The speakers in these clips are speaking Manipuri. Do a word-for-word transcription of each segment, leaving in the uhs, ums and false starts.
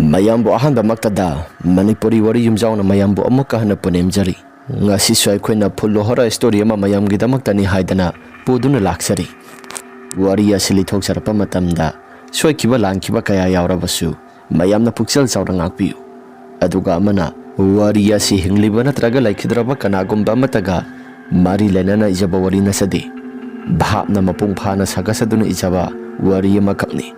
ꯃꯌꯥꯝꯕꯨ ꯑꯍꯥꯟꯕꯃꯛꯇꯗ ꯃꯅꯤꯄꯨꯔꯤ ꯋꯥꯔꯤ ꯌꯨꯝꯖꯥꯎꯅ ꯃꯌꯥꯝꯕꯨ ꯑꯃꯨꯛꯀ ꯍꯟꯅ ꯄꯨꯅꯦꯝꯖꯔꯤ꯫ ꯉꯁꯤꯁꯨ ꯑꯩꯈꯣꯏꯅ ꯐꯨꯜ ꯍꯣꯔꯔ ꯁ꯭ꯇꯣꯔꯤ ꯑꯃ ꯃꯌꯥꯝꯒꯤꯗꯃꯛꯇꯅꯤ ꯍꯥꯏꯗꯅ ꯄꯨꯗꯨꯅ ꯂꯥꯛꯆꯔꯤ꯫ ꯋꯥꯔꯤ ꯑꯁꯤ ꯂꯤꯊꯣꯛꯆꯔꯛꯄ ꯃꯇꯝꯗ ꯁꯣꯏꯈꯤꯕ ꯂꯥꯟꯈꯤꯕ ꯀꯌꯥ ꯌꯥꯎꯔꯕꯁꯨ ꯃꯌꯥꯝꯅ ꯄꯨꯛꯆꯦꯜ ꯆꯥꯎꯅ ꯉꯥꯛꯄꯤꯌꯨ꯫ ꯑꯗꯨꯒ ꯑꯃꯅ, ꯋꯥꯔꯤ ꯑꯁꯤ ꯍꯤꯡꯂꯤꯕ ꯅꯠꯇ꯭ꯔꯒ ꯂꯩꯈꯤꯗ꯭ꯔꯕ ꯀꯅꯥꯒꯨꯝꯕ ꯑꯃꯠꯇꯒ ꯃꯔꯤ ꯂꯩꯅꯅ ꯏꯖꯕ ꯋꯥꯔꯤ ꯅꯠꯆꯗꯦ꯫ ꯚꯥꯞꯅ ꯃꯄꯨꯡ ꯐꯥꯅ ꯁꯥꯒꯠꯆꯗꯨꯅ ꯏꯖꯕ ꯋꯥꯔꯤ ꯑꯃꯈꯛꯅꯤ꯫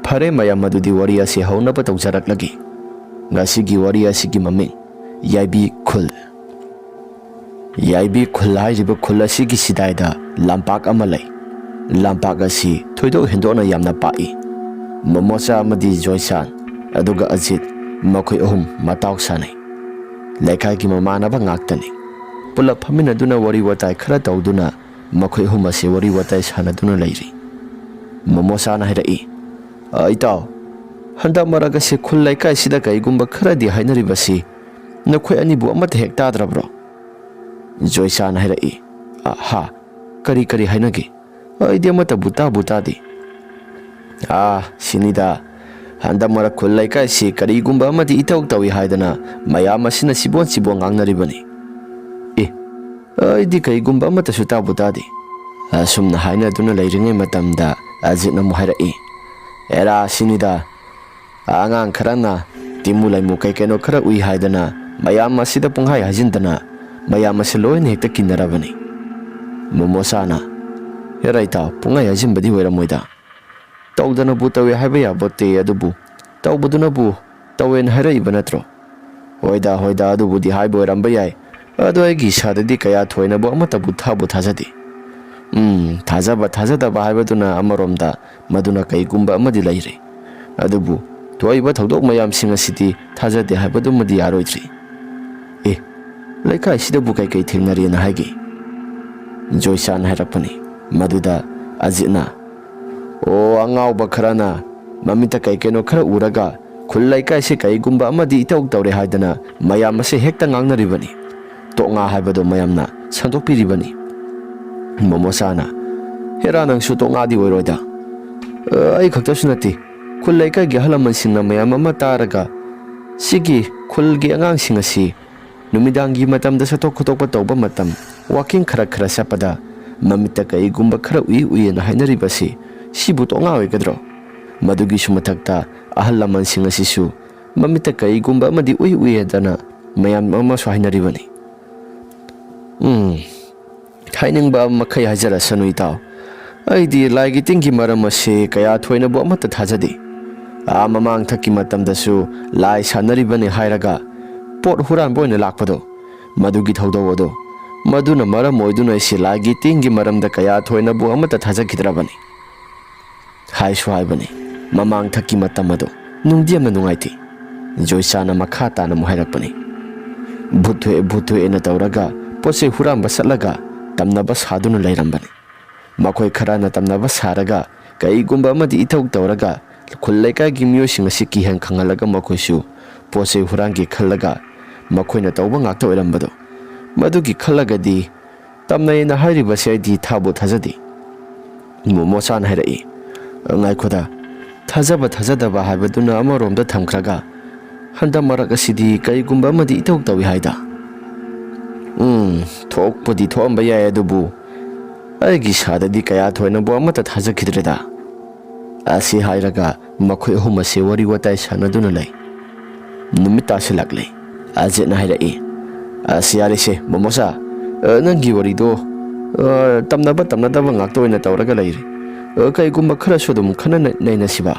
ꯐꯔꯦ ꯃꯌꯥꯝ, ꯑꯗꯨꯗꯤ ꯋꯥꯔꯤ ꯑꯁꯤ ꯍꯧꯅꯕ ꯇꯧꯖꯔꯛꯂꯒꯦ꯫ ꯉꯁꯤꯒꯤ ꯋꯥꯔꯤ ꯑꯁꯤꯒꯤ ꯃꯃꯤꯡ ꯌꯥꯏꯕꯤ ꯈꯨꯜ꯫ ꯌꯥꯏꯕꯤ ꯈꯨꯜ ꯍꯥꯏꯔꯤꯕ ꯈꯨꯜ ꯑꯁꯤꯒꯤ ꯁꯤꯗꯥꯏꯗ ꯂꯝꯄꯥꯛ ꯑꯃ ꯂꯩ꯫ ꯂꯝꯄꯥꯛ ꯑꯁꯤ ꯊꯣꯏꯗꯣꯛ ꯍꯦꯟꯗꯣꯛꯅ ꯌꯥꯝꯅ ꯄꯥꯛꯏ꯫ ꯃꯣꯃꯣꯆꯥ ꯑꯃꯗꯤ ꯖꯣꯏꯁꯥꯟ, ꯑꯗꯨꯒ ꯑꯖꯤꯠ, ꯃꯈꯣꯏ ꯑꯍꯨꯝ ꯃꯇꯥꯎ ꯁꯥꯟꯅꯩ꯫ ꯂꯩꯀꯥꯏꯒꯤ ꯃꯃꯥꯟꯅꯕ ꯉꯥꯛꯇꯅꯤ꯫ ꯄꯨꯂꯞ ꯐꯝꯃꯤꯟꯅꯗꯨꯅ ꯋꯥꯔꯤ ꯋꯥꯇꯥꯏ ꯈꯔ ꯇꯧꯗꯨꯅ ꯃꯈꯣꯏ ꯑꯍꯨꯝ ꯑꯁꯤ ꯋꯥꯔꯤ ꯋꯥꯇꯥꯏ ꯁꯥꯟꯅꯗꯨꯅ ꯂꯩꯔꯤ꯫ ꯃꯣꯃꯣꯆꯥꯅ ꯍꯥꯏꯔꯛꯏ, "ꯑ, ꯏꯇꯥꯎ, ꯍꯟꯗꯛ ꯃꯔꯛ ꯑꯁꯤ ꯈꯨꯜ ꯂꯩꯀꯥꯏꯁꯤꯗ ꯀꯩꯒꯨꯝꯕ ꯈꯔꯗꯤ ꯍꯥꯏꯅꯔꯤꯕꯁꯤ ꯅꯈꯣꯏ ꯑꯅꯤꯕꯨ ꯑꯃꯠꯇ ꯍꯦꯛ ꯇꯥꯗ꯭ꯔꯕ꯭ꯔꯣ?" ꯖꯣꯏꯁꯥꯟ ꯍꯥꯏꯔꯛꯏ, "ꯑ, ꯍꯥ, ꯀꯔꯤ ꯀꯔꯤ ꯍꯥꯏꯅꯒꯦ? ꯑꯩꯗꯤ ꯑꯃꯠꯇꯕꯨ ꯇꯥꯕꯨ ꯇꯥꯗꯦ꯫" "ꯑꯥ, ꯁꯤꯅꯤꯗ, ꯍꯟꯗꯛ ꯃꯔꯛ ꯈꯨꯜ ꯂꯩꯀꯥꯏꯁꯤ ꯀꯔꯤꯒꯨꯝꯕ ꯑꯃꯗꯤ ꯏꯇꯧ ꯇꯧꯏ ꯍꯥꯏꯗꯅ ꯃꯌꯥꯝ ꯑꯁꯤꯅ ꯁꯤꯕꯣꯟ ꯁꯤꯕꯣꯟ ꯉꯥꯡꯅꯔꯤꯕꯅꯤ꯫ ꯑꯦ, ꯑꯩꯗꯤ ꯀꯩꯒꯨꯝꯕ ꯑꯃꯠꯇꯁꯨ ꯇꯥꯕꯨ ꯇꯥꯗꯦ꯫" ꯑꯁꯨꯝꯅ ꯍꯥꯏꯅꯗꯨꯅ ꯂꯩꯔꯤꯉꯩ ꯃꯇꯝꯗ ꯑꯖꯤꯠꯅ ꯑꯃꯨꯛ ꯍꯥꯏꯔꯛꯏ, "ꯑꯦꯔꯥ, ꯁꯤꯅꯤꯗ, ꯑꯉꯥꯡ ꯈꯔꯅ ꯇꯤꯃꯨ ꯂꯩꯃꯨ ꯀꯩ ꯀꯩꯅꯣ ꯈꯔ ꯎꯏ ꯍꯥꯏꯗꯅ ꯃꯌꯥꯝ ꯑꯁꯤꯗ ꯄꯨꯡꯍꯥꯏ ꯍꯥꯏꯖꯤꯟꯗꯅ ꯃꯌꯥꯝ ꯑꯁꯤ ꯂꯣꯏꯅ ꯍꯦꯛꯇ ꯀꯤꯟꯅꯔꯕꯅꯤ꯫" ꯃꯣꯃꯣꯆꯥꯅ, "ꯍꯦꯔꯥ ꯏꯇꯥꯎ, ꯄꯨꯡꯍꯥꯏ ꯍꯥꯏꯖꯤꯟꯕꯗꯤ ꯑꯣꯏꯔꯝꯃꯣꯏꯗ꯫ ꯇꯧꯗꯅꯕꯨ ꯇꯧꯏ ꯍꯥꯏꯕ ꯌꯥꯕꯣꯠꯇꯦ, ꯑꯗꯨꯕꯨ ꯇꯧꯕꯗꯨꯅꯕꯨ ꯇꯧꯋꯦꯅ ꯍꯥꯏꯔꯛꯏꯕ ꯅꯠꯇ꯭ꯔꯣ?" "ꯍꯣꯏꯗ, ꯍꯣꯏꯗ, ꯑꯗꯨꯕꯨꯗꯤ ꯍꯥꯏꯕ ꯑꯣꯏꯔꯝꯕ ꯌꯥꯏ꯫ ꯑꯗꯣ ꯑꯩꯒꯤ ꯏꯁꯥꯗꯗꯤ ꯀꯌꯥ ꯊꯣꯏꯅꯕꯨ ꯑꯃꯠꯇꯕꯨ ꯊꯥꯕꯨ ꯊꯥꯖꯗꯦ꯫" ꯎꯝ, ꯊꯥꯖꯕ ꯊꯥꯖꯗꯕ ꯍꯥꯏꯕꯗꯨꯅ ꯑꯃꯔꯣꯝꯗ ꯃꯗꯨꯅ ꯀꯩꯒꯨꯝꯕ ꯑꯃꯗꯤ ꯂꯩꯔꯦ꯫ ꯑꯗꯨꯕꯨ ꯊꯣꯛꯏꯕ ꯊꯧꯗꯣꯛ ꯃꯌꯥꯝꯁꯤꯡ ꯑꯁꯤꯗꯤ ꯊꯥꯖꯗꯦ ꯍꯥꯏꯕꯗꯨꯃꯗꯤ ꯌꯥꯔꯣꯏꯗ꯭ꯔꯤ꯫ "ꯑꯦ, ꯂꯩꯀꯥꯏꯁꯤꯗꯕꯨ ꯀꯩꯀꯩ ꯊꯦꯡꯅꯔꯦꯅ ꯍꯥꯏꯒꯦ?" ꯖꯣꯏꯁꯥꯟ ꯍꯥꯏꯔꯛꯄꯅꯤ꯫ ꯃꯗꯨꯗ ꯑꯖꯤꯠꯅ, "ꯑꯣ, ꯑꯉꯥꯎꯕ ꯈꯔꯅ ꯃꯃꯤꯠꯇ ꯀꯩ ꯀꯩꯅꯣ ꯈꯔ ꯎꯔꯒ ꯈꯨꯜ ꯂꯩꯀꯥꯏꯁꯤ ꯀꯩꯒꯨꯝꯕ ꯑꯃꯗꯤ ꯏꯇꯧ ꯇꯧꯔꯦ ꯍꯥꯏꯗꯅ ꯃꯌꯥꯝ ꯑꯁꯦ ꯍꯦꯛꯇ ꯉꯥꯡꯅꯔꯤꯕꯅꯤ꯫ ꯇꯣꯛꯉꯥ ꯍꯥꯏꯕꯗꯣ ꯃꯌꯥꯝꯅ ꯁꯟꯗꯣꯛꯄꯤꯔꯤꯕꯅꯤ꯫" ꯃꯣꯃꯣꯆꯥꯅ, "ꯍꯦꯔꯥ, ꯅꯪꯁꯨ ꯇꯣꯛꯉꯥꯗꯤ ꯑꯣꯏꯔꯣꯏꯗ꯫ ꯑ, ꯑꯩ ꯈꯛꯇꯁꯨ ꯅꯠꯇꯦ, ꯈꯨꯜ ꯂꯩꯀꯥꯏꯒꯤ ꯑꯍꯜ ꯂꯃꯟꯁꯤꯡꯅ ꯃꯌꯥꯝ ꯑꯃ ꯇꯥꯔꯒ, ꯁꯤꯒꯤ ꯈꯨꯜꯒꯤ ꯑꯉꯥꯡꯁꯤꯡ ꯑꯁꯤ ꯅꯨꯃꯤꯗꯥꯡꯒꯤ ꯃꯇꯝꯗ ꯆꯠꯊꯣꯛ ꯈꯣꯠꯇꯣꯛꯄ ꯇꯧꯕ ꯃꯇꯝ, ꯋꯥꯀꯤꯡ ꯈꯔ ꯈꯔ ꯆꯠꯄꯗ ꯃꯃꯤꯠꯇ ꯀꯩꯒꯨꯝꯕ ꯈꯔ ꯎꯏ ꯎꯏꯌꯦꯅ ꯍꯥꯏꯅꯔꯤꯕꯁꯤ, ꯁꯤꯕꯨ ꯇꯣꯉꯥ ꯑꯣꯏꯒꯗ꯭ꯔꯣ? ꯃꯗꯨꯒꯤꯁꯨ ꯃꯊꯛꯇ ꯑꯍꯜ ꯂꯃꯟꯁꯤꯡ ꯑꯁꯤꯁꯨ ꯃꯃꯤꯠꯇ ꯀꯩꯒꯨꯝꯕ ꯑꯃꯗꯤ ꯎꯏ ꯎꯏꯌꯦꯗꯅ ꯃꯌꯥꯝ ꯑꯃꯁꯨ ꯍꯥꯏꯅꯔꯤꯕꯅꯤ꯫ ꯎꯝ, ꯍꯥꯏꯅꯤꯡꯕ ꯃꯈꯩ ꯍꯥꯏꯖꯔꯁꯅꯨ, ꯏꯇꯥꯎ꯫ ꯑꯩꯗꯤ ꯂꯥꯏꯒꯤ ꯇꯤꯟꯒꯤ ꯃꯔꯝ ꯑꯁꯤ ꯀꯌꯥ ꯊꯣꯏꯅꯕꯨ ꯑꯃꯠꯇ ꯊꯥꯖꯗꯦ꯫ ꯑꯥ ꯃꯃꯥꯡ ꯊꯛꯀꯤ ꯃꯇꯝꯗꯁꯨ ꯂꯥꯏ ꯁꯥꯟꯅꯔꯤꯕꯅꯤ ꯍꯥꯏꯔꯒ ꯄꯣꯠ ꯍꯨꯔꯥꯟꯕ ꯑꯣꯏꯅ ꯂꯥꯛꯄꯗꯣ, ꯃꯗꯨꯒꯤ ꯊꯧꯗꯧ ꯑꯗꯣ, ꯃꯗꯨꯅ ꯃꯔꯝ ꯑꯣꯏꯗꯨꯅ ꯑꯩꯁꯦ ꯂꯥꯏꯒꯤ ꯇꯤꯟꯒꯤ ꯃꯔꯝꯗ ꯀꯌꯥ ꯊꯣꯏꯅꯕꯨ ꯑꯃꯠꯇ ꯊꯥꯖꯈꯤꯗ꯭ꯔꯕꯅꯤ꯫ ꯍꯥꯏꯁꯨ ꯍꯥꯏꯕꯅꯤ, ꯃꯃꯥꯡ ꯊꯛꯀꯤ ꯃꯇꯝ ꯑꯗꯣ ꯅꯨꯡꯗꯤ ꯌꯥꯝꯅ ꯅꯨꯡꯉꯥꯏꯇꯦ꯫ ꯖꯣꯏꯁꯥꯅ ꯃꯈꯥ ꯇꯥꯅ ꯑꯃꯨꯛ ꯍꯥꯏꯔꯛꯄꯅꯤ꯫ ꯚꯨꯠ ꯊꯣꯛꯑꯦ, ꯚꯨꯠ ꯊꯣꯛꯑꯦꯅ ꯇꯧꯔꯒ ꯄꯣꯠ ꯆꯩ ꯍꯨꯔꯥꯟꯕ ꯆꯠꯂꯒ ꯇꯝꯅꯕ ꯁꯥꯗꯨꯅ ꯂꯩꯔꯝꯕꯅꯤ꯫ ꯃꯈꯣꯏ ꯈꯔꯅ ꯇꯝꯅꯕ ꯁꯥꯔꯒ ꯀꯩꯒꯨꯝꯕ ꯑꯃꯗꯤ ꯏꯇꯧ ꯇꯧꯔꯒ ꯈꯨꯜ ꯂꯩꯀꯥꯏꯒꯤ ꯃꯤꯑꯣꯏꯁꯤꯡ ꯑꯁꯤ ꯀꯤꯍꯟ ꯈꯪꯍꯜꯂꯒ ꯃꯈꯣꯏꯁꯨ ꯄꯣꯠ ꯆꯩ ꯍꯨꯔꯥꯟꯒꯦ ꯈꯜꯂꯒ ꯃꯈꯣꯏꯅ ꯇꯧꯕ ꯉꯥꯛꯇ ꯑꯣꯏꯔꯝꯕꯗꯣ, ꯃꯗꯨꯒꯤ ꯈꯜꯂꯒꯗꯤ ꯇꯝꯅꯩꯅ ꯍꯥꯏꯔꯤꯕꯁꯦ ꯑꯩꯗꯤ ꯊꯥꯕꯨ ꯊꯥꯖꯗꯦ꯫ ꯃꯣꯃꯣꯆꯥꯅ ꯍꯥꯏꯔꯛꯏ, "ꯉꯥꯏꯈꯣꯗ, ꯊꯥꯖꯕ ꯊꯥꯖꯗꯕ ꯍꯥꯏꯕꯗꯨꯅ ꯑꯃꯔꯣꯝꯗ ꯊꯝꯈ꯭ꯔꯒ, ꯍꯟꯗꯛ ꯃꯔꯛ ꯑꯁꯤꯗꯤ ꯀꯔꯤꯒꯨꯝꯕ ꯑꯃꯗꯤ ꯏꯇꯧ ꯇꯧꯏ ꯍꯥꯏꯗ?" "ꯎꯝ, ꯊꯣꯛꯄꯗꯤ ꯊꯣꯛꯑꯝꯕ ꯌꯥꯏ, ꯑꯗꯨꯕꯨ ꯑꯩꯒꯤ ꯏꯁꯥꯗꯗꯤ ꯀꯌꯥ ꯊꯣꯏꯅꯕꯨ ꯑꯃꯠꯇ ꯊꯥꯖꯈꯤꯗ꯭ꯔꯦꯗ"꯫ ꯑꯁꯤ ꯍꯥꯏꯔꯒ ꯃꯈꯣꯏ ꯑꯍꯨꯝ ꯑꯁꯤ ꯋꯥꯔꯤ ꯋꯥꯇꯥꯏ ꯁꯥꯟꯅꯗꯨꯅ ꯂꯩ꯫ ꯅꯨꯃꯤꯠ ꯇꯥꯁꯤꯜꯂꯛꯂꯦ꯫ ꯑꯖꯤꯠꯅ ꯍꯥꯏꯔꯛꯏ, "ꯑꯁ, ꯌꯥꯔꯦꯁꯦ, ꯃꯣꯃꯣꯆꯥ, ꯑ, ꯅꯪꯒꯤ ꯋꯥꯔꯤꯗꯣ, ꯑ, ꯇꯝꯅꯕ ꯇꯝꯅꯗꯕ ꯉꯥꯛꯇ ꯑꯣꯏꯅ ꯇꯧꯔꯒ ꯂꯩꯔꯦ꯫ ꯑ, ꯀꯩꯒꯨꯝꯕ ꯈꯔꯁꯨ ꯑꯗꯨꯝ ꯈꯟꯅ ꯅꯩꯅꯁꯤꯕ?"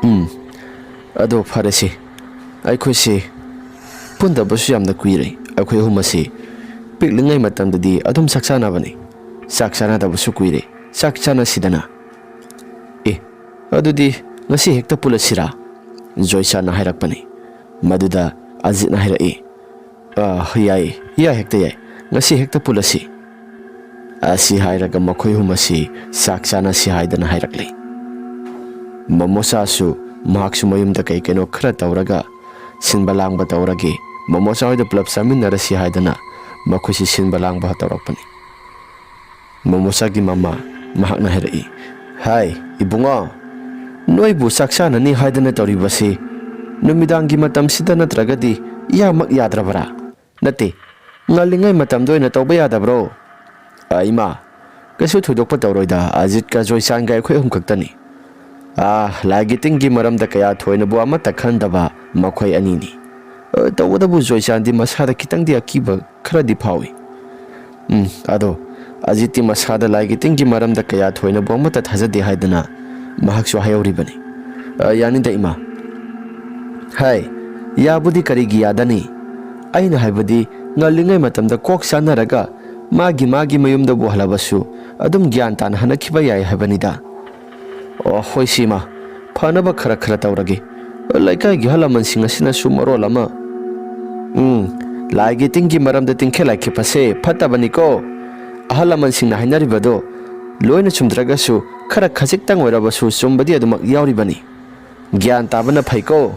"ꯎꯝ, ꯑꯗꯣ ꯐꯔꯦꯁꯦ, ꯑꯩꯈꯣꯏꯁꯦ ꯄꯨꯟꯗꯕꯁꯨ ꯌꯥꯝꯅ ꯀꯨꯏꯔꯦ꯫ ꯑꯩꯈꯣꯏ ꯑꯍꯨꯝ ꯑꯁꯤ ꯄꯤꯛꯂꯤꯉꯩ ꯃꯇꯝꯗꯗꯤ ꯑꯗꯨꯝ ꯆꯥꯛ ꯆꯥꯅꯕꯅꯤ꯫ ꯆꯥꯛ ꯆꯥꯅꯗꯕꯁꯨ ꯀꯨꯏꯔꯦ꯫ ꯆꯥꯛ ꯆꯥꯅꯁꯤꯗꯅ?" "ꯑꯦ, ꯑꯗꯨꯗꯤ ꯉꯁꯤ ꯍꯦꯛꯇ ꯄꯨꯜꯂꯁꯤꯔꯥ?" ꯖꯣꯏꯁꯥꯅ ꯍꯥꯏꯔꯛꯄꯅꯤ꯫ ꯃꯗꯨꯗ ꯑꯖꯤꯠꯅ ꯍꯥꯏꯔꯛꯏ, "ꯑꯥ, ꯌꯥꯏ, ꯌꯥꯏ, ꯍꯦꯛꯇ ꯌꯥꯏ꯫ ꯉꯁꯤ ꯍꯦꯛꯇ ꯄꯨꯜꯂꯁꯤ"꯫ ꯑꯁꯤ ꯍꯥꯏꯔꯒ ꯃꯈꯣꯏ ꯑꯍꯨꯝ ꯑꯁꯤ ꯆꯥꯛ ꯆꯥꯅꯁꯤ ꯍꯥꯏꯗꯅ ꯍꯥꯏꯔꯛꯂꯦ꯫ ꯃꯃꯣꯆꯥꯁꯨ ꯃꯍꯥꯛꯁꯨ ꯃꯌꯨꯝꯗ ꯀꯩ ꯀꯩꯅꯣ ꯈꯔ ꯇꯧꯔꯒ ꯁꯤꯟꯕ ꯂꯥꯡꯕ ꯇꯧꯔꯒꯦ꯫ ꯃꯃꯣꯆꯥ ꯍꯣꯏꯗ ꯄꯨꯂꯞ ꯆꯥꯃꯤꯟꯅꯔꯁꯤ ꯍꯥꯏꯗꯅ ꯃꯈꯣꯏꯁꯤ ꯁꯤꯟꯕ ꯂꯥꯡꯕ ꯇꯧꯔꯛꯄꯅꯤ꯫ ꯃꯃꯣꯆꯥꯒꯤ ꯃꯃꯥ ꯃꯍꯥꯛꯅ ꯍꯥꯏꯔꯛꯏ, "ꯍꯥꯏ, ꯏꯕꯨꯡꯉꯣ, ꯅꯣꯏꯕꯨ ꯆꯥꯛ ꯆꯥꯅꯅꯤ ꯍꯥꯏꯗꯅ ꯇꯧꯔꯤꯕꯁꯤ ꯅꯨꯃꯤꯗꯥꯡꯒꯤ ꯃꯇꯝꯁꯤꯗ ꯅꯠꯇ꯭ꯔꯒꯗꯤ ꯏꯌꯥꯃꯛ ꯌꯥꯗ꯭ꯔꯕꯔꯥ? ꯅꯠꯇꯦ, ꯉꯜꯂꯤꯉꯩ ꯃꯇꯝꯗ ꯑꯣꯏꯅ ꯇꯧꯕ ꯌꯥꯗꯕ꯭ꯔꯣ? ꯑ, ꯏꯃꯥ, ꯀꯩꯁꯨ ꯊꯣꯏꯗꯣꯛꯄ ꯇꯧꯔꯣꯏꯗ, ꯑꯖꯤꯠꯀ ꯖꯣꯏꯆꯥꯟꯒ ꯑꯩꯈꯣꯏ ꯑꯍꯨꯝ ꯈꯛꯇꯅꯤ꯫ ꯑꯥ, ꯂꯥꯏꯒꯤ ꯇꯤꯟꯒꯤ ꯃꯔꯝꯗ ꯀꯌꯥ ꯊꯣꯏꯅꯕꯨ ꯑꯃꯠꯇ ꯈꯟꯗꯕ ꯃꯈꯣꯏ ꯑꯅꯤꯅꯤ꯫ ꯑ, ꯇꯧꯕꯇꯕꯨ ꯖꯣꯏꯆꯥꯟꯗꯤ ꯃꯁꯥꯗ ꯈꯤꯇꯪꯗꯤ ꯑꯀꯤꯕ ꯈꯔꯗꯤ ꯐꯥꯎꯏ꯫ ꯎꯝ, ꯑꯗꯣ ꯑꯖꯤꯠꯇꯤ ꯃꯁꯥꯗ ꯂꯥꯏꯒꯤ ꯇꯤꯟꯒꯤ ꯃꯔꯝꯗ ꯀꯌꯥ ꯊꯣꯏꯅꯕꯨ ꯑꯃꯠꯇ ꯊꯥꯖꯗꯦ ꯍꯥꯏꯗꯅ ꯃꯍꯥꯛꯁꯨ ꯍꯥꯏꯍꯧꯔꯤꯕꯅꯤ꯫ ꯑ, ꯌꯥꯅꯤꯗ ꯏꯃꯥ꯫ ꯍꯥꯏ, ꯌꯥꯕꯨꯗꯤ ꯀꯔꯤꯒꯤ ꯌꯥꯗꯅꯤ? ꯑꯩꯅ ꯍꯥꯏꯕꯗꯤ ꯉꯜꯂꯤꯉꯩ ꯃꯇꯝꯗ ꯀꯣꯛ ꯆꯥꯅꯔꯒ ꯃꯥꯒꯤ ꯃꯥꯒꯤ ꯃꯌꯨꯝꯗꯕꯨ ꯍꯜꯂꯕꯁꯨ ꯑꯗꯨꯝ ꯒ꯭ꯌꯥꯟ ꯇꯥꯅ ꯍꯜꯂꯛꯈꯤꯕ ꯌꯥꯏ ꯍꯥꯏꯕꯅꯤꯗ꯫ ꯑꯣ, ꯍꯣꯏ ꯁꯤꯃ, ꯐꯅꯕ ꯈꯔ ꯈꯔ ꯇꯧꯔꯒꯦ꯫ ꯂꯩꯀꯥꯏꯒꯤ ꯑꯍꯜ ꯂꯃꯟꯁꯤꯡ ꯑꯁꯤꯅꯁꯨ ꯃꯔꯣꯜ ꯑꯃ, ꯎꯝ, ꯂꯥꯏꯒꯤ ꯇꯤꯟꯒꯤ ꯃꯔꯝꯗ ꯇꯤꯡꯈꯦꯠ ꯂꯥꯏꯈꯦꯞ ꯑꯁꯦ ꯐꯠꯇꯕꯅꯤꯀꯣ꯫ ꯑꯍꯜ ꯂꯃꯟꯁꯤꯡꯅ ꯍꯥꯏꯅꯔꯤꯕꯗꯣ ꯂꯣꯏꯅ ꯆꯨꯝꯗ꯭ꯔꯒꯁꯨ ꯈꯔ ꯈꯖꯤꯛꯇꯪ ꯑꯣꯏꯔꯕꯁꯨ ꯆꯨꯝꯕꯗꯤ ꯑꯗꯨꯃꯛ ꯌꯥꯎꯔꯤꯕꯅꯤ꯫ ꯒ꯭ꯌꯥꯟ ꯇꯥꯕꯅ ꯐꯩꯀꯣ꯫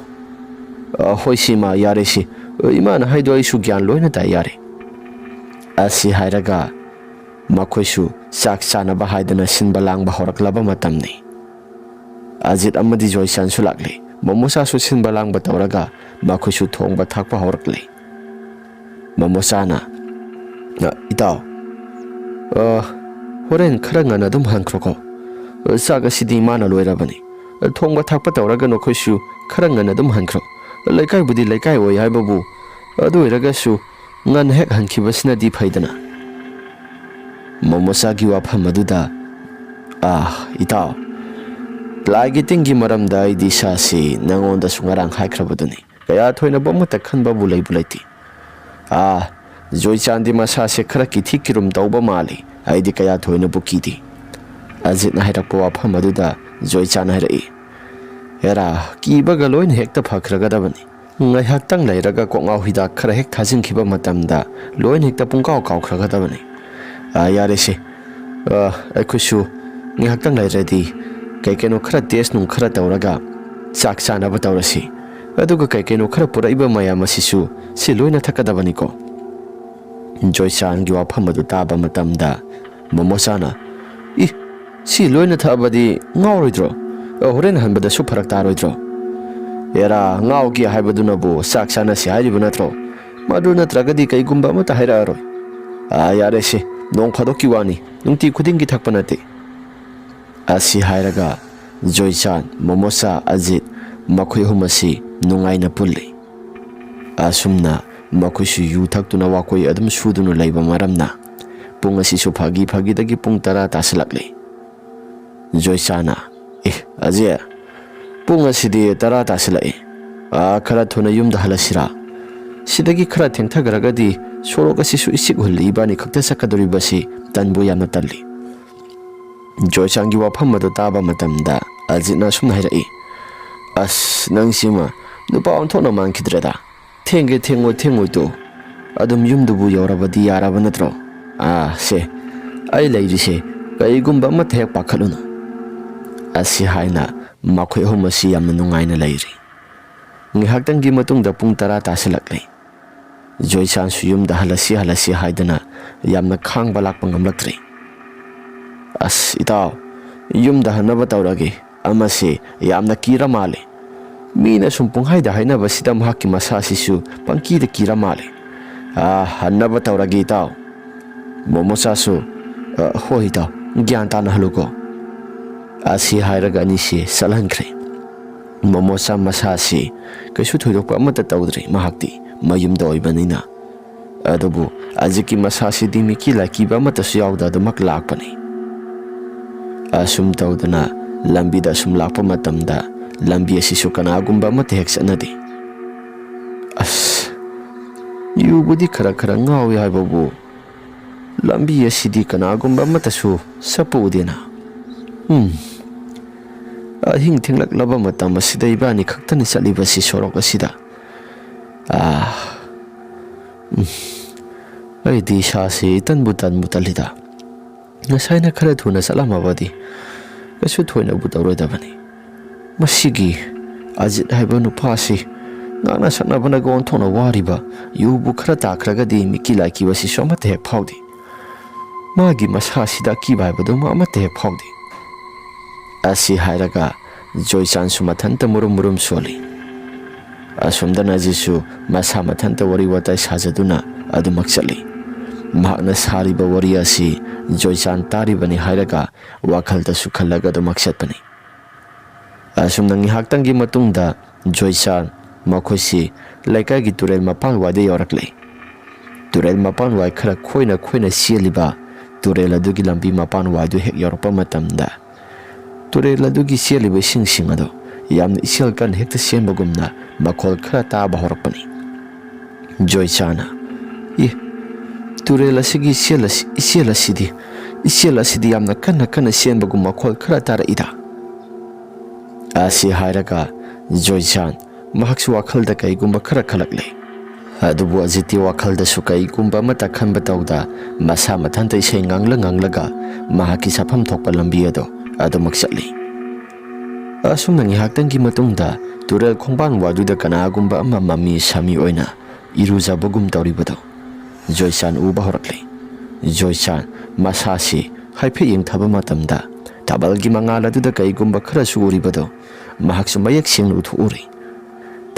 ꯑ, ꯍꯣꯏ ꯁꯤꯃ, ꯌꯥꯔꯦ ꯁꯤ꯫ ꯏꯃꯥꯅ ꯍꯥꯏꯗꯣ ꯑꯩꯁꯨ ꯒ꯭ꯌꯥꯟ ꯂꯣꯏꯅ ꯇꯥꯏ, ꯌꯥꯔꯦ꯫ ꯑꯁꯤ ꯍꯥꯏꯔꯒ ꯃꯈꯣꯏꯁꯨ ꯆꯥꯛ ꯆꯥꯅꯕ ꯍꯥꯏꯗꯅ ꯁꯤꯟꯕ ꯂꯥꯡꯕ ꯍꯧꯔꯛꯂꯕ ꯃꯇꯝꯅꯤ꯫ ꯑꯖꯤꯠ ꯑꯃꯗꯤ ꯖꯣꯏꯆꯥꯟꯁꯨ ꯂꯥꯛꯂꯦ꯫ ꯃꯣꯃꯣꯆꯥꯁꯨ ꯁꯤꯟꯕ ꯂꯥꯡꯕ ꯇꯧꯔꯒ ꯃꯈꯣꯏꯁꯨ ꯊꯣꯡꯕ ꯊꯥꯛꯄ ꯍꯧꯔꯛꯂꯦ꯫ ꯃꯣꯃꯣꯆꯥꯅ, "ꯑ, ꯏꯇꯥꯎ, ꯑ, ꯍꯣꯔꯦꯟ ꯈꯔ ꯉꯟꯅ ꯑꯗꯨꯝ ꯍꯟꯈ꯭ꯔꯣꯀꯣ꯫ ꯑ, ꯆꯥꯛ ꯑꯁꯤꯗꯤ ꯏꯃꯥꯅ ꯂꯣꯏꯔꯕꯅꯤ꯫ ꯑ, ꯊꯣꯡꯕ ꯊꯥꯛꯄ ꯇꯧꯔꯒ ꯅꯈꯣꯏꯁꯨ ꯈꯔ ꯉꯟꯅ ꯑꯗꯨꯝ ꯍꯟꯈ꯭ꯔꯣ꯫ ꯂꯩꯀꯥꯏꯕꯨꯗꯤ ꯂꯩꯀꯥꯏ ꯑꯣꯏ ꯍꯥꯏꯕꯕꯨ, ꯑꯗꯨ ꯑꯣꯏꯔꯒꯁꯨ ꯉꯟꯅ ꯍꯦꯛ ꯍꯟꯈꯤꯕꯁꯤꯅꯗꯤ ꯐꯩꯗꯅ꯫" ꯃꯣꯃꯣꯆꯥꯒꯤ ꯋꯥꯐꯝ ꯑꯗꯨꯗ, "ꯑꯥ, ꯏꯇꯥꯎ, ꯂꯥꯏꯒꯤ ꯇꯤꯟꯒꯤ ꯃꯔꯝꯗ ꯑꯩꯗꯤ ꯏꯁꯥꯁꯤ ꯅꯉꯣꯟꯗꯁꯨ ꯉꯔꯥꯡ ꯍꯥꯏꯈ꯭ꯔꯕꯗꯨꯅꯤ꯫ ꯀꯌꯥ ꯊꯣꯏꯅꯕꯨ ꯑꯃꯠꯇ ꯈꯟꯕꯕꯨ ꯂꯩꯕꯨ ꯂꯩꯇꯦ꯫ ꯑꯥ, ꯖꯣꯏꯆꯥꯟꯗꯤ ꯃꯁꯥꯁꯦ ꯈꯔ ꯀꯤꯊꯤ ꯀꯤꯔꯨꯝ ꯇꯧꯕ ꯃꯥꯜꯂꯤ꯫ ꯑꯩꯗꯤ ꯀꯌꯥ ꯊꯣꯏꯅꯕꯨ ꯀꯤꯗꯦ꯫" ꯑꯖꯤꯠꯅ ꯍꯥꯏꯔꯛꯄ ꯋꯥꯐꯝ ꯑꯗꯨꯗ ꯖꯣꯏꯆꯥꯟ ꯍꯥꯏꯔꯛꯏ, "ꯍꯦꯔꯥ, ꯀꯤꯕꯒ ꯂꯣꯏꯅ ꯍꯦꯛꯇ ꯐꯈ꯭ꯔꯒꯗꯕꯅꯤ꯫ ꯉꯥꯏꯍꯥꯛꯇꯪ ꯂꯩꯔꯒ ꯀꯣꯛꯉꯥꯎ ꯍꯤꯗꯥꯛ ꯈꯔ ꯍꯦꯛ ꯊꯥꯖꯤꯟꯈꯤꯕ ꯃꯇꯝꯗ ꯂꯣꯏꯅ ꯍꯦꯛꯇ ꯄꯨꯡꯀꯥꯎ ꯀꯥꯎꯈ꯭ꯔꯒꯗꯕꯅꯤ꯫ ꯑꯥ, ꯌꯥꯔꯦꯁꯦ꯫ ꯑꯥ, ꯑꯩꯈꯣꯏꯁꯨ ꯉꯥꯏꯍꯥꯛꯇꯪ ꯂꯩꯔꯗꯤ ꯀꯩ ꯀꯩꯅꯣ ꯈꯔ ꯇꯦꯁ ꯅꯨꯡ ꯈꯔ ꯇꯧꯔꯒ ꯆꯥꯛ ꯆꯥꯅꯕ ꯇꯧꯔꯁꯤ꯫ ꯑꯗꯨꯒ ꯀꯩ ꯀꯩꯅꯣ ꯈꯔ ꯄꯨꯔꯛꯏꯕ ꯃꯌꯥꯝ ꯑꯁꯤꯁꯨ ꯁꯤ ꯂꯣꯏꯅ ꯊꯛꯀꯗꯕꯅꯤꯀꯣ꯫" ꯖꯣꯏꯆꯥꯟꯒꯤ ꯋꯥꯐꯝ ꯑꯗꯨ ꯇꯥꯕ ꯃꯇꯝꯗ ꯃꯣꯃꯣꯆꯥꯅ, "ꯏ, ꯁꯤ ꯂꯣꯏꯅ ꯊꯛꯑꯕꯗꯤ ꯉꯥꯎꯔꯣꯏꯗ꯭ꯔꯣ? "ꯑ, ꯍꯣꯔꯦꯟ ꯍꯟꯕꯗꯁꯨ ꯐꯔꯛ ꯇꯥꯔꯣꯏꯗ꯭ꯔꯣ?" "ꯑꯦꯔꯥ, ꯉꯥꯎꯒꯦ ꯍꯥꯏꯕꯗꯨꯅꯕꯨ ꯆꯥꯛ ꯆꯥꯅꯁꯤ ꯍꯥꯏꯔꯤꯕ ꯅꯠꯇ꯭ꯔꯣ? ꯃꯗꯨ ꯅꯠꯇ꯭ꯔꯒꯗꯤ ꯀꯩꯒꯨꯝꯕ ꯑꯃꯠꯇ ꯍꯥꯏꯔꯛꯑꯔꯣꯏ꯫ ꯑꯥ, ꯌꯥꯔꯦꯁꯦ, ꯅꯣꯡ ꯐꯥꯗꯣꯛꯀꯤ ꯋꯥꯅꯤ, ꯅꯨꯡꯇꯤ ꯈꯨꯗꯤꯡꯒꯤ ꯊꯛꯄ ꯅꯠꯇꯦ"꯫ ꯑꯁꯤ ꯍꯥꯏꯔꯒ ꯖꯣꯏꯆꯥꯟ, ꯃꯣꯃꯣꯆꯥ, ꯑꯖꯤꯠ, ꯃꯈꯣꯏ ꯑꯍꯨꯝ ꯑꯁꯤ ꯅꯨꯡꯉꯥꯏꯅ ꯄꯨꯜꯂꯤ꯫ ꯑꯁꯨꯝꯅ ꯃꯈꯣꯏꯁꯨ ꯌꯨ ꯊꯛꯇꯨꯅ ꯋꯥꯀꯣꯏ ꯑꯗꯨꯝ ꯁꯨꯗꯨꯅ ꯂꯩꯕ ꯃꯔꯝꯅ ꯄꯨꯡ ꯑꯁꯤꯁꯨ ꯐꯥꯒꯤ ꯐꯥꯒꯤꯗꯒꯤ ꯄꯨꯡ ꯇꯔꯥ ꯇꯥꯁꯤꯜꯂꯛꯂꯤ꯫ ꯖꯣꯏꯆꯥꯅ, "ꯑꯦ, ꯑꯖꯤꯠ, ꯄꯨꯡ ꯑꯁꯤꯗꯤ ꯇꯔꯥ ꯇꯥꯁꯤꯜꯂꯛꯏ꯫ ꯑꯥ, ꯈꯔ ꯊꯨꯅ ꯌꯨꯝꯗ ꯍꯜꯂꯁꯤꯔꯥ? ꯁꯤꯗꯒꯤ ꯈꯔ ꯊꯦꯡꯊꯈ꯭ꯔꯒꯗꯤ ꯁꯣꯔꯣꯛ ꯑꯁꯤꯁꯨ ꯏꯆꯤꯛ ꯍꯨꯜꯂꯤ, ꯏꯕꯥꯅꯤ ꯈꯛꯇ ꯆꯠꯀꯗꯧꯔꯤꯕꯁꯤ ꯇꯟꯕꯨ ꯌꯥꯝꯅ ꯇꯜꯂꯤ"꯫ ꯖꯣꯏꯆꯥꯟꯒꯤ ꯋꯥꯐꯝ ꯑꯗꯨ ꯇꯥꯕ ꯃꯇꯝꯗ ꯑꯖꯤꯠꯅ ꯑꯁꯨꯝꯅ ꯍꯥꯏꯔꯛꯏ, "ꯑꯁ, ꯅꯪꯁꯤꯃ ꯅꯨꯄꯥ ꯑꯣꯟꯊꯣꯛꯅ ꯃꯥꯟꯈꯤꯗ꯭ꯔꯦꯗ꯫ ꯊꯦꯡꯒꯦ ꯊꯦꯡꯉꯣꯏ ꯊꯦꯡꯉꯣꯏ ꯇꯣ, ꯑꯗꯨꯝ ꯌꯨꯝꯗꯨꯕꯨ ꯌꯧꯔꯕꯗꯤ ꯌꯥꯔꯕ ꯅꯠꯇ꯭ꯔꯣ? ꯑꯥ, ꯁꯦ, ꯑꯩ ꯂꯩꯔꯤꯁꯦ, ꯀꯔꯤꯒꯨꯝꯕ ꯑꯃꯠꯇ ꯍꯦꯛ ꯄꯥꯈꯠꯂꯨꯅꯨ"꯫ ꯑꯁꯤ ꯍꯥꯏꯅ ꯃꯈꯣꯏ ꯑꯍꯨꯝ ꯑꯁꯤ ꯌꯥꯝꯅ ꯅꯨꯡꯉꯥꯏꯅ ꯂꯩꯔꯤ꯫ ꯉꯥꯏꯍꯥꯛꯇꯪꯒꯤ ꯃꯇꯨꯡꯗ ꯄꯨꯡ ꯇꯔꯥ ꯇꯥꯁꯤꯜꯂꯛꯂꯦ꯫ ꯖꯣꯏꯆꯥꯟꯁꯨ ꯌꯨꯝꯗ ꯍꯜꯂꯁꯤ ꯍꯜꯂꯁꯤ ꯍꯥꯏꯗꯅ ꯌꯥꯝꯅ ꯈꯥꯡꯕ ꯂꯥꯛꯄ ꯉꯝꯂꯛꯇ꯭ꯔꯦ꯫ "ꯑꯁ, ꯏꯇꯥꯎ, ꯌꯨꯝꯗ ꯍꯟꯅꯕ ꯇꯧꯔꯒꯦ꯫ ꯑꯃꯁꯦ ꯌꯥꯝꯅ ꯀꯤꯔ ꯃꯥꯜꯂꯦ꯫ ꯃꯤꯅ ꯁꯨꯝ ꯄꯨꯡꯍꯥꯏꯗ ꯍꯥꯏꯅꯕꯁꯤꯗ ꯃꯍꯥꯛꯀꯤ ꯃꯁꯥꯁꯤꯁꯨ ꯄꯪꯀꯤꯗ ꯀꯤꯔ ꯃꯥꯜꯂꯦ꯫ ꯑꯥ, ꯍꯟꯅꯕ ꯇꯧꯔꯒꯦ, ꯏꯇꯥꯎ"꯫ ꯃꯣꯃꯣꯆꯥꯁꯨ, "ꯑ, ꯍꯣꯏ, ꯏꯇꯥꯎ, ꯒ꯭ꯌꯥꯟ ꯇꯥꯅ ꯍꯜꯂꯨꯀꯣ"꯫ ꯑꯁꯤ ꯍꯥꯏꯔꯒ ꯑꯅꯤꯁꯤ ꯆꯠꯍꯟꯈ꯭ꯔꯦ꯫ ꯃꯣꯃꯣꯆꯥ ꯃꯁꯥꯁꯤ ꯀꯩꯁꯨ ꯊꯣꯏꯗꯣꯛꯄ ꯑꯃꯠꯇ ꯇꯧꯗ꯭ꯔꯦ, ꯃꯍꯥꯛꯇꯤ ꯃꯌꯨꯝꯗ ꯑꯣꯏꯕꯅꯤꯅ꯫ ꯑꯗꯨꯕꯨ ꯑꯖꯤꯠꯀꯤ ꯃꯁꯥꯁꯤꯗꯤ ꯃꯤꯀꯤ ꯂꯥꯏꯀꯤꯕ ꯑꯃꯠꯇꯁꯨ ꯌꯥꯎꯗ ꯑꯗꯨꯃꯛ ꯂꯥꯛꯄꯅꯤ꯫ ꯑꯁꯨꯝ ꯇꯧꯗꯅ ꯂꯝꯕꯤꯗ ꯑꯁꯨꯝ ꯂꯥꯛꯄ ꯃꯇꯝꯗ ꯂꯝꯕꯤ ꯑꯁꯤꯁꯨ ꯀꯅꯥꯒꯨꯝꯕ ꯑꯃꯠꯇ ꯍꯦꯛ ꯆꯠꯅꯗꯦ꯫ "ꯑꯁ, ꯌꯨꯕꯨꯗꯤ ꯈꯔ ꯈꯔ ꯉꯥꯎꯏ ꯍꯥꯏꯕꯕꯨ, ꯂꯝꯕꯤ ꯑꯁꯤꯗꯤ ꯀꯅꯥꯒꯨꯝꯕ ꯑꯃꯠꯇꯁꯨ ꯆꯠꯄ ꯎꯗꯦꯅ꯫ ꯎꯝ, ꯑꯍꯤꯡ ꯊꯦꯡꯂꯛꯂꯕ ꯃꯇꯝ ꯑꯁꯤꯗ ꯏꯕꯥꯅꯤ ꯈꯛꯇꯅꯤ ꯆꯠꯂꯤꯕꯁꯤ ꯁꯣꯔꯣꯛ ꯑꯁꯤꯗ꯫ ꯑꯥ, ꯎꯝ, ꯑꯩꯗꯤ ꯏꯁꯥꯁꯤ ꯏꯇꯟꯕꯨ ꯇꯟꯕꯨ ꯇꯜꯂꯤꯗ꯫ ꯉꯁꯥꯏꯅ ꯈꯔ ꯊꯨꯅ ꯆꯠꯂꯝꯃꯕꯗꯤ ꯀꯩꯁꯨ ꯊꯣꯏꯅꯕꯨ ꯇꯧꯔꯣꯏꯗꯕꯅꯤ꯫ ꯃꯁꯤꯒꯤ ꯑꯖꯤꯠ ꯍꯥꯏꯕ ꯅꯨꯄꯥꯁꯤ ꯉꯥꯡꯅ ꯁꯛꯅꯕꯅꯒ ꯑꯣꯟꯊꯣꯛꯅ ꯋꯥꯔꯤꯕ꯫ ꯌꯨꯕꯨ ꯈꯔ ꯇꯥꯈ꯭ꯔꯒꯗꯤ ꯃꯤꯀꯤ ꯂꯥꯏꯀꯤꯕꯁꯤꯁꯨ ꯑꯃꯠꯇ ꯍꯦꯛ ꯐꯥꯎꯗꯦ꯫ ꯃꯥꯒꯤ ꯃꯁꯥꯁꯤꯗ ꯑꯀꯤꯕ ꯍꯥꯏꯕꯗꯨꯃ ꯑꯃꯠꯇ ꯍꯦꯛ ꯐꯥꯎꯗꯦ"꯫ ꯑꯁꯤ ꯍꯥꯏꯔꯒ ꯖꯣꯏꯆꯥꯟꯁꯨ ꯃꯊꯟꯇ ꯃꯨꯔꯨꯝ ꯃꯨꯔꯨꯝ ꯁꯣꯜꯂꯤ꯫ ꯑꯁꯣꯝꯗꯅ ꯑꯖꯤꯠꯁꯨ ꯃꯁꯥ ꯃꯊꯟꯇ ꯋꯥꯔꯤ ꯋꯥꯇꯥꯏ ꯁꯥꯖꯗꯨꯅ ꯑꯗꯨꯃꯛ ꯆꯠꯂꯤ꯫ ꯃꯍꯥꯛꯅ ꯁꯥꯔꯤꯕ ꯋꯥꯔꯤ ꯑꯁꯤ ꯖꯣꯏꯆꯥꯟ ꯇꯥꯔꯤꯕꯅꯤ ꯍꯥꯏꯔꯒ ꯋꯥꯈꯜꯗꯁꯨ ꯈꯜꯂꯒ ꯑꯗꯨꯃꯛ ꯆꯠꯄꯅꯤ꯫ ꯑꯁꯨꯝꯅ ꯉꯥꯏꯍꯥꯛꯇꯪꯒꯤ ꯃꯇꯨꯡꯗ ꯖꯣꯏꯆꯥꯟ ꯃꯈꯣꯏꯁꯤ ꯂꯩꯀꯥꯏꯒꯤ ꯇꯨꯔꯦꯜ ꯃꯄꯥꯟꯋꯥꯏꯗ ꯌꯧꯔꯛꯂꯦ꯫ ꯇꯨꯔꯦꯜ ꯃꯄꯥꯟꯋꯥꯏ ꯈꯔ ꯈꯣꯏꯅ ꯈꯣꯏꯅ ꯆꯦꯜꯂꯤꯕ ꯇꯨꯔꯦꯜ ꯑꯗꯨꯒꯤ ꯂꯝꯕꯤ ꯃꯄꯥꯟꯋꯥꯏꯗꯨ ꯍꯦꯛ ꯌꯧꯔꯛꯄ ꯃꯇꯝꯗ, ꯇꯨꯔꯦꯜ ꯑꯗꯨꯒꯤ ꯆꯦꯜꯂꯤꯕ ꯏꯁꯤꯡꯁꯤꯡ ꯑꯗꯨ ꯌꯥꯝꯅ ꯏꯆꯦꯜ ꯀꯟꯅ ꯍꯦꯛꯇ ꯆꯦꯟꯕꯒꯨꯝꯅ ꯃꯈꯣꯜ ꯈꯔ ꯇꯥꯕ ꯍꯧꯔꯛꯄꯅꯤ꯫ ꯖꯣꯏꯆꯥꯅ, "ꯏ, ꯇꯨꯔꯦꯜ ꯑꯁꯤꯒꯤ ꯏꯆꯦꯜ ꯑꯁꯤ, ꯏꯆꯦꯜ ꯑꯁꯤꯗꯤ, ꯏꯆꯦꯜ ꯑꯁꯤꯗꯤ ꯌꯥꯝꯅ ꯀꯟꯅ ꯀꯟꯅ ꯆꯦꯟꯕꯒꯨꯝ ꯃꯈꯣꯜ ꯈꯔ ꯇꯥꯔꯛꯏꯗ?" ꯑꯁꯤ ꯍꯥꯏꯔꯒ ꯖꯣꯏꯆꯥꯟ ꯃꯍꯥꯛꯁꯨ ꯋꯥꯈꯜꯗ ꯀꯩꯒꯨꯝꯕ ꯈꯔ ꯈꯜꯂꯛꯂꯦ꯫ ꯑꯗꯨꯕꯨ ꯑꯖꯤꯠꯇꯤ ꯋꯥꯈꯜꯗꯁꯨ ꯀꯩꯒꯨꯝꯕ ꯑꯃꯠꯇ ꯈꯟꯕ ꯇꯧꯗ ꯃꯁꯥ ꯃꯊꯟꯇ ꯏꯁꯩ ꯉꯥꯡꯂ ꯉꯥꯡꯂꯒ ꯃꯍꯥꯛꯀꯤ ꯆꯠꯐꯝ ꯊꯣꯛꯄ ꯂꯝꯕꯤ ꯑꯗꯨ ꯑꯗꯨꯃꯛ ꯆꯠꯂꯤ꯫ ꯑꯁꯨꯝꯅ ꯉꯥꯏꯍꯥꯛꯇꯪꯒꯤ ꯃꯇꯨꯡꯗ ꯇꯨꯔꯦꯜ ꯈꯣꯡꯕꯥꯟ ꯋꯥꯗꯨꯗ ꯀꯅꯥꯒꯨꯝꯕ ꯑꯃ ꯃꯃꯤ ꯁꯥꯃꯤ ꯑꯣꯏꯅ ꯏꯔꯨꯖꯕꯒꯨꯝ ꯇꯧꯔꯤꯕꯗꯨ ꯖꯣꯏꯆꯥꯟ ꯎꯕ ꯍꯧꯔꯛꯂꯦ꯫ ꯖꯣꯏꯆꯥꯟ ꯃꯁꯥꯁꯤ ꯍꯥꯏꯐꯦꯠ ꯌꯦꯡꯊꯕ ꯃꯇꯝꯗ ꯊꯥꯕꯜꯒꯤ ꯃꯉꯥꯜ ꯑꯗꯨꯗ ꯀꯩꯒꯨꯝꯕ ꯈꯔꯁꯨ ꯎꯔꯤꯕꯗꯨ ꯃꯍꯥꯛꯁꯨ ꯃꯌꯦꯛ ꯁꯦꯡꯅ ꯎꯊꯣꯛꯎꯔꯦ꯫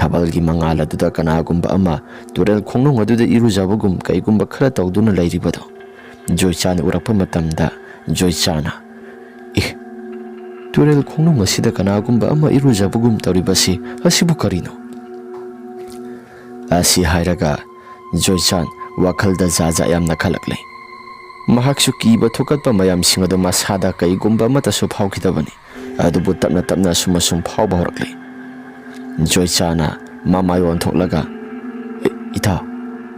ꯊꯥꯕꯜꯒꯤ ꯃꯉꯥꯜ ꯑꯗꯨꯗ ꯀꯅꯥꯒꯨꯝꯕ ꯑꯃ ꯇꯨꯔꯦꯜ ꯈꯣꯡꯅꯨꯡ ꯑꯗꯨꯗ ꯏꯔꯨꯖꯕꯒꯨꯝ ꯀꯩꯒꯨꯝꯕ ꯈꯔ ꯇꯧꯗꯨꯅ ꯂꯩꯔꯤꯕꯗꯨ ꯖꯣꯏꯆꯥꯟ ꯎꯔꯛꯄ ꯃꯇꯝꯗ ꯖꯣꯏꯆꯥꯟꯅ, "ꯑꯦ, ꯇꯨꯔꯦꯜ ꯈꯣꯡꯅꯨꯡ ꯑꯁꯤꯗ ꯀꯅꯥꯒꯨꯝꯕ ꯑꯃ ꯏꯔꯨꯖꯕꯒꯨꯝ ꯇꯧꯔꯤꯕꯁꯤ ꯑꯁꯤꯕꯨ ꯀꯔꯤꯅꯣ?" ꯑꯁꯤ ꯍꯥꯏꯔꯒ ꯖꯣꯏꯆꯥꯟ ꯋꯥꯈꯜꯗ ꯖꯥ ꯖꯥ ꯌꯥꯝꯅ ꯈꯜꯂꯛꯂꯦ꯫ ꯃꯍꯥꯛꯁꯨ ꯀꯤꯕ ꯊꯨꯀꯠꯄ ꯃꯌꯥꯝꯁꯤꯡ ꯑꯗꯨ ꯃꯁꯥꯗ ꯀꯩꯒꯨꯝꯕ ꯑꯃꯠꯇꯁꯨ ꯐꯥꯎꯈꯤꯗꯕꯅꯤ꯫ ꯑꯗꯨꯕꯨ ꯇꯞꯅ ꯇꯞꯅ ꯑꯁꯨꯝ ꯑꯁꯨꯝ ꯐꯥꯎꯕ ꯍꯧꯔꯛꯂꯦ꯫ ꯖꯣꯏꯆꯥꯅ ꯃꯃꯥꯏ ꯑꯣꯟꯊꯣꯛꯂꯒ, "ꯏ-, ꯏꯇꯥꯎ,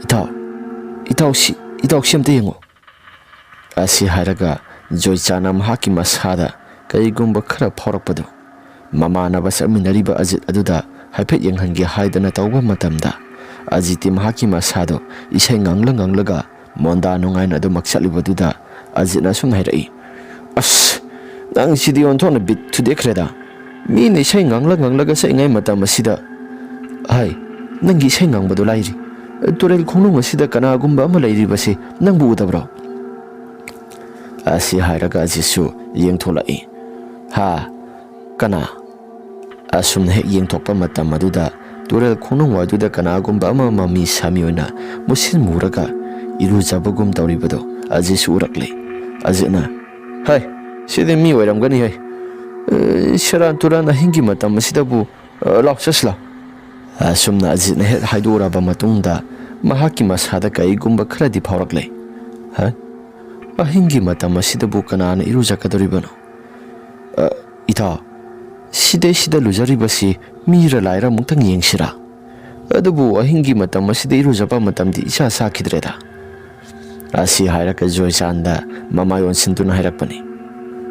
ꯏꯇꯥꯎ, ꯏꯇꯥꯎꯁꯤ, ꯏꯇꯥꯎꯁꯤ ꯑꯝꯇ ꯌꯦꯡꯉꯨ" ꯑꯁꯤ ꯍꯥꯏꯔꯒ ꯖꯣꯏꯆꯥꯅ ꯃꯍꯥꯛꯀꯤ ꯃꯁꯥꯗ ꯀꯔꯤꯒꯨꯝꯕ ꯈꯔ ꯐꯥꯎꯔꯛꯄꯗꯨ ꯃꯃꯥꯟꯅꯕ ꯆꯠꯃꯤꯟꯅꯔꯤꯕ ꯑꯖꯤꯠ ꯑꯗꯨꯗ ꯍꯥꯏꯐꯦꯠ ꯌꯦꯡꯍꯟꯒꯦ ꯍꯥꯏꯗꯅ ꯇꯧꯕ ꯃꯇꯝꯗ, ꯑꯖꯤꯠꯇꯤ ꯃꯍꯥꯛꯀꯤ ꯃꯁꯥꯗꯣ ꯏꯁꯩ ꯉꯪꯂ ꯉꯪꯂꯒ ꯃꯣꯟꯗꯥ ꯅꯨꯡꯉꯥꯏꯅ ꯑꯗꯨꯃꯛ ꯆꯠꯂꯤꯕꯗꯨꯗ ꯑꯖꯤꯠꯅ ꯑꯁꯨꯝꯅ ꯍꯥꯏꯔꯛꯏ, "ꯑꯁ, ꯅꯪ ꯁꯤꯗꯤ ꯑꯣꯟꯊꯣꯛꯅ ꯕꯤꯠ ꯊꯨꯗꯦꯛꯈ꯭ꯔꯦꯗ꯫ ꯃꯤꯅ ꯏꯁꯩ ꯉꯪꯂ ꯉꯪꯂꯒ ꯆꯠꯂꯤꯉꯩ ꯃꯇꯝ ꯑꯁꯤꯗ, ꯍꯥꯏ, ꯅꯪꯒꯤ ꯏꯁꯩ ꯉꯪꯕꯗꯣ ꯂꯥꯏꯔꯤ꯫ ꯇꯨꯔꯦꯜ ꯈꯣꯡꯅꯨꯡ ꯑꯁꯤꯗ ꯀꯅꯥꯒꯨꯝꯕ ꯑꯃ ꯂꯩꯔꯤꯕꯁꯤ ꯅꯪꯕꯨ ꯎꯗꯕ꯭ꯔꯣ?" ꯑꯁꯤ ꯍꯥꯏꯔꯒ ꯑꯖꯤꯠꯁꯨ ꯌꯦꯡꯊꯣꯛꯂꯛꯏ꯫ "ꯍꯥ? ꯀꯅꯥ?" ꯑꯁꯨꯝꯅ ꯍꯦꯛ ꯌꯦꯡꯊꯣꯛꯄ ꯃꯇꯝ ꯑꯗꯨꯗ ꯇꯨꯔꯦꯜ ꯈꯣꯡꯅꯨꯡ ꯋꯥꯏꯗꯨꯗ ꯀꯅꯥꯒꯨꯝꯕ ꯑꯃ ꯃꯃꯤ ꯁꯥꯃꯤ ꯑꯣꯏꯅ ꯃꯨꯁꯤꯟ ꯃꯨꯔꯒ ꯏꯔꯨꯖꯕꯒꯨꯝ ꯇꯧꯔꯤꯕꯗꯣ ꯑꯖꯤꯠꯁꯨ ꯎꯔꯛꯂꯦ꯫ ꯑꯖꯤꯠꯅ, "ꯍꯩ, ꯁꯤꯗꯤ ꯃꯤ ꯑꯣꯏꯔꯝꯒꯅꯤ ꯍꯩ꯫ ꯑꯦ, ꯁꯦꯔꯥꯟ ꯇꯨꯔꯥꯟ ꯑꯍꯤꯡꯒꯤ ꯃꯇꯝ ꯑꯁꯤꯗꯕꯨ, ꯑ, ꯂꯥꯎ ꯆꯠꯁꯤ ꯂꯥꯎ꯫" ꯑꯁꯨꯝꯅ ꯑꯖꯤꯠꯅ ꯍꯦꯛ ꯍꯥꯏꯗꯣꯛꯎꯔꯕ ꯃꯇꯨꯡꯗ ꯃꯍꯥꯛꯀꯤ ꯃꯁꯥꯗ ꯀꯩꯒꯨꯝꯕ ꯈꯔꯗꯤ ꯐꯥꯎꯔꯛꯂꯦ꯫ "ꯍ? ꯑꯍꯤꯡꯒꯤ ꯃꯇꯝ ꯑꯁꯤꯗꯕꯨ ꯀꯅꯥꯅ ꯏꯔꯨꯖꯀꯗꯧꯔꯤꯕꯅꯣ? ꯑ, ꯏꯇꯥꯎ, ꯁꯤꯗꯩꯁꯤꯗ ꯂꯨꯖꯔꯤꯕꯁꯤ ꯃꯤꯔ ꯂꯥꯏꯔ ꯑꯃꯨꯛꯇꯪ ꯌꯦꯡꯁꯤꯔꯥ? ꯑꯗꯨꯕꯨ ꯑꯍꯤꯡꯒꯤ ꯃꯇꯝ ꯑꯁꯤꯗ ꯏꯔꯨꯖꯕ ꯃꯇꯝꯗꯤ ꯏꯆꯥ ꯆꯥꯈꯤꯗ꯭ꯔꯦꯗ꯫" ꯑꯁꯤ ꯍꯥꯏꯔꯒ ꯖꯣꯏꯆꯥꯟꯗ ꯃꯃꯥꯏ ꯑꯣꯟꯁꯤꯟꯗꯨꯅ ꯍꯥꯏꯔꯛꯄꯅꯤ꯫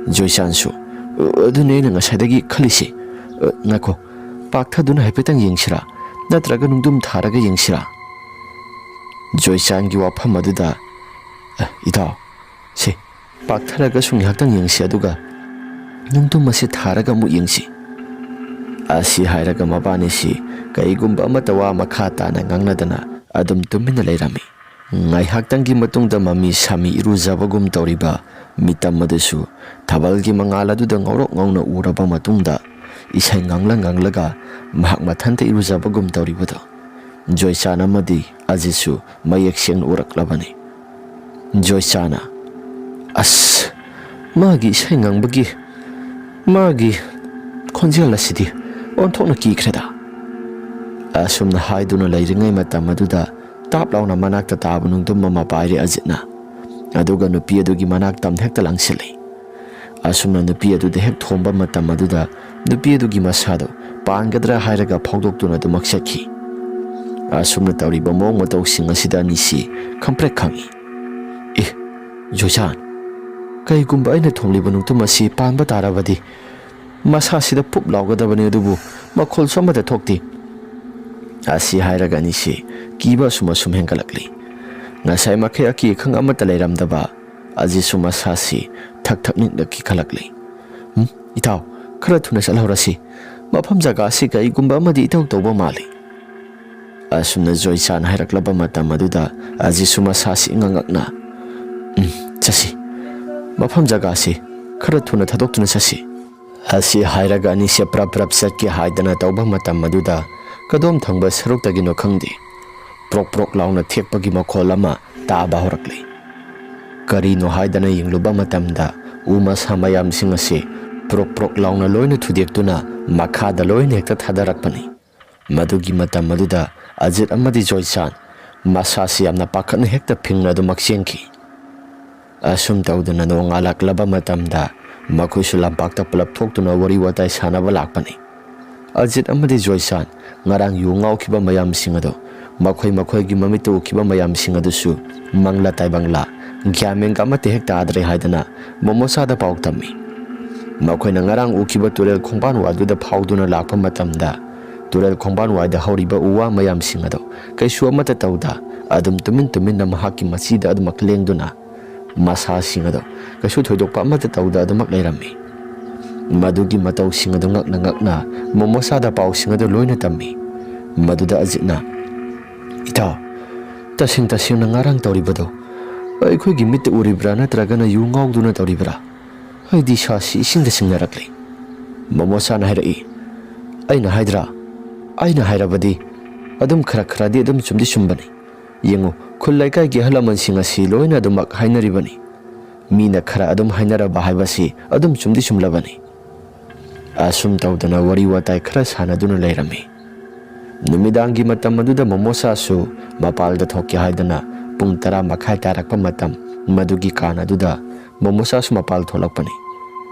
ꯖꯣꯏꯆꯥꯟꯁꯨ, "ꯑ, ꯑꯗꯨꯅꯦ ꯑꯩꯅ ꯉꯁꯥꯏꯗꯒꯤ ꯈꯜꯂꯤꯁꯦ꯫ ꯑ, ꯉꯥꯏꯈꯣ, ꯄꯥꯛꯊꯗꯨꯅ ꯍꯥꯏꯐꯦꯠꯇꯪ ꯌꯦꯡꯁꯤꯔꯥ? ꯅꯠꯇ꯭ꯔꯒ ꯅꯨꯡꯗꯨꯝ ꯊꯥꯔꯒ ꯌꯦꯡꯁꯤꯔꯥ?" ꯖꯣꯏꯆꯥꯟꯒꯤ ꯋꯥꯐꯝ ꯑꯗꯨꯗ, "ꯑ, ꯏꯇꯥꯎ, ꯁꯦ, ꯄꯥꯛꯊꯔꯒꯁꯨ ꯉꯥꯏꯍꯥꯛꯇꯪ ꯌꯦꯡꯁꯤ, ꯑꯗꯨꯒ ꯅꯨꯡꯗꯨꯝ ꯑꯁꯤ ꯊꯥꯔꯒ ꯑꯃꯨꯛ ꯌꯦꯡꯁꯤ꯫" ꯑꯁꯤ ꯍꯥꯏꯔꯒ ꯃꯕꯥꯅꯤꯁꯤ ꯀꯩꯒꯨꯝꯕ ꯑꯃꯠꯇ ꯋꯥ ꯃꯈꯥ ꯇꯥꯅ ꯉꯥꯡꯅꯗꯅ ꯑꯗꯨꯝ ꯇꯨꯃꯤꯟꯅ ꯂꯩꯔꯝꯃꯤ꯫ ꯉꯥꯏꯍꯥꯛꯇꯪꯒꯤ ꯃꯇꯨꯡꯗ ꯃꯃꯤ ꯁꯥꯃꯤ ꯏꯔꯨꯖꯕꯒꯨꯝ ꯇꯧꯔꯤꯕ ꯃꯤꯇꯝ ꯑꯗꯨꯁꯨ ꯊꯥꯕꯜꯒꯤ ꯃꯉꯥꯜ ꯑꯗꯨꯗ ꯉꯧꯔꯣꯛ ꯉꯧꯅ ꯎꯔꯕ ꯃꯇꯨꯡꯗ ꯏꯁꯩ ꯉꯪꯂ ꯉꯪꯂꯒ ꯃꯍꯥꯛ ꯃꯊꯟꯇ ꯏꯔꯨꯖꯕꯒꯨꯝ ꯇꯧꯔꯤꯕꯗꯣ ꯖꯣꯏꯆꯥꯟ ꯑꯃꯗꯤ ꯑꯖꯤꯠꯁꯨ ꯃꯌꯦꯛ ꯁꯦꯡꯅ ꯎꯔꯛꯂꯕꯅꯤ꯫ ꯖꯣꯏꯆꯥꯟꯅ, "ꯑꯁ, ꯃꯥꯒꯤ ꯏꯁꯩ ꯉꯪꯕꯒꯤ ꯃꯥꯒꯤ ꯈꯣꯟꯖꯦꯜ ꯑꯁꯤꯗꯤ ꯑꯣꯟꯊꯣꯛꯅ ꯀꯤꯈ꯭ꯔꯦꯗ꯫" ꯑꯁꯨꯝꯅ ꯍꯥꯏꯗꯨꯅ ꯂꯩꯔꯤꯉꯩ ꯃꯇꯝ ꯑꯗꯨꯗ ꯇꯥꯞ ꯂꯥꯎꯅ ꯃꯅꯥꯛꯇ ꯇꯥꯕ ꯅꯨꯡꯗꯨꯝ ꯑꯃ ꯄꯥꯏꯔꯦ ꯑꯖꯤꯠꯅ꯫ ꯑꯗꯨꯒ ꯅꯨꯄꯤ ꯑꯗꯨꯒꯤ ꯃꯅꯥꯛꯇ ꯍꯦꯛꯇ ꯂꯪꯁꯤꯜꯂꯤ꯫ ꯑꯁꯨꯝꯅ ꯅꯨꯄꯤ ꯑꯗꯨꯗ ꯍꯦꯛ ꯊꯣꯝꯕ ꯃꯇꯝ ꯑꯗꯨꯗ ꯅꯨꯄꯤ ꯑꯗꯨꯒꯤ ꯃꯁꯥꯗꯨ ꯄꯥꯟꯒꯗ꯭ꯔꯥ ꯍꯥꯏꯔꯒ ꯐꯥꯎꯗꯣꯛꯇꯨꯅ ꯑꯗꯨꯃꯛ ꯆꯠꯈꯤ꯫ ꯑꯁꯨꯝꯅ ꯇꯧꯔꯤꯕ ꯃꯑꯣꯡ ꯃꯇꯧꯁꯤꯡ ꯑꯁꯤꯗ ꯑꯅꯤꯁꯤ ꯈꯪꯄ꯭ꯔꯦꯛ ꯈꯪꯏ꯫ "ꯑꯦ, ꯖꯣꯏꯆꯥꯟ, ꯀꯩꯒꯨꯝꯕ ꯑꯩꯅ ꯊꯣꯝꯂꯤꯕ ꯅꯨꯡꯇꯨꯝ ꯑꯁꯤ ꯄꯥꯟꯕ ꯇꯥꯔꯕꯗꯤ ꯃꯁꯥꯁꯤꯗ ꯄꯨꯞ ꯂꯥꯎꯒꯗꯕꯅꯤ, ꯑꯗꯨꯕꯨ ꯃꯈꯣꯜꯁꯨ ꯑꯃꯠꯇ ꯊꯣꯛꯇꯦ꯫" ꯑꯁꯤ ꯍꯥꯏꯔꯒ ꯑꯅꯤꯁꯤ ꯀꯤꯕ ꯑꯁꯨꯝ ꯑꯁꯨꯝ ꯍꯦꯟꯒꯠꯂꯛꯂꯤ꯫ ꯉꯁꯥꯏ ꯃꯈꯩ ꯑꯀꯤ ꯑꯈꯪ ꯑꯃꯠꯇ ꯂꯩꯔꯝꯗꯕ ꯑꯖꯤꯠꯁꯨ ꯃꯁꯥꯁꯤ ꯊꯛ ꯊꯛ ꯅꯤꯛꯅ ꯀꯤꯈꯠꯂꯛꯂꯤ꯫ "ꯎꯝ, ꯏꯇꯥꯎ, ꯈꯔ ꯊꯨꯅ ꯆꯠꯍꯧꯔꯁꯤ꯫ ꯃꯐꯝ ꯖꯒꯥꯁꯤ ꯀꯔꯤꯒꯨꯝꯕ ꯑꯃꯗꯤ ꯏꯇꯧ ꯇꯧꯕ ꯃꯥꯜꯂꯤ꯫" ꯑꯁꯨꯝꯅ ꯖꯣꯏꯆꯥꯟ ꯍꯥꯏꯔꯛꯂꯕ ꯃꯇꯝ ꯑꯗꯨꯗ ꯑꯖꯤꯠꯁꯨ ꯃꯁꯥꯁꯤ ꯉꯉꯛꯅ, "ꯎꯝ, ꯆꯠꯁꯤ꯫ ꯃꯐꯝ ꯖꯒꯥꯁꯤ ꯈꯔ ꯊꯨꯅ ꯊꯥꯗꯣꯛꯇꯨꯅ ꯆꯠꯁꯤ꯫" ꯑꯁꯤ ꯍꯥꯏꯔꯒ ꯑꯅꯤꯁꯦ ꯄ꯭ꯔꯞ ꯄ꯭ꯔꯞ ꯆꯠꯀꯦ ꯍꯥꯏꯗꯅ ꯇꯧꯕ ꯃꯇꯝ ꯑꯗꯨꯗ, ꯀꯗꯣꯝ ꯊꯪꯕ ꯁꯔꯨꯛꯇꯒꯤꯅꯣ ꯈꯪꯗꯦ, ꯄ꯭ꯔꯣꯛ ꯄ꯭ꯔꯣꯛ ꯂꯥꯎꯅ ꯊꯦꯛꯄꯒꯤ ꯃꯈꯣꯜ ꯑꯃ ꯇꯥꯕ ꯍꯧꯔꯛꯂꯦ꯫ ꯀꯔꯤꯅꯣ ꯍꯥꯏꯗꯅ ꯌꯦꯡꯂꯨꯕ ꯃꯇꯝꯗ, ꯎ ꯃꯁꯥ ꯃꯌꯥꯝꯁꯤꯡ ꯑꯁꯤ ꯄ꯭ꯔꯣꯛ ꯄ꯭ꯔꯣꯛ ꯂꯥꯎꯅ ꯂꯣꯏꯅ ꯊꯨꯗꯦꯛꯇꯨꯅ ꯃꯈꯥꯗ ꯂꯣꯏꯅ ꯍꯦꯛꯇ ꯊꯥꯗꯔꯛꯄꯅꯤ꯫ ꯃꯗꯨꯒꯤ ꯃꯇꯝ ꯑꯗꯨꯗ ꯑꯖꯤꯠ ꯑꯃꯗꯤ ꯖꯣꯏꯆꯥꯟ ꯃꯁꯥꯁꯤ ꯌꯥꯝꯅ ꯄꯥꯈꯠꯅ ꯍꯦꯛꯇ ꯐꯤꯡꯅ ꯑꯗꯨꯃꯛ ꯆꯦꯟꯈꯤ꯫ ꯑꯁꯨꯝ ꯇꯧꯗꯅ ꯅꯣꯡꯉꯥꯜꯂꯛꯂꯕ ꯃꯇꯝꯗ ꯃꯈꯣꯏꯁꯨ ꯂꯝꯄꯥꯛꯇ ꯄꯨꯂꯞ ꯊꯣꯛꯇꯨꯅ ꯋꯥꯔꯤ ꯋꯥꯇꯥꯏ ꯁꯥꯟꯅꯕ ꯂꯥꯛꯄꯅꯤ꯫ ꯑꯖꯤꯠ ꯑꯃꯗꯤ ꯖꯣꯏꯆꯥꯟ ꯉꯔꯥꯡ ꯌꯨ ꯉꯥꯎꯈꯤꯕ ꯃꯌꯥꯝꯁꯤꯡ ꯑꯗꯣ, ꯃꯈꯣꯏ ꯃꯈꯣꯏꯒꯤ ꯃꯃꯤꯠꯇ ꯎꯈꯤꯕ ꯃꯌꯥꯝꯁꯤꯡ ꯑꯗꯨꯁꯨ ꯃꯪꯂꯥ ꯇꯥꯏꯕꯪꯂꯥ, ꯒ꯭ꯌꯥꯟ ꯃꯦꯟꯒ ꯑꯃꯠꯇ ꯍꯦꯛ ꯇꯥꯗ꯭ꯔꯦ ꯍꯥꯏꯗꯅ ꯃꯣꯃꯣꯆꯥꯗ ꯄꯥꯎ ꯇꯝꯃꯤ꯫ ꯃꯈꯣꯏꯅ ꯉꯔꯥꯡ ꯎꯈꯤꯕ ꯇꯨꯔꯦꯜ ꯈꯣꯡꯕꯥꯟ ꯋꯥꯏꯗꯨꯗ ꯐꯥꯎꯗꯨꯅ ꯂꯥꯛꯄ ꯃꯇꯝꯗ, ꯇꯨꯔꯦꯜ ꯈꯣꯡꯕꯥꯟ ꯋꯥꯏꯗ ꯍꯧꯔꯤꯕ ꯎ ꯋꯥ ꯃꯌꯥꯝꯁꯤꯡ ꯑꯗꯣ ꯀꯩꯁꯨ ꯑꯃꯠꯇ ꯇꯧꯗ, ꯑꯗꯨꯝ ꯇꯨꯃꯤꯟ ꯇꯨꯃꯤꯟꯅ ꯃꯍꯥꯛꯀꯤ ꯃꯆꯤꯗ ꯑꯗꯨꯃꯛ ꯂꯦꯡꯗꯨꯅ ꯃꯁꯥꯁꯤꯡ ꯑꯗꯣ ꯀꯩꯁꯨ ꯊꯣꯏꯗꯣꯛꯄ ꯑꯃꯠꯇ ꯇꯧꯗ ꯑꯗꯨꯃꯛ ꯂꯩꯔꯝꯃꯤ꯫ ꯃꯗꯨꯒꯤ ꯃꯇꯧꯁꯤꯡ ꯑꯗꯨ ꯉꯛꯅ ꯉꯛꯅ ꯃꯣꯃꯣꯆꯥꯗ ꯄꯥꯎꯁꯤꯡ ꯑꯗꯨ ꯂꯣꯏꯅ ꯇꯝꯃꯤ꯫ ꯃꯗꯨꯗ ꯑꯖꯤꯠꯅ, "ꯏꯇꯥꯎ, ꯇꯁꯦꯡ ꯇꯁꯦꯡꯅ ꯉꯔꯥꯡ ꯇꯧꯔꯤꯕꯗꯣ ꯑꯩꯈꯣꯏꯒꯤ ꯃꯤꯠꯇ ꯎꯔꯤꯕ꯭ꯔꯥ, ꯅꯠꯇ꯭ꯔꯒꯅ ꯌꯨ ꯉꯥꯎꯗꯨꯅ ꯇꯧꯔꯤꯕ꯭ꯔꯥ? ꯑꯩꯗꯤ ꯏꯁꯥꯁꯤ ꯏꯁꯤꯡꯗ ꯆꯤꯡꯅꯔꯛꯂꯦ꯫" ꯃꯣꯃꯣꯆꯥꯅ ꯍꯥꯏꯔꯛꯏ, "ꯑꯩꯅ ꯍꯥꯏꯗ꯭ꯔꯥ? ꯑꯩꯅ ꯍꯥꯏꯔꯕꯗꯤ ꯑꯗꯨꯝ ꯈꯔ ꯈꯔꯗꯤ ꯑꯗꯨꯝ ꯆꯨꯝꯗꯤ ꯆꯨꯝꯕꯅꯤ꯫ ꯌꯦꯡꯉꯨ, ꯈꯨꯜ ꯂꯩꯀꯥꯏꯒꯤ ꯑꯍꯜ ꯂꯃꯟꯁꯤꯡ ꯑꯁꯤ ꯂꯣꯏꯅ ꯑꯗꯨꯃꯛ ꯍꯥꯏꯅꯔꯤꯕꯅꯤ꯫ ꯃꯤꯅ ꯈꯔ ꯑꯗꯨꯝ ꯍꯥꯏꯅꯔꯕ ꯍꯥꯏꯕꯁꯤ ꯑꯗꯨꯝ ꯆꯨꯝꯗꯤ ꯆꯨꯝꯂꯕꯅꯤ꯫" ꯑꯁꯨꯝ ꯇꯧꯗꯅ ꯋꯥꯔꯤ ꯋꯥꯇꯥꯏ ꯈꯔ ꯁꯥꯟꯅꯗꯨꯅ ꯂꯩꯔꯝꯃꯤ꯫ ꯅꯨꯃꯤꯗꯥꯡꯒꯤ ꯃꯇꯝ ꯑꯗꯨꯗ ꯃꯣꯃꯣꯆꯥꯁꯨ ꯃꯄꯥꯜꯗ ꯊꯣꯛꯀꯦ ꯍꯥꯏꯗꯅ ꯄꯨꯡ ꯇꯔꯥ ꯃꯈꯥꯏ ꯇꯥꯔꯛꯄ ꯃꯇꯝ, ꯃꯗꯨꯒꯤ ꯀꯥꯟ ꯑꯗꯨꯗ ꯃꯣꯃꯣꯆꯥꯁꯨ ꯃꯄꯥꯜ ꯊꯣꯛꯂꯛꯄꯅꯤ꯫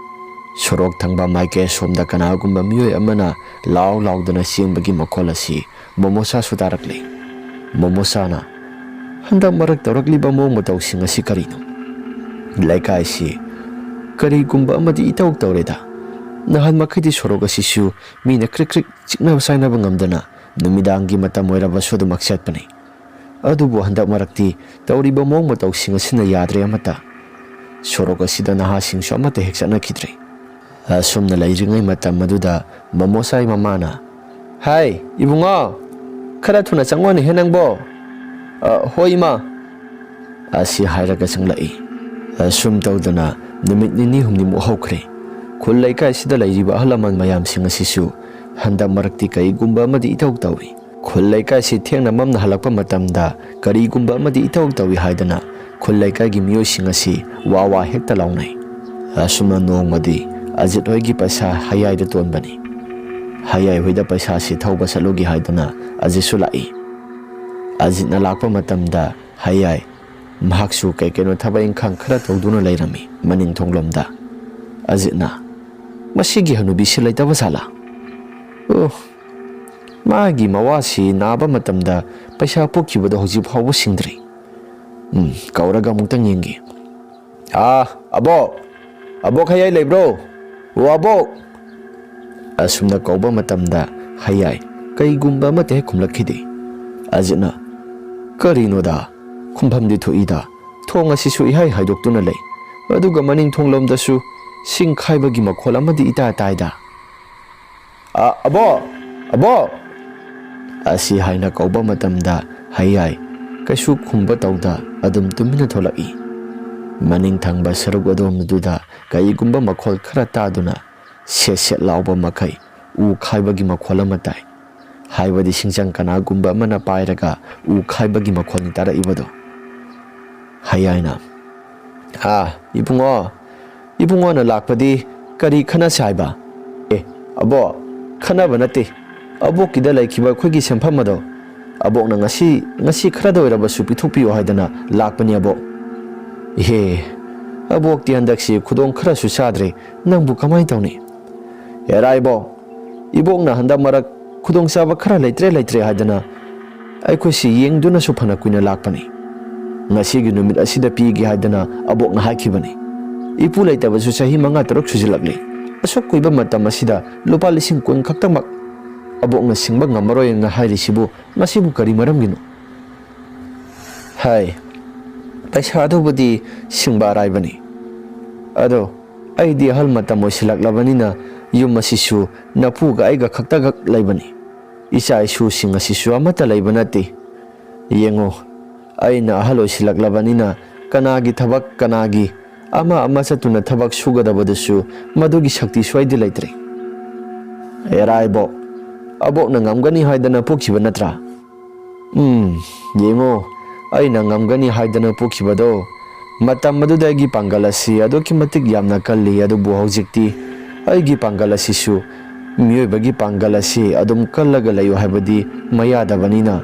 ꯁꯣꯔꯣꯛ ꯊꯪꯕ ꯃꯥꯏꯀꯩ ꯑꯁꯣꯝꯗ ꯀꯅꯥꯒꯨꯝꯕ ꯃꯤꯑꯣꯏ ꯑꯃꯅ ꯂꯥꯎ ꯂꯥꯎꯗꯨꯅ ꯆꯦꯟꯕꯒꯤ ꯃꯈꯣꯜ ꯑꯁꯤ ꯃꯣꯃꯣꯆꯥꯁꯨ ꯇꯥꯔꯛꯂꯦ꯫ ꯃꯣꯃꯣꯆꯥꯅ, "ꯍꯟꯗꯛ ꯃꯔꯛ ꯇꯧꯔꯛꯂꯤꯕ ꯃꯑꯣꯡ ꯃꯇꯧꯁꯤꯡ ꯑꯁꯤ ꯀꯔꯤꯅꯣ? ꯂꯩꯀꯥꯏꯁꯤ ꯀꯔꯤꯒꯨꯝꯕ ꯑꯃꯗꯤ ꯏꯇꯧ ꯇꯧꯔꯦꯗ꯫ ꯅꯍꯥꯟ ꯃꯈꯩꯗꯤ ꯁꯣꯔꯣꯛ ꯑꯁꯤꯁꯨ ꯃꯤꯅ ꯀ꯭ꯔꯤꯛ ꯀ꯭ꯔꯤꯛ ꯆꯤꯛꯅꯕ ꯆꯥꯏꯅꯕ ꯉꯝꯗꯅ ꯅꯨꯃꯤꯗꯥꯡꯒꯤ ꯃꯇꯝ ꯑꯣꯏꯔꯕꯁꯨ ꯑꯗꯨꯃꯛ ꯆꯠꯄꯅꯤ꯫ ꯑꯗꯨꯕꯨ ꯍꯟꯗꯛ ꯃꯔꯛꯇꯤ ꯇꯧꯔꯤꯕ ꯃꯑꯣꯡ ꯃꯇꯧꯁꯤꯡ ꯑꯁꯤꯅ ꯌꯥꯗ꯭ꯔꯦ ꯑꯃꯠꯇ꯫ ꯁꯣꯔꯣꯛ ꯑꯁꯤꯗ ꯅꯍꯥꯁꯤꯡꯁꯨ ꯑꯃꯠꯇ ꯍꯦꯛ ꯆꯠꯅꯈꯤꯗ꯭ꯔꯦ꯫" ꯑꯁꯨꯝꯅ ꯂꯩꯔꯤꯉꯩ ꯃꯇꯝ ꯑꯗꯨꯗ ꯃꯣꯃꯣꯆꯥꯏ ꯃꯃꯥꯅ, "ꯍꯥꯏ, ꯏꯕꯨꯡꯉꯣ, ꯈꯔ ꯊꯨꯅ ꯆꯪꯉꯣꯅꯦꯍꯦ ꯅꯪꯕꯣ꯫" "ꯑ, ꯍꯣꯏ, ꯏꯃꯥ꯫" ꯑꯁꯤ ꯍꯥꯏꯔꯒ ꯆꯪꯂꯛꯏ꯫ ꯑꯁꯨꯝ ꯇꯧꯗꯅ ꯅꯨꯃꯤꯠ ꯅꯤꯅꯤ ꯍꯨꯝꯅꯤꯃꯨꯛ ꯍꯧꯈ꯭ꯔꯦ꯫ ꯈꯨꯜ ꯂꯩꯀꯥꯏꯁꯤꯗ ꯂꯩꯔꯤꯕ ꯑꯍꯜ ꯂꯃꯟ ꯃꯌꯥꯝꯁꯤꯡ ꯑꯁꯤꯁꯨ ꯍꯟꯗꯛ ꯃꯔꯛꯇꯤ ꯀꯔꯤꯒꯨꯝꯕ ꯑꯃꯗꯤ ꯏꯇꯧ ꯇꯧꯏ꯫ ꯈꯨꯜ ꯂꯩꯀꯥꯏꯁꯤ ꯊꯦꯡꯅ ꯃꯝꯅ ꯍꯜꯂꯛꯄ ꯃꯇꯝꯗ ꯀꯔꯤꯒꯨꯝꯕ ꯑꯃꯗꯤ ꯏꯇꯧ ꯇꯧꯏ ꯍꯥꯏꯗꯅ ꯈꯨꯜ ꯂꯩꯀꯥꯏꯒꯤ ꯃꯤꯑꯣꯏꯁꯤꯡ ꯑꯁꯤ ꯋꯥ ꯋꯥ ꯍꯦꯛꯇ ꯂꯥꯎꯅꯩ꯫ ꯑꯁꯨꯝꯅ ꯅꯣꯡꯃꯗꯤ ꯑꯖꯤꯠ ꯍꯣꯏꯒꯤ ꯄꯩꯁꯥ ꯍꯌꯥꯏꯗ ꯇꯣꯟꯕꯅꯤ꯫ ꯍꯌꯥꯏ ꯍꯣꯏꯗ ꯄꯩꯁꯥꯁꯤ ꯊꯧꯕ ꯆꯠꯂꯨꯒꯦ ꯍꯥꯏꯗꯅ ꯑꯖꯤꯠꯁꯨ ꯂꯥꯛꯏ꯫ ꯑꯖꯤꯠꯅ ꯂꯥꯛꯄ ꯃꯇꯝꯗ ꯍꯌꯥꯏ ꯃꯍꯥꯛꯁꯨ ꯀꯩ ꯀꯩꯅꯣ ꯊꯕꯛ ꯏꯪꯈꯥꯡ ꯈꯔ ꯇꯧꯗꯨꯅ ꯂꯩꯔꯝꯃꯤ ꯃꯅꯤꯡ ꯊꯣꯡꯂꯣꯝꯗ꯫ ꯑꯖꯤꯠꯅ, "ꯃꯁꯤꯒꯤ ꯍꯅꯨꯕꯤꯁꯤ ꯂꯩꯇꯕ ꯖꯥꯠꯂꯥ? ꯑꯣ, ꯃꯥꯒꯤ ꯃꯋꯥꯁꯤ ꯅꯥꯕ ꯃꯇꯝꯗ ꯄꯩꯁꯥ ꯄꯨꯈꯤꯕꯗꯣ ꯍꯧꯖꯤꯛ ꯐꯥꯎꯕ ꯁꯤꯡꯗ꯭ꯔꯤ꯫ ꯎꯝ, ꯀꯧꯔꯒ ꯑꯃꯨꯛꯇꯪ ꯌꯦꯡꯒꯦ꯫ ꯑꯥ, ꯑꯕꯣꯛ! ꯑꯕꯣꯛ ꯍꯌꯥꯏ ꯂꯩꯕ꯭ꯔꯣ? ꯑꯣ, ꯑꯕꯣꯛ!" ꯑꯁꯨꯝꯅ ꯀꯧꯕ ꯃꯇꯝꯗ ꯍꯌꯥꯏ ꯀꯩꯒꯨꯝꯕ ꯑꯃꯠꯇ ꯍꯦꯛ ꯈꯨꯝꯂꯛꯈꯤꯗꯦ꯫ ꯑꯖꯤꯠꯅ, "ꯀꯔꯤꯅꯣꯗ? ꯈꯨꯝꯐꯝꯗꯤ ꯊꯣꯛꯏꯗ꯫ ꯊꯣꯡ ꯑꯁꯤꯁꯨ ꯏꯍꯥꯏ ꯍꯥꯏꯗꯣꯛꯇꯨꯅ ꯂꯩ꯫ ꯑꯗꯨꯒ ꯃꯅꯤꯡ ꯊꯣꯡꯂꯣꯝꯗꯁꯨ ꯁꯤꯡ ꯈꯥꯏꯕꯒꯤ ꯃꯈꯣꯜ ꯑꯃꯗꯤ ꯏꯇꯥ ꯇꯥꯏꯗ꯫ ꯑ, ꯑꯕꯣꯛ! ꯑꯕꯣꯛ!" ꯑꯁꯤ ꯍꯥꯏꯅ ꯀꯧꯕ ꯃꯇꯝꯗ ꯍꯌꯥꯏ ꯀꯩꯁꯨ ꯈꯨꯝꯕ ꯇꯧꯗ ꯑꯗꯨꯝ ꯇꯨꯃꯤꯟꯅ ꯊꯣꯛꯂꯛꯏ꯫ ꯃꯅꯤꯡ ꯊꯪꯕ ꯁꯔꯨꯛ ꯑꯗꯣꯝꯗꯨꯗ ꯀꯔꯤꯒꯨꯝꯕ ꯃꯈꯣꯜ ꯈꯔ ꯇꯥꯗꯨꯅ ꯁꯦꯠ ꯁꯦꯠ ꯂꯥꯎꯕ ꯃꯈꯩ ꯎ ꯈꯥꯏꯕꯒꯤ ꯃꯈꯣꯜ ꯑꯃ ꯇꯥꯏ꯫ ꯍꯥꯏꯕꯗꯤ ꯁꯤꯡꯖꯪ ꯀꯅꯥꯒꯨꯝꯕ ꯑꯃꯅ ꯄꯥꯏꯔꯒ ꯎ ꯈꯥꯏꯕꯒꯤ ꯃꯈꯣꯜꯅꯤ ꯇꯥꯔꯛꯏꯕꯗꯣ꯫ ꯍꯌꯥꯏꯅ, "ꯑꯥ, ꯏꯕꯨꯡꯉꯣ, ꯏꯕꯨꯡꯉꯣꯅ ꯂꯥꯛꯄꯗꯤ ꯀꯔꯤ ꯈꯟꯅꯁꯦ ꯍꯥꯏꯕ?" "ꯑꯦ, ꯑꯕꯣꯛ, ꯈꯟꯅꯕ ꯅꯠꯇꯦ꯫ ꯑꯕꯣꯛꯀꯤꯗ ꯂꯩꯈꯤꯕ ꯑꯩꯈꯣꯏꯒꯤ ꯁꯦꯟꯐꯝ ꯑꯗꯣ ꯑꯕꯣꯛꯅ ꯉꯁꯤ, ꯉꯁꯤ ꯈꯔꯗ ꯑꯣꯏꯔꯕꯁꯨ ꯄꯤꯊꯣꯛꯄꯤꯌꯨ ꯍꯥꯏꯗꯅ ꯂꯥꯛꯄꯅꯤ, ꯑꯕꯣꯛ꯫" "ꯏꯍꯦ, ꯑꯕꯣꯛꯇꯤ ꯍꯟꯗꯛꯁꯤ ꯈꯨꯗꯣꯡ ꯈꯔꯁꯨ ꯆꯥꯗ꯭ꯔꯦ꯫ ꯅꯪꯕꯨ ꯀꯃꯥꯏꯅ ꯇꯧꯅꯤ?" "ꯑꯦꯔꯥ ꯏꯕꯣꯛ, ꯏꯕꯣꯛꯅ ꯍꯟꯗꯛ ꯃꯔꯛ ꯈꯨꯗꯣꯡꯆꯥꯕ ꯈꯔ ꯂꯩꯇ꯭ꯔꯦ ꯂꯩꯇ꯭ꯔꯦ ꯍꯥꯏꯗꯅ ꯑꯩꯈꯣꯏꯁꯤ ꯌꯦꯡꯗꯨꯅꯁꯨ ꯐꯅ ꯀꯨꯏꯅ ꯂꯥꯛꯄꯅꯤ꯫ ꯉꯁꯤꯒꯤ ꯅꯨꯃꯤꯠ ꯑꯁꯤꯗ ꯄꯤꯒꯦ ꯍꯥꯏꯗꯅ ꯑꯕꯣꯛꯅ ꯍꯥꯏꯈꯤꯕꯅꯤ꯫ ꯏꯄꯨ ꯂꯩꯇꯕꯁꯨ ꯆꯍꯤ ꯃꯉꯥ ꯇꯔꯨꯛ ꯁꯨꯖꯤꯜꯂꯛꯂꯦ꯫ ꯑꯁꯨꯛ ꯀꯨꯏꯕ ꯃꯇꯝ ꯑꯁꯤꯗ ꯂꯨꯄꯥ ꯂꯤꯁꯤꯡ ꯀꯨꯟ ꯈꯛꯇꯃꯛ ꯑꯕꯣꯛꯅ ꯁꯤꯡꯕ ꯉꯝꯃꯔꯣꯏꯅ ꯍꯥꯏꯔꯤꯁꯤꯕꯨ ꯃꯁꯤꯕꯨ ꯀꯔꯤ ꯃꯔꯝꯒꯤꯅꯣ?" "ꯍꯥꯏ, ꯄꯩꯁꯥꯗꯨꯕꯨꯗꯤ ꯁꯤꯡꯕ ꯑꯔꯥꯏꯕꯅꯤ꯫ ꯑꯗꯣ ꯑꯩꯗꯤ ꯑꯍꯜ ꯃꯇꯝ ꯑꯣꯏꯁꯤꯜꯂꯛꯂꯕꯅꯤꯅ ꯌꯨꯝ ꯑꯁꯤꯁꯨ ꯅꯄꯨꯒ ꯑꯩꯒ ꯈꯛꯇꯈꯛ ꯂꯩꯕꯅꯤ꯫ ꯏꯆꯥ ꯏꯁꯨꯁꯤꯡ ꯑꯁꯤꯁꯨ ꯑꯃꯠꯇ ꯂꯩꯕ ꯅꯠꯇꯦ꯫ ꯌꯦꯡꯉꯣ, ꯑꯩꯅ ꯑꯍꯜ ꯑꯣꯏꯁꯤꯜꯂꯛꯂꯕꯅꯤꯅ ꯀꯅꯥꯒꯤ ꯊꯕꯛ, ꯀꯅꯥꯒꯤ ꯑꯃ ꯑꯃ ꯆꯠꯇꯨꯅ ꯊꯕꯛ ꯁꯨꯒꯗꯕꯗꯨꯁꯨ ꯃꯗꯨꯒꯤ ꯁꯛꯇꯤꯁꯨ ꯑꯩꯗꯤ ꯂꯩꯇ꯭ꯔꯦ꯫ ꯑꯦꯔꯥ ꯏꯕꯣꯛ, ꯑꯕꯣꯛꯅ ꯉꯝꯒꯅꯤ ꯍꯥꯏꯗꯅ ꯄꯣꯛꯈꯤꯕ ꯅꯠꯇ꯭ꯔꯥ? ꯎꯝ, ꯌꯦꯡꯉꯣ, ꯑꯩꯅ ꯉꯝꯒꯅꯤ ꯍꯥꯏꯗꯅ ꯄꯣꯛꯈꯤꯕꯗꯣ, ꯃꯇꯝ ꯑꯗꯨꯗ ꯑꯩꯒꯤ ꯄꯥꯡꯒꯜ ꯑꯁꯤ ꯑꯗꯨꯛꯀꯤ ꯃꯇꯤꯛ ꯌꯥꯝꯅ ꯀꯜꯂꯤ, ꯑꯗꯨꯕꯨ ꯍꯧꯖꯤꯛꯇꯤ ꯑꯩꯒꯤ ꯄꯥꯡꯒꯜ ꯑꯁꯤꯁꯨ ꯃꯤꯑꯣꯏꯕꯒꯤ ꯄꯥꯡꯒꯜ ꯑꯁꯤ ꯑꯗꯨꯝ ꯀꯜꯂꯒ ꯂꯩꯌꯨ ꯍꯥꯏꯕꯗꯤ ꯃꯌꯥꯗꯕꯅꯤꯅ,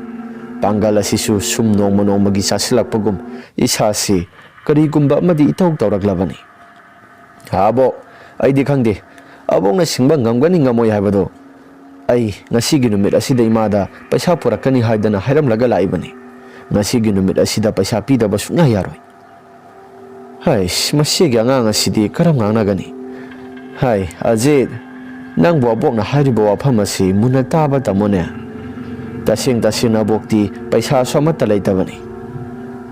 ꯄꯥꯡꯒꯜ ꯑꯁꯤꯁꯨ ꯁꯨꯝ ꯅꯣꯡꯃ ꯅꯣꯡꯃꯒꯤ ꯆꯥꯁꯤꯜꯂꯛꯄꯒꯨꯝ ꯏꯁꯥꯁꯤ ꯀꯔꯤꯒꯨꯝꯕ ꯑꯃꯗꯤ ꯏꯇꯧ ꯇꯧꯔꯛꯂꯕꯅꯤ꯫ ꯑꯕꯣꯛ, ꯑꯩꯗꯤ ꯈꯪꯗꯦ, ꯑꯕꯣꯛꯅ ꯁꯤꯡꯕ ꯉꯝꯒꯅꯤ ꯉꯝꯃꯣꯏ ꯍꯥꯏꯕꯗꯣ꯫ ꯑꯩ ꯉꯁꯤꯒꯤ ꯅꯨꯃꯤꯠ ꯑꯁꯤꯗ ꯏꯃꯥꯗ ꯄꯩꯁꯥ ꯄꯨꯔꯛꯀꯅꯤ ꯍꯥꯏꯗꯅ ꯍꯥꯏꯔꯝꯂꯒ ꯂꯥꯛꯏꯕꯅꯤ꯫ ꯉꯁꯤꯒꯤ ꯅꯨꯃꯤꯠ ꯑꯁꯤꯗ ꯄꯩꯁꯥ ꯄꯤꯗꯕ ꯁꯨꯡꯌꯥ ꯌꯥꯔꯣꯏ꯫ ꯍꯩꯁ, ꯃꯁꯤꯒꯤ ꯑꯉꯥꯡ ꯑꯁꯤꯗꯤ ꯀꯔꯝ ꯉꯥꯡꯅꯒꯅꯤ? ꯍꯥꯏ, ꯑꯖꯤꯠ, ꯅꯪꯕꯨ ꯑꯕꯣꯛꯅ ꯍꯥꯏꯔꯤꯕ ꯋꯥꯐꯝ ꯑꯁꯤ ꯃꯨꯟꯅ ꯇꯥꯕ ꯇꯝꯃꯨꯅꯦ꯫ ꯇꯁꯦꯡ ꯇꯁꯦꯡꯅ ꯑꯕꯣꯛꯇꯤ ꯄꯩꯁꯥꯁꯨ ꯑꯃꯠꯇ ꯂꯩꯇꯕꯅꯤ꯫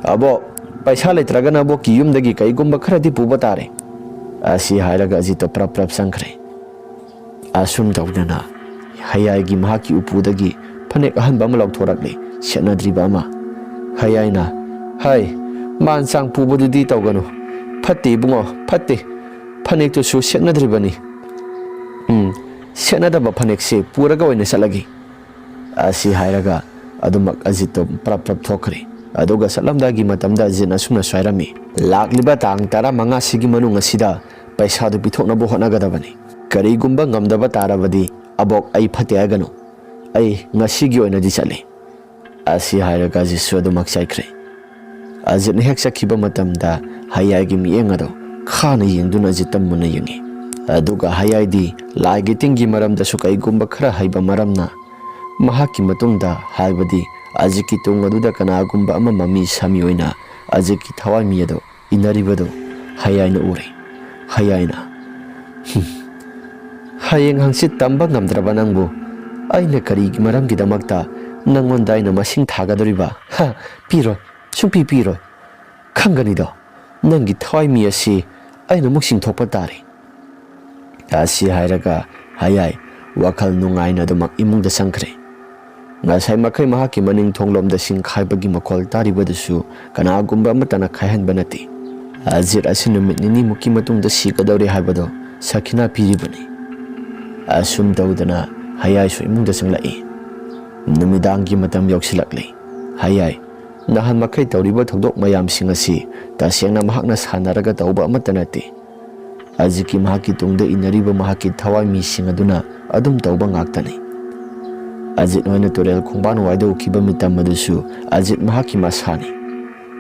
ꯑꯕꯣꯛ, ꯄꯩꯁꯥ ꯂꯩꯇ꯭ꯔꯒꯅ ꯑꯕꯣꯛꯀꯤ ꯌꯨꯝꯗꯒꯤ ꯀꯩꯒꯨꯝꯕ ꯈꯔꯗꯤ ꯄꯨꯕ ꯇꯥꯔꯦ꯫ ꯑꯁꯤ ꯍꯥꯏꯔꯒ ꯑꯖꯤꯠꯇꯣ ꯄ꯭ꯔꯞ ꯄ꯭ꯔꯞ ꯆꯪꯈ꯭ꯔꯦ꯫ ꯑꯁꯨꯝ ꯇꯧꯗꯅ ꯍꯌꯥꯏꯒꯤ ꯃꯍꯥꯛꯀꯤ ꯎꯄꯨꯗꯒꯤ ꯐꯅꯦꯛ ꯑꯍꯟꯕ ꯑꯃ ꯂꯧꯊꯣꯔꯛꯂꯦ, ꯁꯦꯠꯅꯗ꯭ꯔꯤꯕ ꯑꯃ꯫ ꯍꯌꯥꯏꯅ, "ꯍꯥꯏ, ꯃꯥꯟ ꯆꯥꯡ ꯄꯨꯕꯗꯨꯗꯤ ꯇꯧꯒꯅꯨ꯫ ꯐꯠꯇꯦ ꯏꯕꯨꯡꯉꯣ, ꯐꯠꯇꯦ꯫ ꯐꯅꯦꯛꯇꯨꯁꯨ ꯁꯦꯠꯅꯗ꯭ꯔꯤꯕꯅꯤ꯫ ꯎꯝ, ꯁꯦꯠꯅꯗꯕ ꯐꯅꯦꯛꯁꯦ ꯄꯨꯔꯒ ꯑꯣꯏꯅ ꯆꯠꯂꯒꯦ"꯫ ꯑꯁꯤ ꯍꯥꯏꯔꯒ ꯑꯗꯨꯃꯛ ꯑꯖꯤꯠꯇꯣ ꯄ꯭ꯔꯞ ꯄ꯭ꯔꯞ ꯊꯣꯛꯈ꯭ꯔꯦ꯫ ꯑꯗꯨꯒ ꯆꯠꯂꯝꯗꯥꯏꯒꯤ ꯃꯇꯝꯗ ꯑꯖꯤꯠꯅ ꯑꯁꯨꯝꯅ ꯁ꯭ꯋꯥꯏꯔꯝꯃꯤ, "ꯂꯥꯛꯂꯤꯕ ꯇꯥꯡ ꯇꯔꯥꯃꯉꯥꯁꯤꯒꯤ ꯃꯅꯨꯡ ꯑꯁꯤꯗ ꯄꯩꯁꯥꯗꯨ ꯄꯤꯊꯣꯛꯅꯕ ꯍꯣꯠꯅꯒꯗꯕꯅꯤ꯫ ꯀꯔꯤꯒꯨꯝꯕ ꯉꯝꯗꯕ ꯇꯥꯔꯕꯗꯤ, ꯑꯕꯣꯛ, ꯑꯩ ꯐꯠꯇꯦ ꯍꯥꯏꯒꯅꯨ꯫ ꯑꯩ ꯉꯁꯤꯒꯤ ꯑꯣꯏꯅꯗꯤ ꯆꯠꯂꯤ"꯫ ꯑꯁꯤ ꯍꯥꯏꯔꯒ ꯑꯖꯤꯠꯁꯨ ꯑꯗꯨꯃꯛ ꯆꯠꯈ꯭ꯔꯦ꯫ ꯑꯖꯤꯠꯅ ꯍꯦꯛ ꯆꯠꯈꯤꯕ ꯃꯇꯝꯗ ꯍꯌꯥꯏꯒꯤ ꯃꯤꯠꯌꯦꯡ ꯑꯗꯣ ꯈꯥꯅ ꯌꯦꯡꯗꯨꯅ ꯑꯖꯤꯠꯇ ꯃꯨꯟꯅ ꯌꯦꯡꯉꯤ꯫ ꯑꯗꯨꯒ ꯍꯌꯥꯏꯗꯤ ꯂꯥꯏꯒꯤ ꯇꯤꯟꯒꯤ ꯃꯔꯝꯗꯁꯨ ꯀꯩꯒꯨꯝꯕ ꯈꯔ ꯍꯩꯕ ꯃꯔꯝꯅ, ꯃꯍꯥꯛꯀꯤ ꯃꯇꯨꯡꯗ, ꯍꯥꯏꯕꯗꯤ ꯑꯖꯤꯠꯀꯤ ꯇꯨꯡ ꯑꯗꯨꯗ ꯀꯅꯥꯒꯨꯝꯕ ꯑꯃ ꯃꯃꯤ ꯁꯥꯃꯤ ꯑꯣꯏꯅ ꯑꯖꯤꯠꯀꯤ ꯊꯋꯥꯏ ꯃꯤ ꯑꯗꯣ ꯏꯟꯅꯔꯤꯕꯗꯨ ꯍꯌꯥꯏꯅ ꯎꯔꯦ꯫ ꯍꯌꯥꯏꯅ, "ꯍꯨꯝ, ꯍꯌꯦꯡ ꯍꯪꯆꯤꯠ ꯇꯝꯕ ꯉꯝꯗ꯭ꯔꯕ ꯅꯪꯕꯨ ꯑꯩꯅ ꯀꯔꯤꯒꯤ ꯃꯔꯝꯒꯤꯗꯃꯛꯇ ꯅꯪꯉꯣꯟꯗ ꯑꯩꯅ ꯃꯁꯤꯡ ꯊꯥꯒꯗꯧꯔꯤꯕ? ꯍꯥ, ꯄꯤꯔꯣꯏ, ꯁꯨꯡꯄꯤ ꯄꯤꯔꯣꯏ꯫ ꯈꯪꯒꯅꯤꯗꯣ, ꯅꯪꯒꯤ ꯊꯋꯥꯏ ꯃꯤ ꯑꯁꯤ ꯑꯩꯅ ꯑꯃꯨꯛ ꯆꯤꯡꯊꯣꯛꯄ ꯇꯥꯔꯦ"꯫ ꯑꯁꯤ ꯍꯥꯏꯔꯒ ꯍꯌꯥꯏ ꯋꯥꯈꯜ ꯅꯨꯡꯉꯥꯏꯅ ꯑꯗꯨꯃꯛ ꯏꯃꯨꯡꯗ ꯆꯪꯈ꯭ꯔꯦ꯫ ꯉꯁꯥꯏ ꯃꯈꯩ ꯃꯍꯥꯛꯀꯤ ꯃꯅꯤꯡ ꯊꯣꯡꯂꯣꯝꯗ ꯁꯤꯡ ꯈꯥꯏꯕꯒꯤ ꯃꯈꯣꯜ ꯇꯥꯔꯤꯕꯗꯨꯁꯨ ꯀꯅꯥꯒꯨꯝꯕ ꯑꯃꯠꯇꯅ ꯈꯥꯏꯍꯟꯕ ꯅꯠꯇꯦ꯫ ꯑꯖꯤꯠ ꯑꯁꯤ ꯅꯨꯃꯤꯠ ꯅꯤꯅꯤꯃꯨꯛꯀꯤ ꯃꯇꯨꯡꯗ ꯁꯤꯒꯗꯧꯔꯦ ꯍꯥꯏꯕꯗꯨ ꯁꯈꯤꯅꯥ ꯄꯤꯔꯤꯕꯅꯤ꯫ ꯑꯁꯨꯝ ꯇꯧꯗꯅ ꯍꯌꯥꯏꯁꯨ ꯏꯃꯨꯡꯗ ꯆꯪꯂꯛꯏ꯫ ꯅꯨꯃꯤꯗꯥꯡꯒꯤ ꯃꯇꯝ ꯌꯧꯁꯤꯜꯂꯛꯂꯤ꯫ ꯍꯌꯥꯏ, ꯅꯍꯥꯟ ꯃꯈꯩ ꯇꯧꯔꯤꯕ ꯊꯧꯗꯣꯛ ꯃꯌꯥꯝꯁꯤꯡ ꯑꯁꯤ ꯇꯁꯦꯡꯅ ꯃꯍꯥꯛꯅ ꯁꯥꯟꯅꯔꯒ ꯇꯧꯕ ꯑꯃꯠꯇ ꯅꯠꯇꯦ꯫ ꯑꯖꯤꯠꯀꯤ ꯃꯍꯥꯛꯀꯤ ꯇꯨꯡꯗ ꯏꯟꯅꯔꯤꯕ ꯃꯍꯥꯛꯀꯤ ꯊꯋꯥꯏ ꯃꯤꯁꯤꯡ ꯑꯗꯨꯅ ꯑꯗꯨꯝ ꯇꯧꯕ ꯉꯥꯛꯇꯅꯤ꯫ ꯑꯖꯤꯠ ꯍꯣꯏꯅ ꯇꯨꯔꯦꯜ ꯈꯣꯡꯕꯥꯟ ꯋꯥꯏꯗ ꯎꯈꯤꯕ ꯃꯤꯇꯝ ꯑꯗꯨꯁꯨ ꯑꯖꯤꯠ ꯃꯍꯥꯛꯀꯤ ꯃꯁꯥꯅꯤ꯫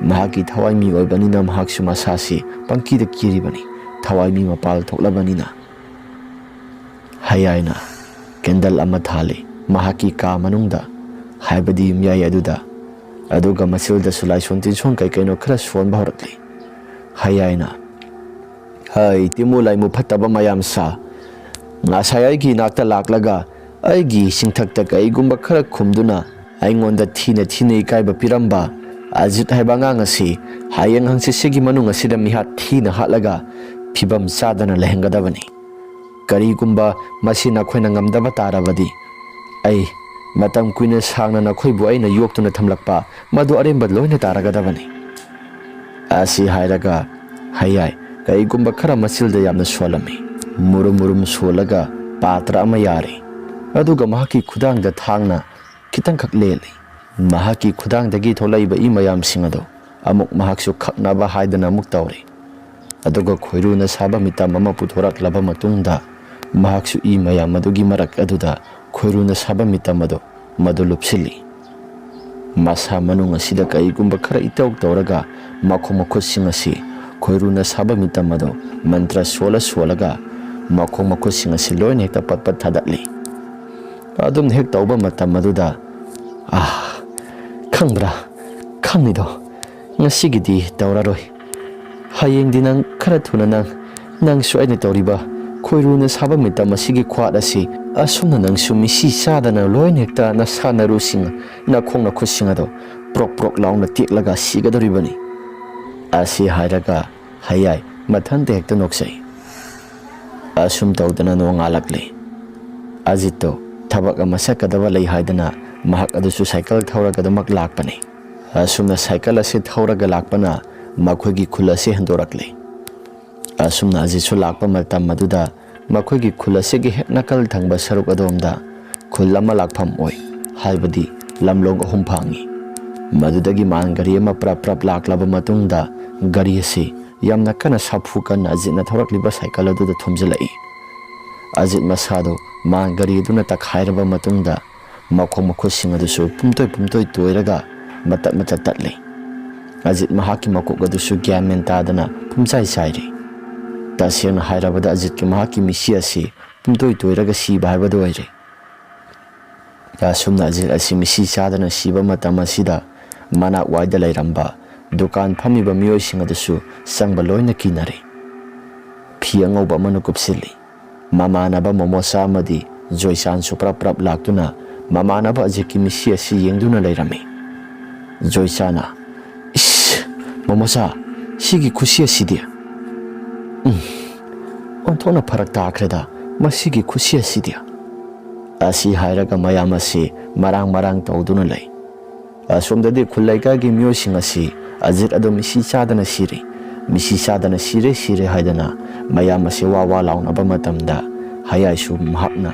ꯃꯍꯥꯛꯀꯤ ꯊꯋꯥꯏ ꯃꯤ ꯑꯣꯏꯕꯅꯤꯅ ꯃꯍꯥꯛꯁꯨ ꯃꯁꯥꯁꯤ ꯄꯪꯀꯤꯗ ꯀꯤꯔꯤꯕꯅꯤ, ꯊꯋꯥꯏ ꯃꯤ ꯃꯄꯥꯜ ꯊꯣꯛꯂꯕꯅꯤꯅ꯫ ꯍꯌꯥꯏꯅ ꯀꯦꯟꯗꯜ ꯑꯃ ꯊꯥꯜꯂꯤ ꯃꯍꯥꯛꯀꯤ ꯀꯥ ꯃꯅꯨꯡꯗ, ꯍꯥꯏꯕꯗꯤ ꯌꯨꯝꯌꯥꯏ ꯑꯗꯨꯗ꯫ ꯑꯗꯨꯒ ꯃꯁꯤꯜꯗꯁꯨ ꯂꯥꯏꯁꯣꯟ ꯇꯤꯟꯁꯣꯟ ꯀꯩ ꯀꯩꯅꯣ ꯈꯔ ꯁꯣꯟꯕ ꯍꯧꯔꯛꯂꯤ꯫ ꯍꯌꯥꯏꯅ, "ꯍꯩ, ꯇꯤꯃꯨ ꯂꯥꯏꯃꯨ ꯐꯠꯇꯕ ꯃꯌꯥꯝ ꯁꯥ꯫ ꯉꯁꯥꯏ ꯑꯩꯒꯤ ꯏꯅꯥꯛꯇ ꯂꯥꯛꯂꯒ ꯑꯩꯒꯤ ꯆꯤꯡꯊꯛꯇ ꯀꯩꯒꯨꯝꯕ ꯈꯔ ꯈꯨꯝꯗꯨꯅ ꯑꯩꯉꯣꯟꯗ ꯊꯤꯅ ꯊꯤꯅ ꯏꯀꯥꯏꯕ ꯄꯤꯔꯝꯕ ꯑꯖꯤꯠ ꯍꯥꯏꯕ ꯑꯉꯥꯡ ꯑꯁꯤ ꯍꯌꯦꯡ ꯍꯪꯆꯤꯠꯁꯤꯒꯤ ꯃꯅꯨꯡ ꯑꯁꯤꯗ ꯃꯤꯍꯥꯠ ꯊꯤꯅ ꯍꯥꯠꯂꯒ ꯐꯤꯕꯝ ꯆꯥꯗꯅ ꯂꯩꯍꯟꯒꯗꯕꯅꯤ꯫ ꯀꯔꯤꯒꯨꯝꯕ ꯃꯁꯤ ꯅꯈꯣꯏꯅ ꯉꯝꯗꯕ ꯇꯥꯔꯕꯗꯤ, ꯑꯩ ꯃꯇꯝ ꯀꯨꯏꯅ ꯁꯥꯡꯅ ꯅꯈꯣꯏꯕꯨ ꯑꯩꯅ ꯌꯣꯛꯇꯨꯅ ꯊꯝꯂꯛꯄ ꯃꯗꯨ ꯑꯔꯦꯝꯕ ꯂꯣꯏꯅ ꯇꯥꯔꯒꯗꯕꯅꯤ"꯫ ꯑꯁꯤ ꯍꯥꯏꯔꯒ ꯍꯌꯥꯏ ꯀꯔꯤꯒꯨꯝꯕ ꯈꯔ ꯃꯆꯤꯜꯗ ꯌꯥꯝꯅ ꯁꯣꯜꯂꯝꯃꯤ꯫ ꯃꯨꯔꯨꯝ ꯃꯨꯔꯨꯝ ꯁꯣꯜꯂꯒ ꯄꯥꯇ꯭ꯔ ꯑꯃ ꯌꯥꯔꯤ꯫ ꯑꯗꯨꯒ ꯃꯍꯥꯛꯀꯤ ꯈꯨꯗꯥꯡꯗ ꯊꯥꯡꯅ ꯈꯤꯇꯪꯈꯛ ꯂꯦꯜꯂꯤ꯫ ꯃꯍꯥꯛꯀꯤ ꯈꯨꯗꯥꯡꯗꯒꯤ ꯊꯣꯛꯂꯛꯏꯕ ꯏ ꯃꯌꯥꯝꯁꯤꯡ ꯑꯗꯨ ꯑꯃꯨꯛ ꯃꯍꯥꯛꯁꯨ ꯈꯛꯅꯕ ꯍꯥꯏꯗꯅ ꯑꯃꯨꯛ ꯇꯧꯔꯤ꯫ ꯑꯗꯨꯒ ꯈꯣꯏꯔꯨꯅ ꯁꯥꯕ ꯃꯤꯇꯝ ꯑꯃ ꯄꯨꯊꯣꯔꯛꯂꯕ ꯃꯇꯨꯡꯗ ꯃꯍꯥꯛꯁꯨ ꯏ ꯃꯌꯥꯝ ꯑꯗꯨꯒꯤ ꯃꯔꯛ ꯑꯗꯨꯗ ꯈꯣꯏꯔꯨꯅ ꯁꯥꯕ ꯃꯤꯇꯝ ꯑꯗꯨ ꯃꯗꯨ ꯂꯨꯞꯁꯤꯜꯂꯤ꯫ ꯃꯁꯥ ꯃꯅꯨꯡ ꯑꯁꯤꯗ ꯀꯔꯤꯒꯨꯝꯕ ꯈꯔ ꯏꯇꯧ ꯇꯧꯔꯒ ꯃꯈꯣꯡ ꯃꯈꯨꯠꯁꯤꯡ ꯑꯁꯤ ꯈꯣꯏꯔꯨꯅ ꯁꯥꯕ ꯃꯤꯇꯝ ꯑꯗꯨ ꯃꯟꯇ꯭ꯔ ꯁꯣꯜꯂ ꯁꯣꯜꯂꯒ ꯃꯈꯣꯡ ꯃꯈꯨꯠꯁꯤꯡ ꯑꯁꯤ ꯂꯣꯏꯅ ꯍꯦꯛꯇ ꯄꯠ ꯄꯠ ꯊꯥꯗꯠꯂꯤ꯫ ꯑꯗꯨꯝ ꯍꯦꯛ ꯇꯧꯕ ꯃꯇꯝ ꯑꯗꯨꯗ, "ꯑꯥ, ꯈꯪꯕ꯭ꯔꯥ, ꯈꯪꯉꯤꯗꯣ, ꯉꯁꯤꯒꯤꯗꯤ ꯇꯧꯔꯔꯣꯏ꯫ ꯍꯌꯦꯡꯗꯤ ꯅꯪ ꯈꯔ ꯊꯨꯅ ꯅꯪ, ꯅꯪꯁꯨ ꯑꯩꯅ ꯇꯧꯔꯤꯕ ꯈꯣꯏꯔꯨꯅ ꯁꯥꯕ ꯃꯤꯇꯝ ꯑꯁꯤꯒꯤ ꯈ꯭ꯋꯥꯠ ꯑꯁꯤ ꯑꯁꯨꯝꯅ ꯅꯪꯁꯨ ꯃꯤꯁꯤ ꯆꯥꯗꯅ ꯂꯣꯏꯅ ꯍꯦꯛꯇ ꯅꯁꯥ ꯅꯔꯨꯁꯤꯡ, ꯅꯈꯣꯡ ꯅꯈꯨꯠꯁꯤꯡ ꯑꯗꯣ ꯄ꯭ꯔꯣꯛ ꯄ꯭ꯔꯣꯛ ꯂꯥꯎꯅ ꯇꯦꯛꯂꯒ ꯁꯤꯒꯗꯧꯔꯤꯕꯅꯤ"꯫ ꯑꯁꯤ ꯍꯥꯏꯔꯒ ꯍꯌꯥꯏ ꯃꯊꯟꯇ ꯍꯦꯛꯇ ꯅꯣꯛꯆꯩ꯫ ꯑꯁꯨꯝ ꯇꯧꯗꯅ ꯅꯣꯡꯉꯥꯜꯂꯛꯂꯤ꯫ ꯑꯖꯤꯠꯇꯣ ꯊꯕꯛ ꯑꯃ ꯆꯠꯀꯗꯕ ꯂꯩ ꯍꯥꯏꯗꯅ ꯃꯍꯥꯛ ꯑꯗꯨꯁꯨ ꯁꯥꯏꯀꯜ ꯊꯧꯔꯒ ꯑꯗꯨꯃꯛ ꯂꯥꯛꯄꯅꯤ꯫ ꯑꯁꯨꯝꯅ ꯁꯥꯏꯀꯜ ꯑꯁꯤ ꯊꯧꯔꯒ ꯂꯥꯛꯄꯅ ꯃꯈꯣꯏꯒꯤ ꯈꯨꯜ ꯑꯁꯤ ꯍꯦꯟꯗꯣꯔꯛꯂꯤ꯫ ꯑꯁꯨꯝꯅ ꯑꯖꯤꯠꯁꯨ ꯂꯥꯛꯄ ꯃꯇꯝ ꯑꯗꯨꯗ ꯃꯈꯣꯏꯒꯤ ꯈꯨꯜ ꯑꯁꯤꯒꯤ ꯍꯦꯛ ꯅꯥꯀꯜ ꯊꯪꯕ ꯁꯔꯨꯛ ꯑꯗꯣꯝꯗ ꯈꯨꯜ ꯑꯃ ꯂꯥꯛꯐꯝ ꯑꯣꯏ, ꯍꯥꯏꯕꯗꯤ ꯂꯝꯂꯣꯡ ꯑꯍꯨꯝ ꯐꯥꯡꯉꯤ꯫ ꯃꯗꯨꯗꯒꯤ ꯃꯥꯟ ꯒꯥꯔꯤ ꯑꯃ ꯄ꯭ꯔꯞ ꯄ꯭ꯔꯞ ꯂꯥꯛꯂꯕ ꯃꯇꯨꯡꯗ ꯒꯥꯔꯤ ꯑꯁꯤ ꯌꯥꯝꯅ ꯀꯟꯅ ꯁꯥꯐꯨ ꯀꯟꯅ ꯑꯖꯤꯠꯅ ꯊꯧꯔꯛꯂꯤꯕ ꯁꯥꯏꯀꯜ ꯑꯗꯨꯗ ꯊꯣꯝꯖꯤꯜꯂꯛꯏ꯫ ꯑꯖꯤꯠ ꯃꯁꯥꯗꯨ ꯃꯥꯟ ꯒꯥꯔꯤ ꯑꯗꯨꯅ ꯇꯛꯈꯥꯏꯔꯕ ꯃꯇꯨꯡꯗ ꯃꯈꯣꯡ ꯃꯈꯨꯠꯁꯤꯡ ꯑꯗꯨꯁꯨ ꯄꯨꯝꯇꯣꯏ ꯄꯨꯝꯇꯣꯏ ꯇꯣꯏꯔꯒ ꯃꯇꯠ ꯃꯇꯠ ꯇꯠꯂꯤ꯫ ꯑꯖꯤꯠ ꯃꯍꯥꯛꯀꯤ ꯃꯀꯣꯛ ꯑꯗꯨꯁꯨ ꯒ꯭ꯌꯥꯟ ꯃꯦꯟ ꯇꯥꯗꯅ ꯄꯨꯝꯆꯥꯏ ꯆꯥꯏꯔꯤ꯫ ꯇꯁꯦꯡꯅ ꯍꯥꯏꯔꯕꯗ ꯑꯖꯤꯠꯀꯤ ꯃꯍꯥꯛꯀꯤ ꯃꯤꯠꯁꯤ ꯑꯁꯤ ꯄꯨꯝꯇꯣꯏ ꯇꯣꯏꯔꯒ ꯁꯤꯕ ꯍꯥꯏꯕꯗꯨ ꯑꯣꯏꯔꯦ꯫ ꯑꯁꯨꯝꯅ ꯑꯖꯤꯠ ꯑꯁꯤ ꯃꯤꯠꯁꯤ ꯆꯥꯗꯅ ꯁꯤꯕ ꯃꯇꯝ ꯑꯁꯤꯗ ꯃꯅꯥꯛ ꯋꯥꯏꯗ ꯂꯩꯔꯝꯕ ꯗꯨꯀꯥꯟ ꯐꯝꯃꯤꯕ ꯃꯤꯑꯣꯏꯁꯤꯡ ꯑꯗꯨꯁꯨ ꯆꯪꯕ ꯂꯣꯏꯅ ꯀꯤꯅꯔꯦ꯫ ꯐꯤ ꯑꯉꯧꯕ ꯑꯃꯅ ꯀꯨꯞꯁꯤꯜꯂꯤ꯫ ꯃꯃꯥꯟꯅꯕ ꯃꯣꯃꯣꯆꯥ ꯑꯃꯗꯤ ꯖꯣꯏꯆꯥꯟꯁꯨ ꯄ꯭ꯔꯞ ꯄ꯭ꯔꯞ ꯂꯥꯛꯇꯨꯅ ꯃꯃꯥꯟꯅꯕ ꯑꯖꯤꯠꯀꯤ ꯃꯤꯠꯁꯤ ꯑꯁꯤ ꯌꯦꯡꯗꯨꯅ ꯂꯩꯔꯝꯃꯤ꯫ ꯖꯣꯏꯆꯥꯅ, "ꯏꯁ, ꯃꯣꯃꯣꯆꯥ, ꯁꯤꯒꯤ ꯈꯨꯠꯁꯤ ꯑꯁꯤꯗꯤ? ꯎꯝ, ꯑꯣꯟꯊꯣꯛꯅ ꯐꯔꯛ ꯇꯥꯈ꯭ꯔꯦꯗ ꯃꯁꯤꯒꯤ ꯈꯨꯠꯁꯤ ꯑꯁꯤꯗꯤ"꯫ ꯑꯁꯤ ꯍꯥꯏꯔꯒ ꯃꯌꯥꯝ ꯑꯁꯤ ꯃꯔꯥꯡ ꯃꯔꯥꯡ ꯇꯧꯗꯨꯅ ꯂꯩ꯫ ꯑꯁꯣꯝꯗꯗꯤ ꯈꯨꯜ ꯂꯩꯀꯥꯏꯒꯤ ꯃꯤꯑꯣꯏꯁꯤꯡ ꯑꯁꯤ ꯑꯖꯤꯠ ꯑꯗꯨ ꯃꯤꯠꯁꯤ ꯆꯥꯗꯅ ꯁꯤꯔꯦ, ꯃꯤꯠꯁꯤ ꯆꯥꯗꯅ ꯁꯤꯔꯦ, ꯁꯤꯔꯦ ꯍꯥꯏꯗꯅ ꯃꯌꯥꯝ ꯑꯁꯤ ꯋꯥ ꯋꯥ ꯂꯥꯎꯅꯕ ꯃꯇꯝꯗ ꯍꯌꯥꯏꯁꯨ ꯃꯍꯥꯛꯅ,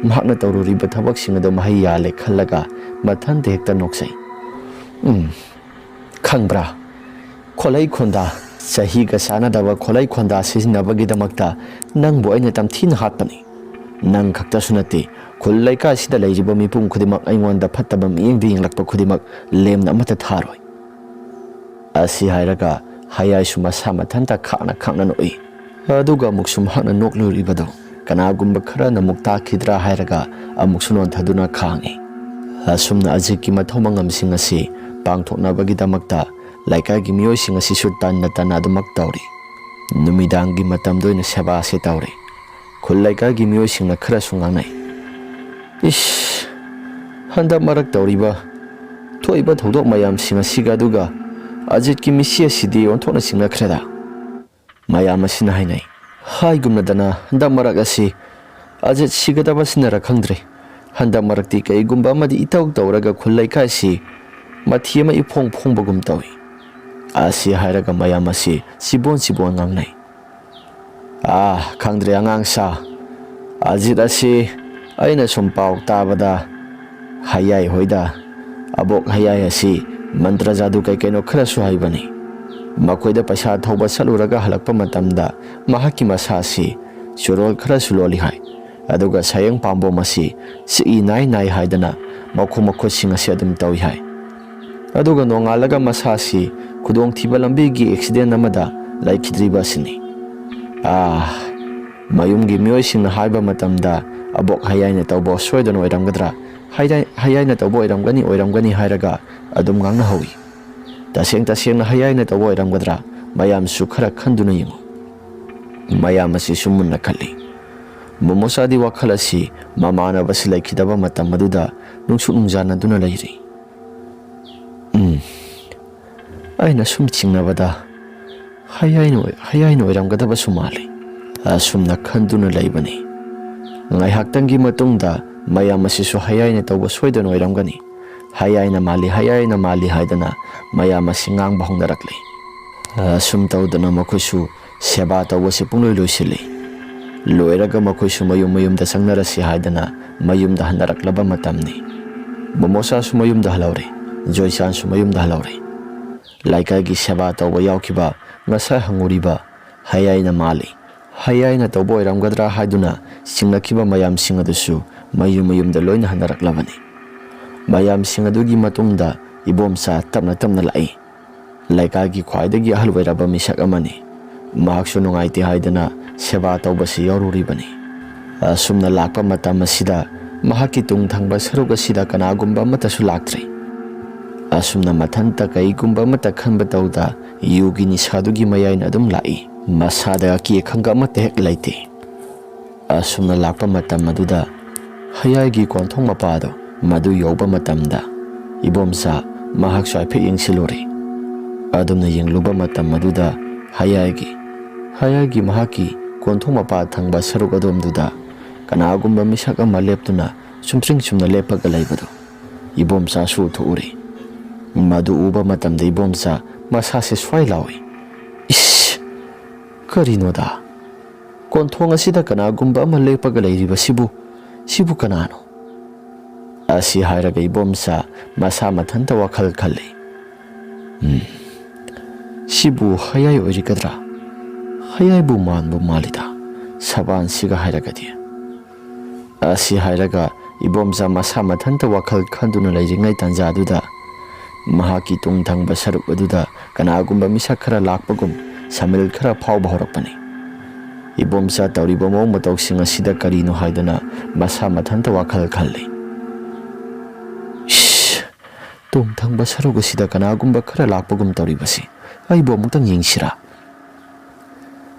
ꯃꯍꯥꯛꯅ ꯇꯧꯔꯨꯔꯤꯕ ꯊꯕꯛꯁꯤꯡ ꯑꯗꯨ ꯃꯍꯩ ꯌꯥꯜꯂꯦ ꯈꯜꯂꯒ ꯃꯊꯟꯇ ꯍꯦꯛꯇ ꯅꯣꯛꯆꯩ꯫ "ꯎꯝ, ꯈꯪꯕ꯭ꯔꯥ? ꯈꯣꯂꯩ ꯈꯣꯟꯗꯥ, ꯆꯍꯤꯒ ꯆꯥꯟꯅꯗꯕ ꯈꯣꯂꯩ ꯈꯣꯟꯗꯥ ꯁꯤꯖꯤꯟꯅꯕꯒꯤꯗꯃꯛꯇ ꯅꯪꯕꯨ ꯑꯩꯅ ꯇꯝꯊꯤꯅ ꯍꯥꯠꯄꯅꯤ꯫ ꯅꯪ ꯈꯛꯇꯁꯨ ꯅꯠꯇꯦ, ꯈꯨꯜ ꯂꯩꯀꯥꯏꯁꯤꯗ ꯂꯩꯔꯤꯕ ꯃꯤꯄꯨꯝ ꯈꯨꯗꯤꯡꯃꯛ ꯑꯩꯉꯣꯟꯗ ꯐꯠꯇꯕ ꯃꯤꯠꯌꯦꯡꯗ ꯌꯦꯡꯂꯛꯄ ꯈꯨꯗꯤꯡꯃꯛ ꯂꯦꯝꯅ ꯑꯃꯠꯇ ꯊꯥꯔꯣꯏ"꯫ ꯑꯁꯤ ꯍꯥꯏꯔꯒ ꯍꯌꯥꯏꯁꯨ ꯃꯁꯥ ꯃꯊꯟꯇ ꯈꯥꯛꯅ ꯈꯥꯛꯅ ꯅꯣꯛꯏ꯫ ꯑꯗꯨꯒ ꯑꯃꯨꯛꯁꯨ ꯃꯍꯥꯛꯅ ꯅꯣꯛꯂꯨꯔꯤꯕꯗꯨ ꯀꯅꯥꯒꯨꯝꯕ ꯈꯔꯅ ꯑꯃꯨꯛ ꯇꯥꯈꯤꯗ꯭ꯔꯥ ꯍꯥꯏꯔꯒ ꯑꯃꯨꯛꯁꯨ ꯅꯣꯟꯊꯗꯨꯅ ꯈꯥꯡꯉꯤ꯫ ꯑꯁꯨꯝꯅ ꯑꯖꯤꯠꯀꯤ ꯃꯊꯧ ꯃꯉꯝꯁꯤꯡ ꯑꯁꯤ ꯄꯥꯡꯊꯣꯛꯅꯕꯒꯤꯗꯃꯛꯇ ꯂꯩꯀꯥꯏꯒꯤ ꯃꯤꯑꯣꯏꯁꯤꯡ ꯑꯁꯤꯁꯨ ꯇꯟꯅ ꯇꯟꯅ ꯑꯗꯨꯃꯛ ꯇꯧꯔꯤ꯫ ꯅꯨꯃꯤꯗꯥꯡꯒꯤ ꯃꯇꯝꯗ ꯑꯣꯏꯅ ꯁꯦꯕꯥ ꯑꯁꯤ ꯇꯧꯔꯤ꯫ ꯈꯨꯜ ꯂꯩꯀꯥꯏꯒꯤ ꯃꯤꯑꯣꯏꯁꯤꯡꯅ ꯈꯔꯁꯨ ꯉꯥꯡꯅꯩ꯫ "ꯏꯁ, ꯍꯟꯗꯛ ꯃꯔꯛ ꯇꯧꯔꯤꯕ, ꯊꯣꯛꯏꯕ ꯊꯧꯗꯣꯛ ꯃꯌꯥꯝꯁꯤꯡ ꯑꯁꯤꯒ ꯑꯗꯨꯒ ꯑꯖꯤꯠꯀꯤ ꯃꯤꯠꯁꯤ ꯑꯁꯤꯗꯤ ꯑꯣꯟꯊꯣꯛꯅ ꯆꯤꯡꯅꯈ꯭ꯔꯦꯗ"꯫ ꯃꯌꯥꯝ ꯑꯁꯤꯅ ꯍꯥꯏꯅꯩ꯫ ꯍꯥꯏꯒꯨꯝꯅꯗꯅ ꯍꯟꯗꯛ ꯃꯔꯛ ꯑꯁꯤ ꯑꯖꯤꯠ ꯁꯤꯒꯗꯕꯁꯤꯅꯔ ꯈꯪꯗ꯭ꯔꯦ꯫ ꯍꯟꯗꯛ ꯃꯔꯛꯇꯤ ꯀꯩꯒꯨꯝꯕ ꯑꯃꯗꯤ ꯏꯇꯧ ꯇꯧꯔꯒ ꯈꯨꯜ ꯂꯩꯀꯥꯏꯁꯤ ꯃꯊꯤ ꯑꯃ ꯏꯐꯣꯡ ꯐꯣꯡꯕꯒꯨꯝ ꯇꯧꯏ꯫ ꯑꯁꯤ ꯍꯥꯏꯔꯒ ꯃꯌꯥꯝ ꯑꯁꯤ ꯆꯤꯕꯣꯟ ꯆꯤꯕꯣꯟ ꯉꯥꯡꯅꯩ꯫ "ꯑꯥ, ꯈꯪꯗ꯭ꯔꯦ ꯑꯉꯥꯡ ꯁꯥ, ꯑꯖꯤꯠ ꯑꯁꯤ ꯑꯩꯅ ꯁꯨꯝ ꯄꯥꯎ ꯇꯥꯕꯗ ꯍꯌꯥꯏ ꯍꯣꯏꯗ ꯑꯕꯣꯛ ꯍꯌꯥꯏ ꯑꯁꯤ ꯃꯟꯇ꯭ꯔ ꯖꯥꯗꯨ ꯀꯩ ꯀꯩꯅꯣ ꯈꯔꯁꯨ ꯍꯩꯕꯅꯤ꯫ ꯃꯈꯣꯏꯗ ꯄꯩꯁꯥ ꯊꯧꯕ ꯆꯠꯂꯨꯔꯒ ꯍꯜꯂꯛꯄ ꯃꯇꯝꯗ ꯃꯍꯥꯛꯀꯤ ꯃꯁꯥꯁꯤ ꯆꯨꯔꯣꯜ ꯈꯔꯁꯨ ꯂꯣꯜꯂꯤ ꯍꯥꯏ꯫ ꯑꯗꯨꯒ ꯁꯌꯦꯡ ꯄꯥꯝꯕꯣꯝ ꯑꯁꯤ ꯆꯤꯛꯏ ꯅꯥꯏ ꯅꯥꯏ ꯍꯥꯏꯗꯅ ꯃꯈꯣꯡ ꯃꯈꯨꯠꯁꯤꯡ ꯑꯁꯤ ꯑꯗꯨꯝ ꯇꯧꯏ ꯍꯥꯏ꯫ ꯑꯗꯨꯒ ꯅꯣꯡꯉꯥꯜꯂꯒ ꯃꯁꯥꯁꯤ ꯈꯨꯗꯣꯡꯊꯤꯕ ꯂꯝꯕꯤꯒꯤ ꯑꯦꯛꯁꯤꯗꯦꯟ ꯑꯃꯗ ꯂꯩꯈꯤꯗ꯭ꯔꯤꯕ ꯑꯁꯤꯅꯤ꯫ ꯑꯥ, ꯃꯌꯨꯝꯒꯤ ꯃꯤꯑꯣꯏꯁꯤꯡꯅ ꯍꯥꯏꯕ ꯃꯇꯝꯗ ꯑꯕꯣꯛ ꯍꯌꯥꯏꯅ ꯇꯧꯕ ꯁꯣꯏꯗꯅ ꯑꯣꯏꯔꯝꯒꯗ꯭ꯔꯥ, ꯍꯌꯥꯏ-, ꯍꯌꯥꯏꯅ ꯇꯧꯕ ꯑꯣꯏꯔꯝꯒꯅꯤ, ꯑꯣꯏꯔꯝꯒꯅꯤ ꯍꯥꯏꯔꯒ ꯑꯗꯨꯝ ꯉꯥꯡꯅꯍꯧꯏ꯫ ꯇꯁꯦꯡ ꯇꯁꯦꯡꯅ ꯍꯌꯥꯏꯅ ꯇꯧꯕ ꯑꯣꯏꯔꯝꯒꯗ꯭ꯔꯥ? ꯃꯌꯥꯝꯁꯨ ꯈꯔ ꯈꯟꯗꯨꯅ ꯌꯦꯡꯉꯨ꯫" ꯃꯌꯥꯝ ꯑꯁꯤꯁꯨ ꯃꯨꯟꯅ ꯈꯜꯂꯤ꯫ ꯃꯣꯃꯣꯆꯥꯗꯤ ꯋꯥꯈꯜ ꯑꯁꯤ ꯃꯃꯥꯟꯅꯕꯁꯤ ꯂꯩꯈꯤꯗꯕ ꯃꯇꯝ ꯑꯗꯨꯗ ꯅꯨꯡꯁꯨꯛ ꯅꯨꯡꯖꯥꯅꯗꯨꯅ ꯂꯩꯔꯤ꯫ "ꯎꯝ, ꯑꯩꯅ ꯁꯨꯝ ꯆꯤꯡꯅꯕꯗ ꯍꯌꯥꯏꯅ ꯑꯣꯏ-, ꯍꯌꯥꯏꯅ ꯑꯣꯏꯔꯝꯒꯗꯕꯁꯨ ꯃꯥꯜꯂꯤ", ꯑꯁꯨꯝꯅ ꯈꯟꯗꯨꯅ ꯂꯩꯕꯅꯤ꯫ ꯉꯥꯏꯍꯥꯛꯇꯪꯒꯤ ꯃꯇꯨꯡꯗ ꯃꯌꯥꯝ ꯑꯁꯤꯁꯨ ꯍꯌꯥꯏꯅ ꯇꯧꯕ ꯁꯣꯏꯗꯅ ꯑꯣꯏꯔꯝꯒꯅꯤ, "ꯍꯌꯥꯏꯅ ꯃꯥꯜꯂꯤ, ꯍꯌꯥꯏꯅ ꯃꯥꯜꯂꯤ" ꯍꯥꯏꯗꯅ ꯃꯌꯥꯝ ꯑꯁꯤ ꯉꯥꯡꯕ ꯍꯧꯅꯔꯛꯂꯤ꯫ ꯑꯁꯨꯝ ꯇꯧꯗꯅ ꯃꯈꯣꯏꯁꯨ ꯁꯦꯕꯥ ꯇꯧꯕꯁꯤ ꯄꯨꯡꯂꯣꯏ ꯂꯣꯏꯁꯤꯜꯂꯤ꯫ ꯂꯣꯏꯔꯒ ꯃꯈꯣꯏꯁꯨ ꯃꯌꯨꯝ ꯃꯌꯨꯝꯗ ꯆꯪꯅꯔꯁꯤ ꯍꯥꯏꯗꯅ ꯃꯌꯨꯝꯗ ꯍꯟꯅꯔꯛꯂꯕ ꯃꯇꯝꯅꯤ꯫ ꯃꯣꯃꯣꯆꯥꯁꯨ ꯃꯌꯨꯝꯗ ꯍꯜꯍꯧꯔꯦ, ꯖꯣꯏꯆꯥꯟꯁꯨ ꯃꯌꯨꯝꯗ ꯍꯜꯍꯧꯔꯦ꯫ ꯂꯩꯀꯥꯏꯒꯤ ꯁꯦꯕꯥ ꯇꯧꯕ ꯌꯥꯎꯈꯤꯕ, ꯉꯁꯥꯏ ꯍꯪꯉꯨꯔꯤꯕ ꯍꯌꯥꯏꯅ ꯃꯥꯜꯂꯤ, ꯍꯌꯥꯏꯅ ꯇꯧꯕ ꯑꯣꯏꯔꯝꯒꯗ꯭ꯔꯥ ꯍꯥꯏꯗꯨꯅ ꯆꯤꯡꯅꯈꯤꯕ ꯃꯌꯥꯝꯁꯤꯡ ꯑꯗꯨꯁꯨ ꯃꯌꯨꯝ ꯃꯌꯨꯝꯗ ꯂꯣꯏꯅ ꯍꯟꯅꯔꯛꯂꯕꯅꯤ꯫ ꯃꯌꯥꯝꯁꯤꯡ ꯑꯗꯨꯒꯤ ꯃꯇꯨꯡꯗ ꯏꯕꯣꯝꯆꯥ ꯇꯞꯅ ꯇꯞꯅ ꯂꯥꯛꯏ꯫ ꯂꯩꯀꯥꯏꯒꯤ ꯈ꯭ꯋꯥꯏꯗꯒꯤ ꯑꯍꯜ ꯑꯣꯏꯔꯕ ꯃꯤꯁꯛ ꯑꯃꯅꯤ꯫ ꯃꯍꯥꯛꯁꯨ ꯅꯨꯡꯉꯥꯏꯇꯦ ꯍꯥꯏꯗꯅ ꯁꯦꯕꯥ ꯇꯧꯕꯁꯤ ꯌꯥꯎꯔꯨꯔꯤꯕꯅꯤ꯫ ꯑꯁꯨꯝꯅ ꯂꯥꯛꯄ ꯃꯇꯝ ꯑꯁꯤꯗ ꯃꯍꯥꯛꯀꯤ ꯇꯨꯡ ꯊꯪꯕ ꯁꯔꯨꯛ ꯑꯁꯤꯗ ꯀꯅꯥꯒꯨꯝꯕ ꯑꯃꯠꯇꯁꯨ ꯂꯥꯛꯇ꯭ꯔꯤ꯫ ꯑꯁꯨꯝꯅ ꯃꯊꯟꯇ ꯀꯩꯒꯨꯝꯕ ꯑꯃꯠꯇ ꯈꯟꯕ ꯇꯧꯗ ꯌꯨꯒꯤ ꯅꯤꯁꯥꯗꯨꯒꯤ ꯃꯌꯥꯏꯅ ꯑꯗꯨꯝ ꯂꯥꯛꯏ꯫ ꯃꯁꯥꯗ ꯑꯀꯤ ꯑꯈꯪꯒ ꯑꯃꯠꯇ ꯍꯦꯛ ꯂꯩꯇꯦ꯫ ꯑꯁꯨꯝꯅ ꯂꯥꯛꯄ ꯃꯇꯝ ꯑꯗꯨꯗ ꯍꯌꯥꯏꯒꯤ ꯀꯣꯟꯊꯣꯡ ꯃꯄꯥꯗꯣ ꯃꯗꯨ ꯌꯧꯕ ꯃꯇꯝꯗ ꯏꯕꯣꯝꯆꯥ ꯃꯍꯥꯛꯁꯨ ꯍꯥꯏꯐꯦꯠ ꯌꯦꯡꯁꯤꯜꯂꯨꯔꯦ꯫ ꯑꯗꯨꯝꯅ ꯌꯦꯡꯂꯨꯕ ꯃꯇꯝ ꯑꯗꯨꯗ ꯍꯌꯥꯏꯒꯤ, ꯍꯌꯥꯏꯒꯤ ꯃꯍꯥꯛꯀꯤ ꯀꯣꯟꯊꯣꯡ ꯃꯄꯥ ꯊꯪꯕ ꯁꯔꯨꯛ ꯑꯗꯣꯝꯗꯨꯗ ꯀꯅꯥꯒꯨꯝꯕ ꯃꯤꯁꯛ ꯑꯃ ꯂꯦꯞꯇꯨꯅ ꯁꯨꯝꯇ꯭ꯔꯤꯡ ꯁꯨꯝꯅ ꯂꯦꯞꯄꯒ ꯂꯩꯕꯗꯨ ꯏꯕꯣꯝꯆꯥꯁꯨ ꯎꯊꯣꯛꯎꯔꯦ꯫ ꯃꯗꯨ ꯎꯕ ꯃꯇꯝꯗ ꯏꯕꯣꯝꯆꯥ ꯃꯁꯥꯁꯦ ꯁ꯭ꯋꯥꯏ ꯂꯥꯎꯏ꯫ "ꯏꯁ! ꯀꯔꯤꯅꯣꯗ? ꯀꯣꯟꯊꯣꯡ ꯑꯁꯤꯗ ꯀꯅꯥꯒꯨꯝꯕ ꯑꯃ ꯂꯦꯞꯄꯒ ꯂꯩꯔꯤꯕꯁꯤꯕꯨ, ꯁꯤꯕꯨ ꯀꯅꯥꯅꯣ?" ꯑꯁꯤ ꯍꯥꯏꯔꯒ ꯏꯕꯣꯝꯆꯥ ꯃꯁꯥ ꯃꯊꯟꯇ ꯋꯥꯈꯜ ꯈꯜꯂꯤ꯫ "ꯎꯝ, ꯁꯤꯕꯨ ꯍꯌꯥꯏ ꯑꯣꯏꯔꯤꯒꯗ꯭ꯔꯥ? ꯍꯌꯥꯏꯕꯨ ꯃꯥꯟꯕ ꯃꯥꯜꯂꯤꯗ, ꯁꯕꯥꯟꯁꯤꯒ ꯍꯥꯏꯔꯒꯗꯤ꯫" ꯑꯁꯤ ꯍꯥꯏꯔꯒ ꯏꯕꯣꯝꯆꯥ ꯃꯁꯥ ꯃꯊꯟꯇ ꯋꯥꯈꯜ ꯈꯟꯗꯨꯅ ꯂꯩꯔꯤꯉꯩ ꯇꯥꯟꯖꯥꯗꯨꯗ, ꯃꯍꯥꯛꯀꯤ ꯇꯨꯡ ꯊꯪꯕ ꯁꯔꯨꯛ ꯑꯗꯨꯗ ꯀꯅꯥꯒꯨꯝꯕ ꯃꯤꯁꯛ ꯈꯔ ꯂꯥꯛꯄꯒꯨꯝ ꯁꯃꯤꯜ ꯈꯔ ꯐꯥꯎꯕ ꯍꯧꯔꯛꯄꯅꯤ꯫ ꯏꯕꯣꯝꯆꯥ ꯇꯧꯔꯤꯕ ꯃꯑꯣꯡ ꯃꯇꯧꯁꯤꯡ ꯑꯁꯤꯗ ꯀꯔꯤꯅꯣ ꯍꯥꯏꯗꯅ ꯃꯁꯥ ꯃꯊꯟꯇ ꯋꯥꯈꯜ ꯈꯜꯂꯤ꯫ "ꯏꯁ! ꯇꯨꯡ ꯊꯪꯕ ꯁꯔꯨꯛ ꯑꯁꯤꯗ ꯀꯅꯥꯒꯨꯝꯕ ꯈꯔ ꯂꯥꯛꯄꯒꯨꯝ ꯇꯧꯔꯤꯕꯁꯤ, ꯑꯩꯕꯨ ꯑꯃꯨꯛꯇꯪ ꯌꯦꯡꯁꯤꯔꯥ?"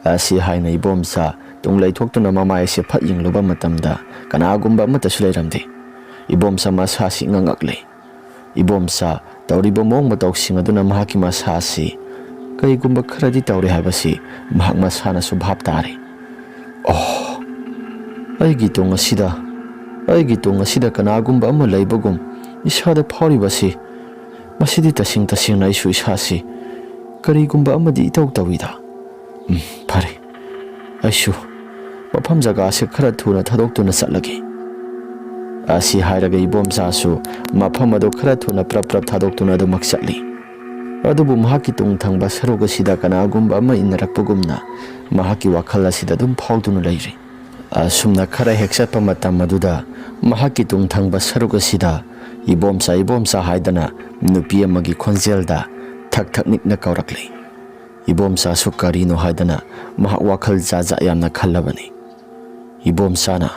ꯑꯁꯤ ꯍꯥꯏꯅ ꯏꯕꯣꯝꯆꯥ ꯇꯨꯡ ꯂꯩꯊꯣꯛꯇꯨꯅ ꯃꯃꯥꯏ ꯑꯁꯤ ꯐꯠ ꯌꯦꯡꯂꯨꯕ ꯃꯇꯝꯗ, ꯀꯅꯥꯒꯨꯝꯕ ꯑꯃꯠꯇꯁꯨ ꯂꯩꯔꯝꯗꯦ꯫ ꯏꯕꯣꯝꯆꯥ ꯃꯁꯥꯁꯤ ꯏꯉꯛ ꯉꯛꯂꯦ꯫ ꯏꯕꯣꯝꯆꯥ ꯇꯧꯔꯤꯕ ꯃꯑꯣꯡ ꯃꯇꯧꯁꯤꯡ ꯑꯗꯨꯅ ꯃꯍꯥꯛꯀꯤ ꯃꯁꯥ ꯑꯁꯤ ꯀꯔꯤꯒꯨꯝꯕ ꯈꯔꯗꯤ ꯇꯧꯔꯦ ꯍꯥꯏꯕꯁꯤ ꯃꯍꯥꯛ ꯃꯁꯥꯅꯁꯨ ꯚꯥꯞ ꯇꯥꯔꯦ꯫ "ꯑꯣ, ꯑꯩꯒꯤ ꯇꯨꯡ ꯑꯁꯤꯗ, ꯑꯩꯒꯤ ꯇꯨꯡ ꯑꯁꯤꯗ ꯀꯅꯥꯒꯨꯝꯕ ꯑꯃ ꯂꯩꯕꯒꯨꯝ ꯏꯁꯥꯗ ꯐꯥꯎꯔꯤꯕꯁꯤ, ꯃꯁꯤꯗꯤ ꯇꯁꯦꯡ ꯇꯁꯦꯡꯅ ꯑꯩꯁꯨ ꯏꯁꯥꯁꯤ ꯀꯔꯤꯒꯨꯝꯕ ꯑꯃꯗꯤ ꯏꯇꯧ ꯇꯧꯏꯗ꯫ ꯎꯝ, ꯐꯔꯦ, ꯑꯩꯁꯨ ꯃꯐꯝ ꯖꯒꯥꯁꯦ ꯈꯔ ꯊꯨꯅ ꯊꯥꯗꯣꯛꯇꯨꯅ ꯆꯠꯂꯒꯦ꯫" ꯑꯁꯤ ꯍꯥꯏꯔꯒ ꯏꯕꯣꯝꯆꯥꯁꯨ ꯃꯐꯝ ꯑꯗꯨ ꯈꯔ ꯊꯨꯅ ꯄ꯭ꯔꯞ ꯄ꯭ꯔꯞ ꯊꯥꯗꯣꯛꯇꯨꯅ ꯑꯗꯨꯃꯛ ꯆꯠꯂꯤ꯫ ꯑꯗꯨꯕꯨ ꯃꯍꯥꯛꯀꯤ ꯇꯨꯡ ꯊꯪꯕ ꯁꯔꯨꯛ ꯑꯁꯤꯗ ꯀꯅꯥꯒꯨꯝꯕ ꯑꯃ ꯏꯟꯅꯔꯛꯄꯒꯨꯝꯅ ꯃꯍꯥꯛꯀꯤ ꯋꯥꯈꯜ ꯑꯁꯤꯗ ꯑꯗꯨꯝ ꯐꯥꯎꯗꯨꯅ ꯂꯩꯔꯤ꯫ ꯑꯁꯨꯝꯅ ꯈꯔ ꯍꯦꯛ ꯆꯠꯄ ꯃꯇꯝ ꯑꯗꯨꯗ ꯃꯍꯥꯛꯀꯤ ꯇꯨꯡ ꯊꯪꯕ ꯁꯔꯨꯛ ꯑꯁꯤꯗ "ꯏꯕꯣꯝꯆꯥ, ꯏꯕꯣꯝꯆꯥ" ꯍꯥꯏꯗꯅ ꯅꯨꯄꯤ ꯑꯃꯒꯤ ꯈꯣꯟꯖꯦꯜꯗ ꯊꯛ ꯊꯛ ꯅꯤꯛꯅ ꯀꯧꯔꯛꯂꯤ꯫ ꯏꯕꯣꯝꯆꯥꯁꯨ ꯀꯔꯤꯅꯣ ꯍꯥꯏꯗꯅ ꯃꯍꯥꯛ ꯋꯥꯈꯜ ꯖꯥꯠ ꯖꯥꯠ ꯌꯥꯝꯅ ꯈꯜꯂꯕꯅꯤ꯫ ꯏꯕꯣꯝꯆꯥꯅ,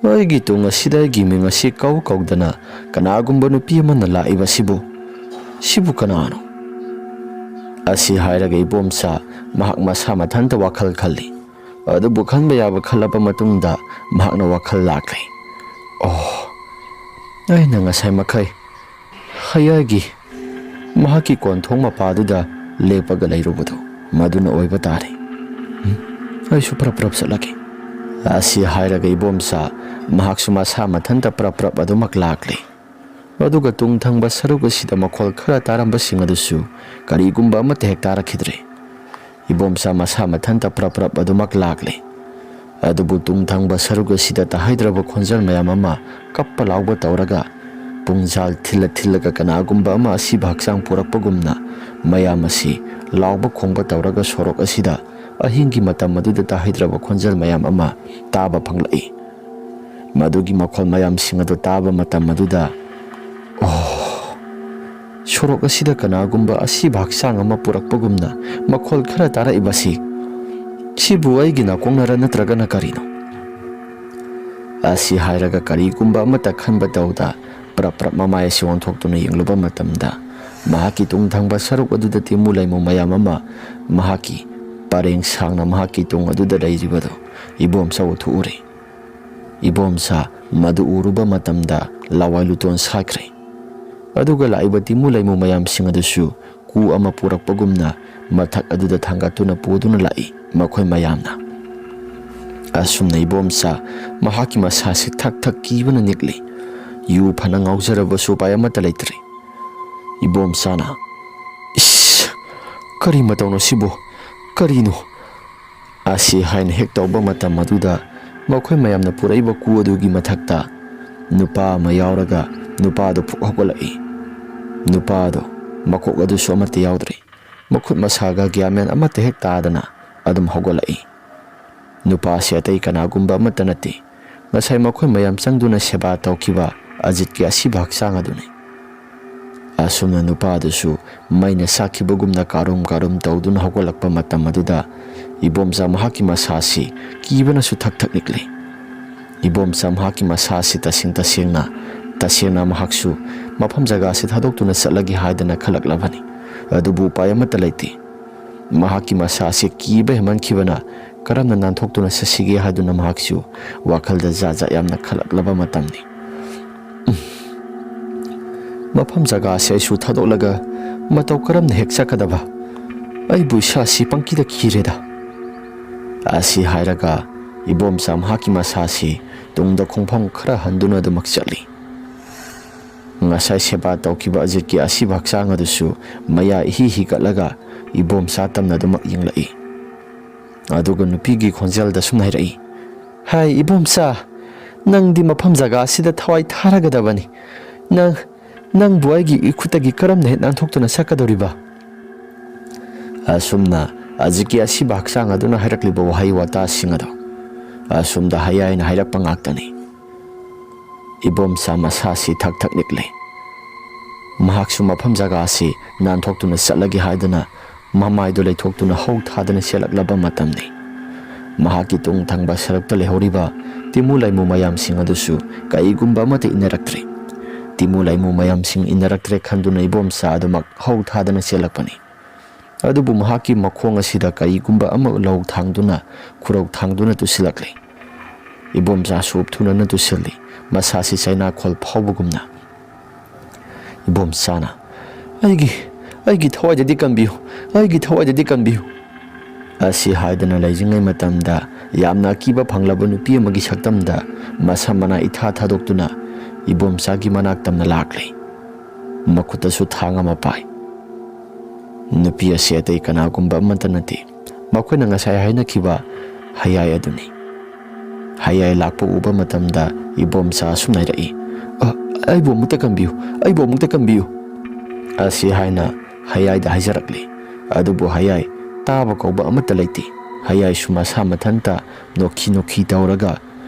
"ꯑꯩꯒꯤ ꯇꯨꯡ ꯑꯁꯤꯗ ꯑꯩꯒꯤ ꯃꯤꯡ ꯑꯁꯤ ꯀꯧ ꯀꯧꯗꯅ ꯀꯅꯥꯒꯨꯝꯕ ꯅꯨꯄꯤ ꯑꯃꯅ ꯂꯥꯛꯏꯕꯁꯤꯕꯨ, ꯁꯤꯕꯨ ꯀꯅꯥꯅꯣ?" ꯑꯁꯤ ꯍꯥꯏꯔꯒ ꯏꯕꯣꯝꯆꯥ ꯃꯍꯥꯛ ꯃꯁꯥ ꯃꯊꯟꯇ ꯋꯥꯈꯜ ꯈꯜꯂꯤ꯫ ꯑꯗꯨꯕꯨ ꯈꯟꯕ ꯌꯥꯕ ꯈꯜꯂꯕ ꯃꯇꯨꯡꯗ ꯃꯍꯥꯛꯅ ꯋꯥꯈꯜ ꯂꯥꯛꯂꯦ꯫ "ꯑꯣ, ꯑꯩꯅ ꯉꯁꯥꯏ ꯃꯈꯩ ꯍꯌꯥꯏꯒꯤ ꯃꯍꯥꯛꯀꯤ ꯀꯣꯟꯊꯣꯡ ꯃꯄꯥꯗꯨꯗ ꯂꯦꯞꯄꯒ ꯂꯩꯔꯨꯕꯗꯨ ꯃꯗꯨꯅ ꯑꯣꯏꯕ ꯇꯥꯔꯦ꯫ ꯎꯝ, ꯑꯩꯁꯨ ꯄ꯭ꯔꯞ ꯄ꯭ꯔꯞ ꯆꯠꯂꯒꯦ꯫" ꯑꯁꯤ ꯍꯥꯏꯔꯒ ꯏꯕꯣꯝꯆꯥ ꯃꯍꯥꯛꯁꯨ ꯃꯁꯥ ꯃꯊꯟꯇ ꯄ꯭ꯔꯞ ꯄ꯭ꯔꯞ ꯑꯗꯨꯃꯛ ꯂꯥꯛꯂꯦ꯫ ꯑꯗꯨꯒ ꯇꯨꯡ ꯊꯪꯕ ꯁꯔꯨꯛ ꯑꯁꯤꯗ ꯃꯈꯣꯜ ꯈꯔ ꯇꯥꯔꯝꯕꯁꯤꯡ ꯑꯗꯨꯁꯨ ꯀꯔꯤꯒꯨꯝꯕ ꯑꯃꯠꯇ ꯍꯦꯛ ꯇꯥꯔꯛꯈꯤꯗ꯭ꯔꯦ꯫ ꯏꯕꯣꯝꯆꯥ ꯃꯁꯥ ꯃꯊꯟꯇ ꯄ꯭ꯔꯞ ꯄ꯭ꯔꯞ ꯑꯗꯨꯃꯛ ꯂꯥꯛꯂꯦ꯫ ꯑꯗꯨꯕꯨ ꯇꯨꯡ ꯊꯪꯕ ꯁꯔꯨꯛ ꯑꯁꯤꯗ ꯇꯥꯍꯩꯗ꯭ꯔꯕ ꯈꯣꯟꯖꯦꯜ ꯃꯌꯥꯝ ꯑꯃ ꯀꯞꯄ ꯂꯥꯎꯕ ꯇꯧꯔꯒ, ꯄꯨꯡꯖꯥꯜ ꯊꯤꯜꯂ ꯊꯤꯜꯂꯒ ꯀꯅꯥꯒꯨꯝꯕ ꯑꯃ ꯑꯁꯤꯕ ꯍꯛꯆꯥꯡ ꯄꯨꯔꯛꯄꯒꯨꯝꯅ ꯃꯌꯥꯝ ꯑꯁꯤ ꯂꯥꯎꯕ ꯈꯣꯡꯕ ꯇꯧꯔꯒ ꯁꯣꯔꯣꯛ ꯑꯁꯤꯗ ꯑꯍꯤꯡꯒꯤ ꯃꯇꯝ ꯑꯗꯨꯗ ꯇꯥꯍꯩꯗ꯭ꯔꯕ ꯈꯣꯟꯖꯦꯜ ꯃꯌꯥꯝ ꯑꯃ ꯇꯥꯕ ꯐꯪꯂꯛꯏ꯫ ꯃꯗꯨꯒꯤ ꯃꯈꯣꯜ ꯃꯌꯥꯝꯁꯤꯡ ꯑꯗꯨ ꯇꯥꯕ ꯃꯇꯝ ꯑꯗꯨꯗ, "ꯑꯣ, ꯁꯣꯔꯣꯛ ꯑꯁꯤꯗ ꯀꯅꯥꯒꯨꯝꯕ ꯑꯁꯤꯕ ꯍꯛꯆꯥꯡ ꯑꯃ ꯄꯨꯔꯛꯄꯒꯨꯝꯅ ꯃꯈꯣꯜ ꯈꯔ ꯇꯥꯔꯛꯏꯕꯁꯤ, ꯁꯤꯕꯨ ꯑꯩꯒꯤ ꯅꯥꯀꯣꯡꯅꯔ ꯅꯠꯇ꯭ꯔꯒꯅ ꯀꯔꯤꯅꯣ?" ꯑꯁꯤ ꯍꯥꯏꯔꯒ ꯀꯔꯤꯒꯨꯝꯕ ꯑꯃꯠꯇ ꯈꯟꯕ ꯇꯧꯗ ꯄ꯭ꯔꯞ ꯄ꯭ꯔꯞ ꯃꯃꯥꯏ ꯑꯁꯤ ꯑꯣꯟꯊꯣꯛꯇꯨꯅ ꯌꯦꯡꯂꯨꯕ ꯃꯇꯝꯗ, ꯃꯍꯥꯛꯀꯤ ꯇꯨꯡ ꯊꯪꯕ ꯁꯔꯨꯛ ꯑꯗꯨꯗ ꯇꯤꯃꯨ ꯂꯩꯃꯨ ꯃꯌꯥꯝ ꯑꯃ ꯃꯍꯥꯛꯀꯤ ꯄꯔꯦꯡ ꯁꯥꯡꯅ ꯃꯍꯥꯛꯀꯤ ꯇꯨꯡ ꯑꯗꯨꯗ ꯂꯩꯔꯤꯕꯗꯨ ꯏꯕꯣꯝꯆꯥ ꯎꯊꯣꯛꯎꯔꯦ꯫ ꯏꯕꯣꯝꯆꯥ ꯃꯗꯨ ꯎꯔꯨꯕ ꯃꯇꯝꯗ ꯂꯋꯥꯏ ꯂꯨꯇꯣꯟ ꯁꯥꯈ꯭ꯔꯦ꯫ ꯑꯗꯨꯒ ꯂꯥꯛꯏꯕ ꯇꯤꯃꯨ ꯂꯩꯃꯨ ꯃꯌꯥꯝꯁꯤꯡ ꯑꯗꯨꯁꯨ ꯀꯨ ꯑꯃ ꯄꯨꯔꯛꯄꯒꯨꯝꯅ ꯃꯊꯛ ꯑꯗꯨꯗ ꯊꯥꯡꯒꯠꯇꯨꯅ ꯄꯨꯗꯨꯅ ꯂꯥꯛꯏ ꯃꯈꯣꯏ ꯃꯌꯥꯝꯅ꯫ ꯑꯁꯨꯝꯅ ꯏꯕꯣꯝꯆꯥ ꯃꯍꯥꯛꯀꯤ ꯃꯁꯥꯁꯤ ꯊꯛ ꯊꯛ ꯀꯤꯕꯅ ꯅꯤꯛꯂꯤ꯫ ꯌꯨ ꯐꯅ ꯉꯥꯎꯖꯔꯕꯁꯨ ꯎꯄꯥꯏ ꯑꯃꯠꯇ ꯂꯩꯇ꯭ꯔꯦ꯫ ꯏꯕꯣꯝꯆꯥꯅ, "ꯏꯁ! ꯀꯔꯤ ꯃꯇꯧꯅꯣ ꯁꯤꯕꯨ? ꯀꯔꯤꯅꯣ?" ꯑꯁꯤ ꯍꯥꯏꯅ ꯍꯦꯛ ꯇꯧꯕ ꯃꯇꯝ ꯑꯗꯨꯗ ꯃꯈꯣꯏ ꯃꯌꯥꯝꯅ ꯄꯨꯔꯛꯏꯕ ꯀꯨ ꯑꯗꯨꯒꯤ ꯃꯊꯛꯇ ꯅꯨꯄꯥ ꯑꯃ ꯌꯥꯎꯔꯒ ꯅꯨꯄꯥꯗꯨ ꯐꯨꯛ ꯍꯧꯒꯠꯂꯛꯏ꯫ ꯅꯨꯄꯥꯗꯣ ꯃꯀꯣꯛ ꯑꯗꯨꯁꯨ ꯑꯃꯠꯇ ꯌꯥꯎꯗ꯭ꯔꯦ꯫ ꯃꯈꯨꯠ ꯃꯁꯥꯒ ꯒ꯭ꯌꯥꯟ ꯃꯦꯟ ꯑꯃꯠꯇ ꯍꯦꯛ ꯇꯥꯗꯅ ꯑꯗꯨꯝ ꯍꯧꯒꯠꯂꯛꯏ꯫ ꯅꯨꯄꯥꯁꯤ ꯑꯇꯩ ꯀꯅꯥꯒꯨꯝꯕ ꯑꯃꯠꯇ ꯅꯠꯇꯦ꯫ ꯉꯁꯥꯏ ꯃꯈꯣꯏ ꯃꯌꯥꯝ ꯆꯪꯗꯨꯅ ꯁꯦꯕꯥ ꯇꯧꯈꯤꯕ ꯑꯖꯤꯠꯀꯤ ꯑꯁꯤꯕ ꯍꯛꯆꯥꯡ ꯑꯗꯨꯅꯤ꯫ ꯑꯁꯨꯝꯅ ꯅꯨꯄꯥꯗꯨꯁꯨ ꯃꯩꯅ ꯁꯥꯈꯤꯕꯒꯨꯝꯅ ꯀꯥꯔꯨꯝ ꯀꯥꯔꯨꯝ ꯇꯧꯗꯨꯅ ꯍꯧꯒꯠꯂꯛꯄ ꯃꯇꯝ ꯑꯗꯨꯗ ꯏꯕꯣꯝꯆꯥ ꯃꯍꯥꯛꯀꯤ ꯃꯁꯥꯁꯤ ꯀꯤꯕꯅꯁꯨ ꯊꯛ ꯊꯛ ꯅꯤꯛꯂꯤ꯫ ꯏꯕꯣꯝꯆꯥ ꯃꯍꯥꯛꯀꯤ ꯃꯁꯥꯁꯤ ꯇꯁꯦꯡ ꯇꯁꯦꯡꯅ, ꯇꯁꯦꯡꯅ ꯃꯍꯥꯛꯁꯨ ꯃꯐꯝ ꯖꯒꯥꯁꯤ ꯊꯥꯗꯣꯛꯇꯨꯅ ꯆꯠꯂꯒꯦ ꯍꯥꯏꯗꯅ ꯈꯜꯂꯛꯂꯕꯅꯤ꯫ ꯑꯗꯨꯕꯨ ꯎꯄꯥꯏ ꯑꯃꯠꯇ ꯂꯩꯇꯦ꯫ ꯃꯍꯥꯛꯀꯤ ꯃꯁꯥꯁꯤ ꯀꯤꯕ ꯍꯦꯟꯃꯟꯈꯤꯕꯅ ꯀꯔꯝꯅ ꯅꯥꯟꯊꯣꯛꯇꯨꯅ ꯆꯠꯁꯤꯒꯦ ꯍꯥꯏꯗꯨꯅ ꯃꯍꯥꯛꯁꯨ ꯋꯥꯈꯜꯗ ꯖꯥꯠ ꯖꯥꯠ ꯌꯥꯝꯅ ꯈꯜꯂꯛꯂꯕ ꯃꯇꯝꯅꯤ꯫ ꯎꯝ꯫ ꯃꯐꯝ ꯖꯒꯥꯁꯤ ꯑꯩꯁꯨ ꯊꯥꯗꯣꯛꯂꯒ ꯃꯇꯧ ꯀꯔꯝꯅ ꯍꯦꯛ ꯆꯠꯀꯗꯕ? ꯑꯩꯕꯨ ꯏꯁꯥꯁꯤ ꯄꯪꯀꯤꯗ ꯀꯤꯔꯦꯗ꯫ ꯑꯁꯤ ꯍꯥꯏꯔꯒ ꯏꯕꯣꯝꯆꯥ ꯃꯍꯥꯛꯀꯤ ꯃꯁꯥꯁꯤ ꯇꯨꯡꯗ ꯈꯣꯡꯐꯝ ꯈꯔ ꯍꯟꯗꯨꯅ ꯑꯗꯨꯃꯛ ꯆꯠꯂꯤ꯫ ꯉꯁꯥꯏ ꯁꯦꯕꯥ ꯇꯧꯈꯤꯕ ꯑꯖꯤꯠꯀꯤ ꯑꯁꯤꯕ ꯍꯛꯆꯥꯡ ꯑꯗꯨꯁꯨ ꯃꯌꯥ ꯏꯍꯤ ꯍꯤꯒꯠꯂꯒ ꯏꯕꯣꯝꯆꯥ ꯇꯝꯅ ꯑꯗꯨꯃꯛ ꯌꯦꯡꯂꯛꯏ꯫ ꯑꯗꯨꯒ ꯅꯨꯄꯤꯒꯤ ꯈꯣꯟꯖꯦꯜꯗ ꯁꯨꯝ ꯍꯥꯏꯔꯛꯏ, "ꯍꯥꯏ ꯏꯕꯣꯝꯆꯥ, ꯅꯪꯗꯤ ꯃꯐꯝ ꯖꯒꯥ ꯑꯁꯤꯗ ꯊꯋꯥꯏ ꯊꯥꯔꯒꯗꯕꯅꯤ꯫ ꯅꯪ, ꯅꯪꯕꯨ ꯑꯩꯒꯤ ꯏꯈꯨꯠꯇꯒꯤ ꯀꯔꯝꯅ ꯍꯦꯛ ꯅꯥꯟꯊꯣꯛꯇꯨꯅ ꯆꯠꯀꯗꯧꯔꯤꯕ?" ꯑꯁꯨꯝꯅ ꯑꯖꯤꯠꯀꯤ ꯑꯁꯤꯕ ꯍꯛꯆꯥꯡ ꯑꯗꯨꯅ ꯍꯥꯏꯔꯛꯂꯤꯕ ꯋꯥꯍꯩ ꯋꯥꯇꯥꯁꯤꯡ ꯑꯗꯣ ꯑꯁꯨꯝꯗ ꯍꯌꯥꯏꯅ ꯍꯥꯏꯔꯛꯄ ꯉꯥꯛꯇꯅꯤ꯫ ꯏꯕꯣꯝꯆꯥ ꯃꯁꯥꯁꯤ ꯊꯛ ꯊꯛ ꯅꯤꯛꯂꯤ꯫ ꯃꯍꯥꯛꯁꯨ ꯃꯐꯝ ꯖꯒꯥ ꯑꯁꯤ ꯅꯥꯟꯊꯣꯛꯇꯨꯅ ꯆꯠꯂꯒꯦ ꯍꯥꯏꯗꯨꯅ ꯃꯃꯥꯏꯗꯨ ꯂꯩꯊꯣꯛꯇꯨꯅ ꯍꯧ ꯊꯥꯗꯅ ꯆꯦꯜꯂꯛꯂꯕ ꯃꯇꯝꯅꯤ꯫ ꯃꯍꯥꯛꯀꯤ ꯇꯨꯡ ꯊꯪꯕ ꯁꯔꯨꯛꯇ ꯂꯩꯍꯧꯔꯤꯕ ꯇꯤꯃꯨ ꯂꯩꯃꯨ ꯃꯌꯥꯝꯁꯤꯡ ꯑꯗꯨꯁꯨ ꯀꯩꯒꯨꯝꯕ ꯑꯃꯠꯇ ꯏꯟꯅꯔꯛꯇ꯭ꯔꯦ꯫ ꯇꯤꯃꯨ ꯂꯩꯃꯨ ꯃꯌꯥꯝꯁꯤꯡ ꯏꯟꯅꯔꯛꯇ꯭ꯔꯦ ꯈꯟꯗꯨꯅ ꯏꯕꯣꯝꯆꯥ ꯑꯗꯨꯃꯛ ꯍꯧ ꯊꯥꯗꯅ ꯆꯦꯜꯂꯛꯄꯅꯤ꯫ ꯑꯗꯨꯕꯨ ꯃꯍꯥꯛꯀꯤ ꯃꯈꯣꯡ ꯑꯁꯤꯗ ꯀꯔꯤꯒꯨꯝꯕ ꯑꯃ ꯂꯧ ꯊꯥꯡꯗꯨꯅ, ꯈꯨꯔꯧ ꯊꯥꯡꯗꯨꯅ ꯇꯨꯁꯤꯜꯂꯛꯂꯦ꯫ ꯏꯕꯣꯝꯆꯥꯁꯨ ꯎꯞꯊꯨꯅꯅ ꯇꯨꯁꯤꯜꯂꯤ, ꯃꯁꯥꯁꯤ ꯆꯩꯅꯥꯈꯣꯜ ꯐꯥꯎꯕꯒꯨꯝꯅ꯫ ꯏꯕꯣꯝꯆꯥꯅ, "ꯑꯩꯒꯤ, ꯑꯩꯒꯤ ꯊꯋꯥꯏꯗꯗꯤ ꯀꯟꯕꯤꯌꯨ, ꯑꯩꯒꯤ ꯊꯋꯥꯏꯗꯗꯤ ꯀꯟꯕꯤꯌꯨ" ꯑꯁꯤ ꯍꯥꯏꯗꯅ ꯂꯩꯔꯤꯉꯩ ꯃꯇꯝꯗ, ꯌꯥꯝꯅ ꯑꯀꯤꯕ ꯐꯪꯂꯕ ꯅꯨꯄꯤ ꯑꯃꯒꯤ ꯁꯛꯇꯝꯗ ꯃꯁꯝ ꯃꯅꯥ ꯏꯊꯥ ꯊꯥꯗꯣꯛꯇꯨꯅ ꯏꯕꯣꯝꯆꯥꯒꯤ ꯃꯅꯥꯛ ꯇꯝꯅ ꯂꯥꯛꯂꯦ꯫ ꯃꯈꯨꯠꯇꯁꯨ ꯊꯥꯡ ꯑꯃ ꯄꯥꯏ꯫ ꯅꯨꯄꯤ ꯑꯁꯤ ꯑꯇꯩ ꯀꯅꯥꯒꯨꯝꯕ ꯑꯃꯠꯇ ꯅꯠꯇꯦ, ꯃꯈꯣꯏꯅ ꯉꯁꯥꯏ ꯍꯥꯏꯅꯈꯤꯕ ꯍꯌꯥꯏ ꯑꯗꯨꯅꯤ꯫ ꯍꯌꯥꯏ ꯂꯥꯛꯄ ꯎꯕ ꯃꯇꯝꯗ ꯏꯕꯣꯝꯆꯥ ꯑꯁꯨꯝꯅ ꯍꯥꯏꯔꯛꯏ, "ꯑ, ꯑꯩꯕꯨ ꯑꯃꯨꯛꯇ ꯀꯟꯕꯤꯌꯨ, ꯑꯩꯕꯨ ꯑꯃꯨꯛꯇ ꯀꯟꯕꯤꯌꯨ" ꯑꯁꯤ ꯍꯥꯏꯅ ꯍꯌꯥꯏꯗ ꯍꯥꯏꯖꯔꯛꯂꯤ꯫ ꯑꯗꯨꯕꯨ ꯍꯌꯥꯏ ꯇꯥꯕ ꯀꯧꯕ ꯑꯃꯠꯇ ꯂꯩꯇꯦ꯫ ꯍꯌꯥꯏꯁꯨ ꯃꯁꯥ ꯃꯊꯟꯇ ꯅꯣꯛꯈꯤ ꯅꯣꯛꯈꯤ ꯇꯧꯔꯒ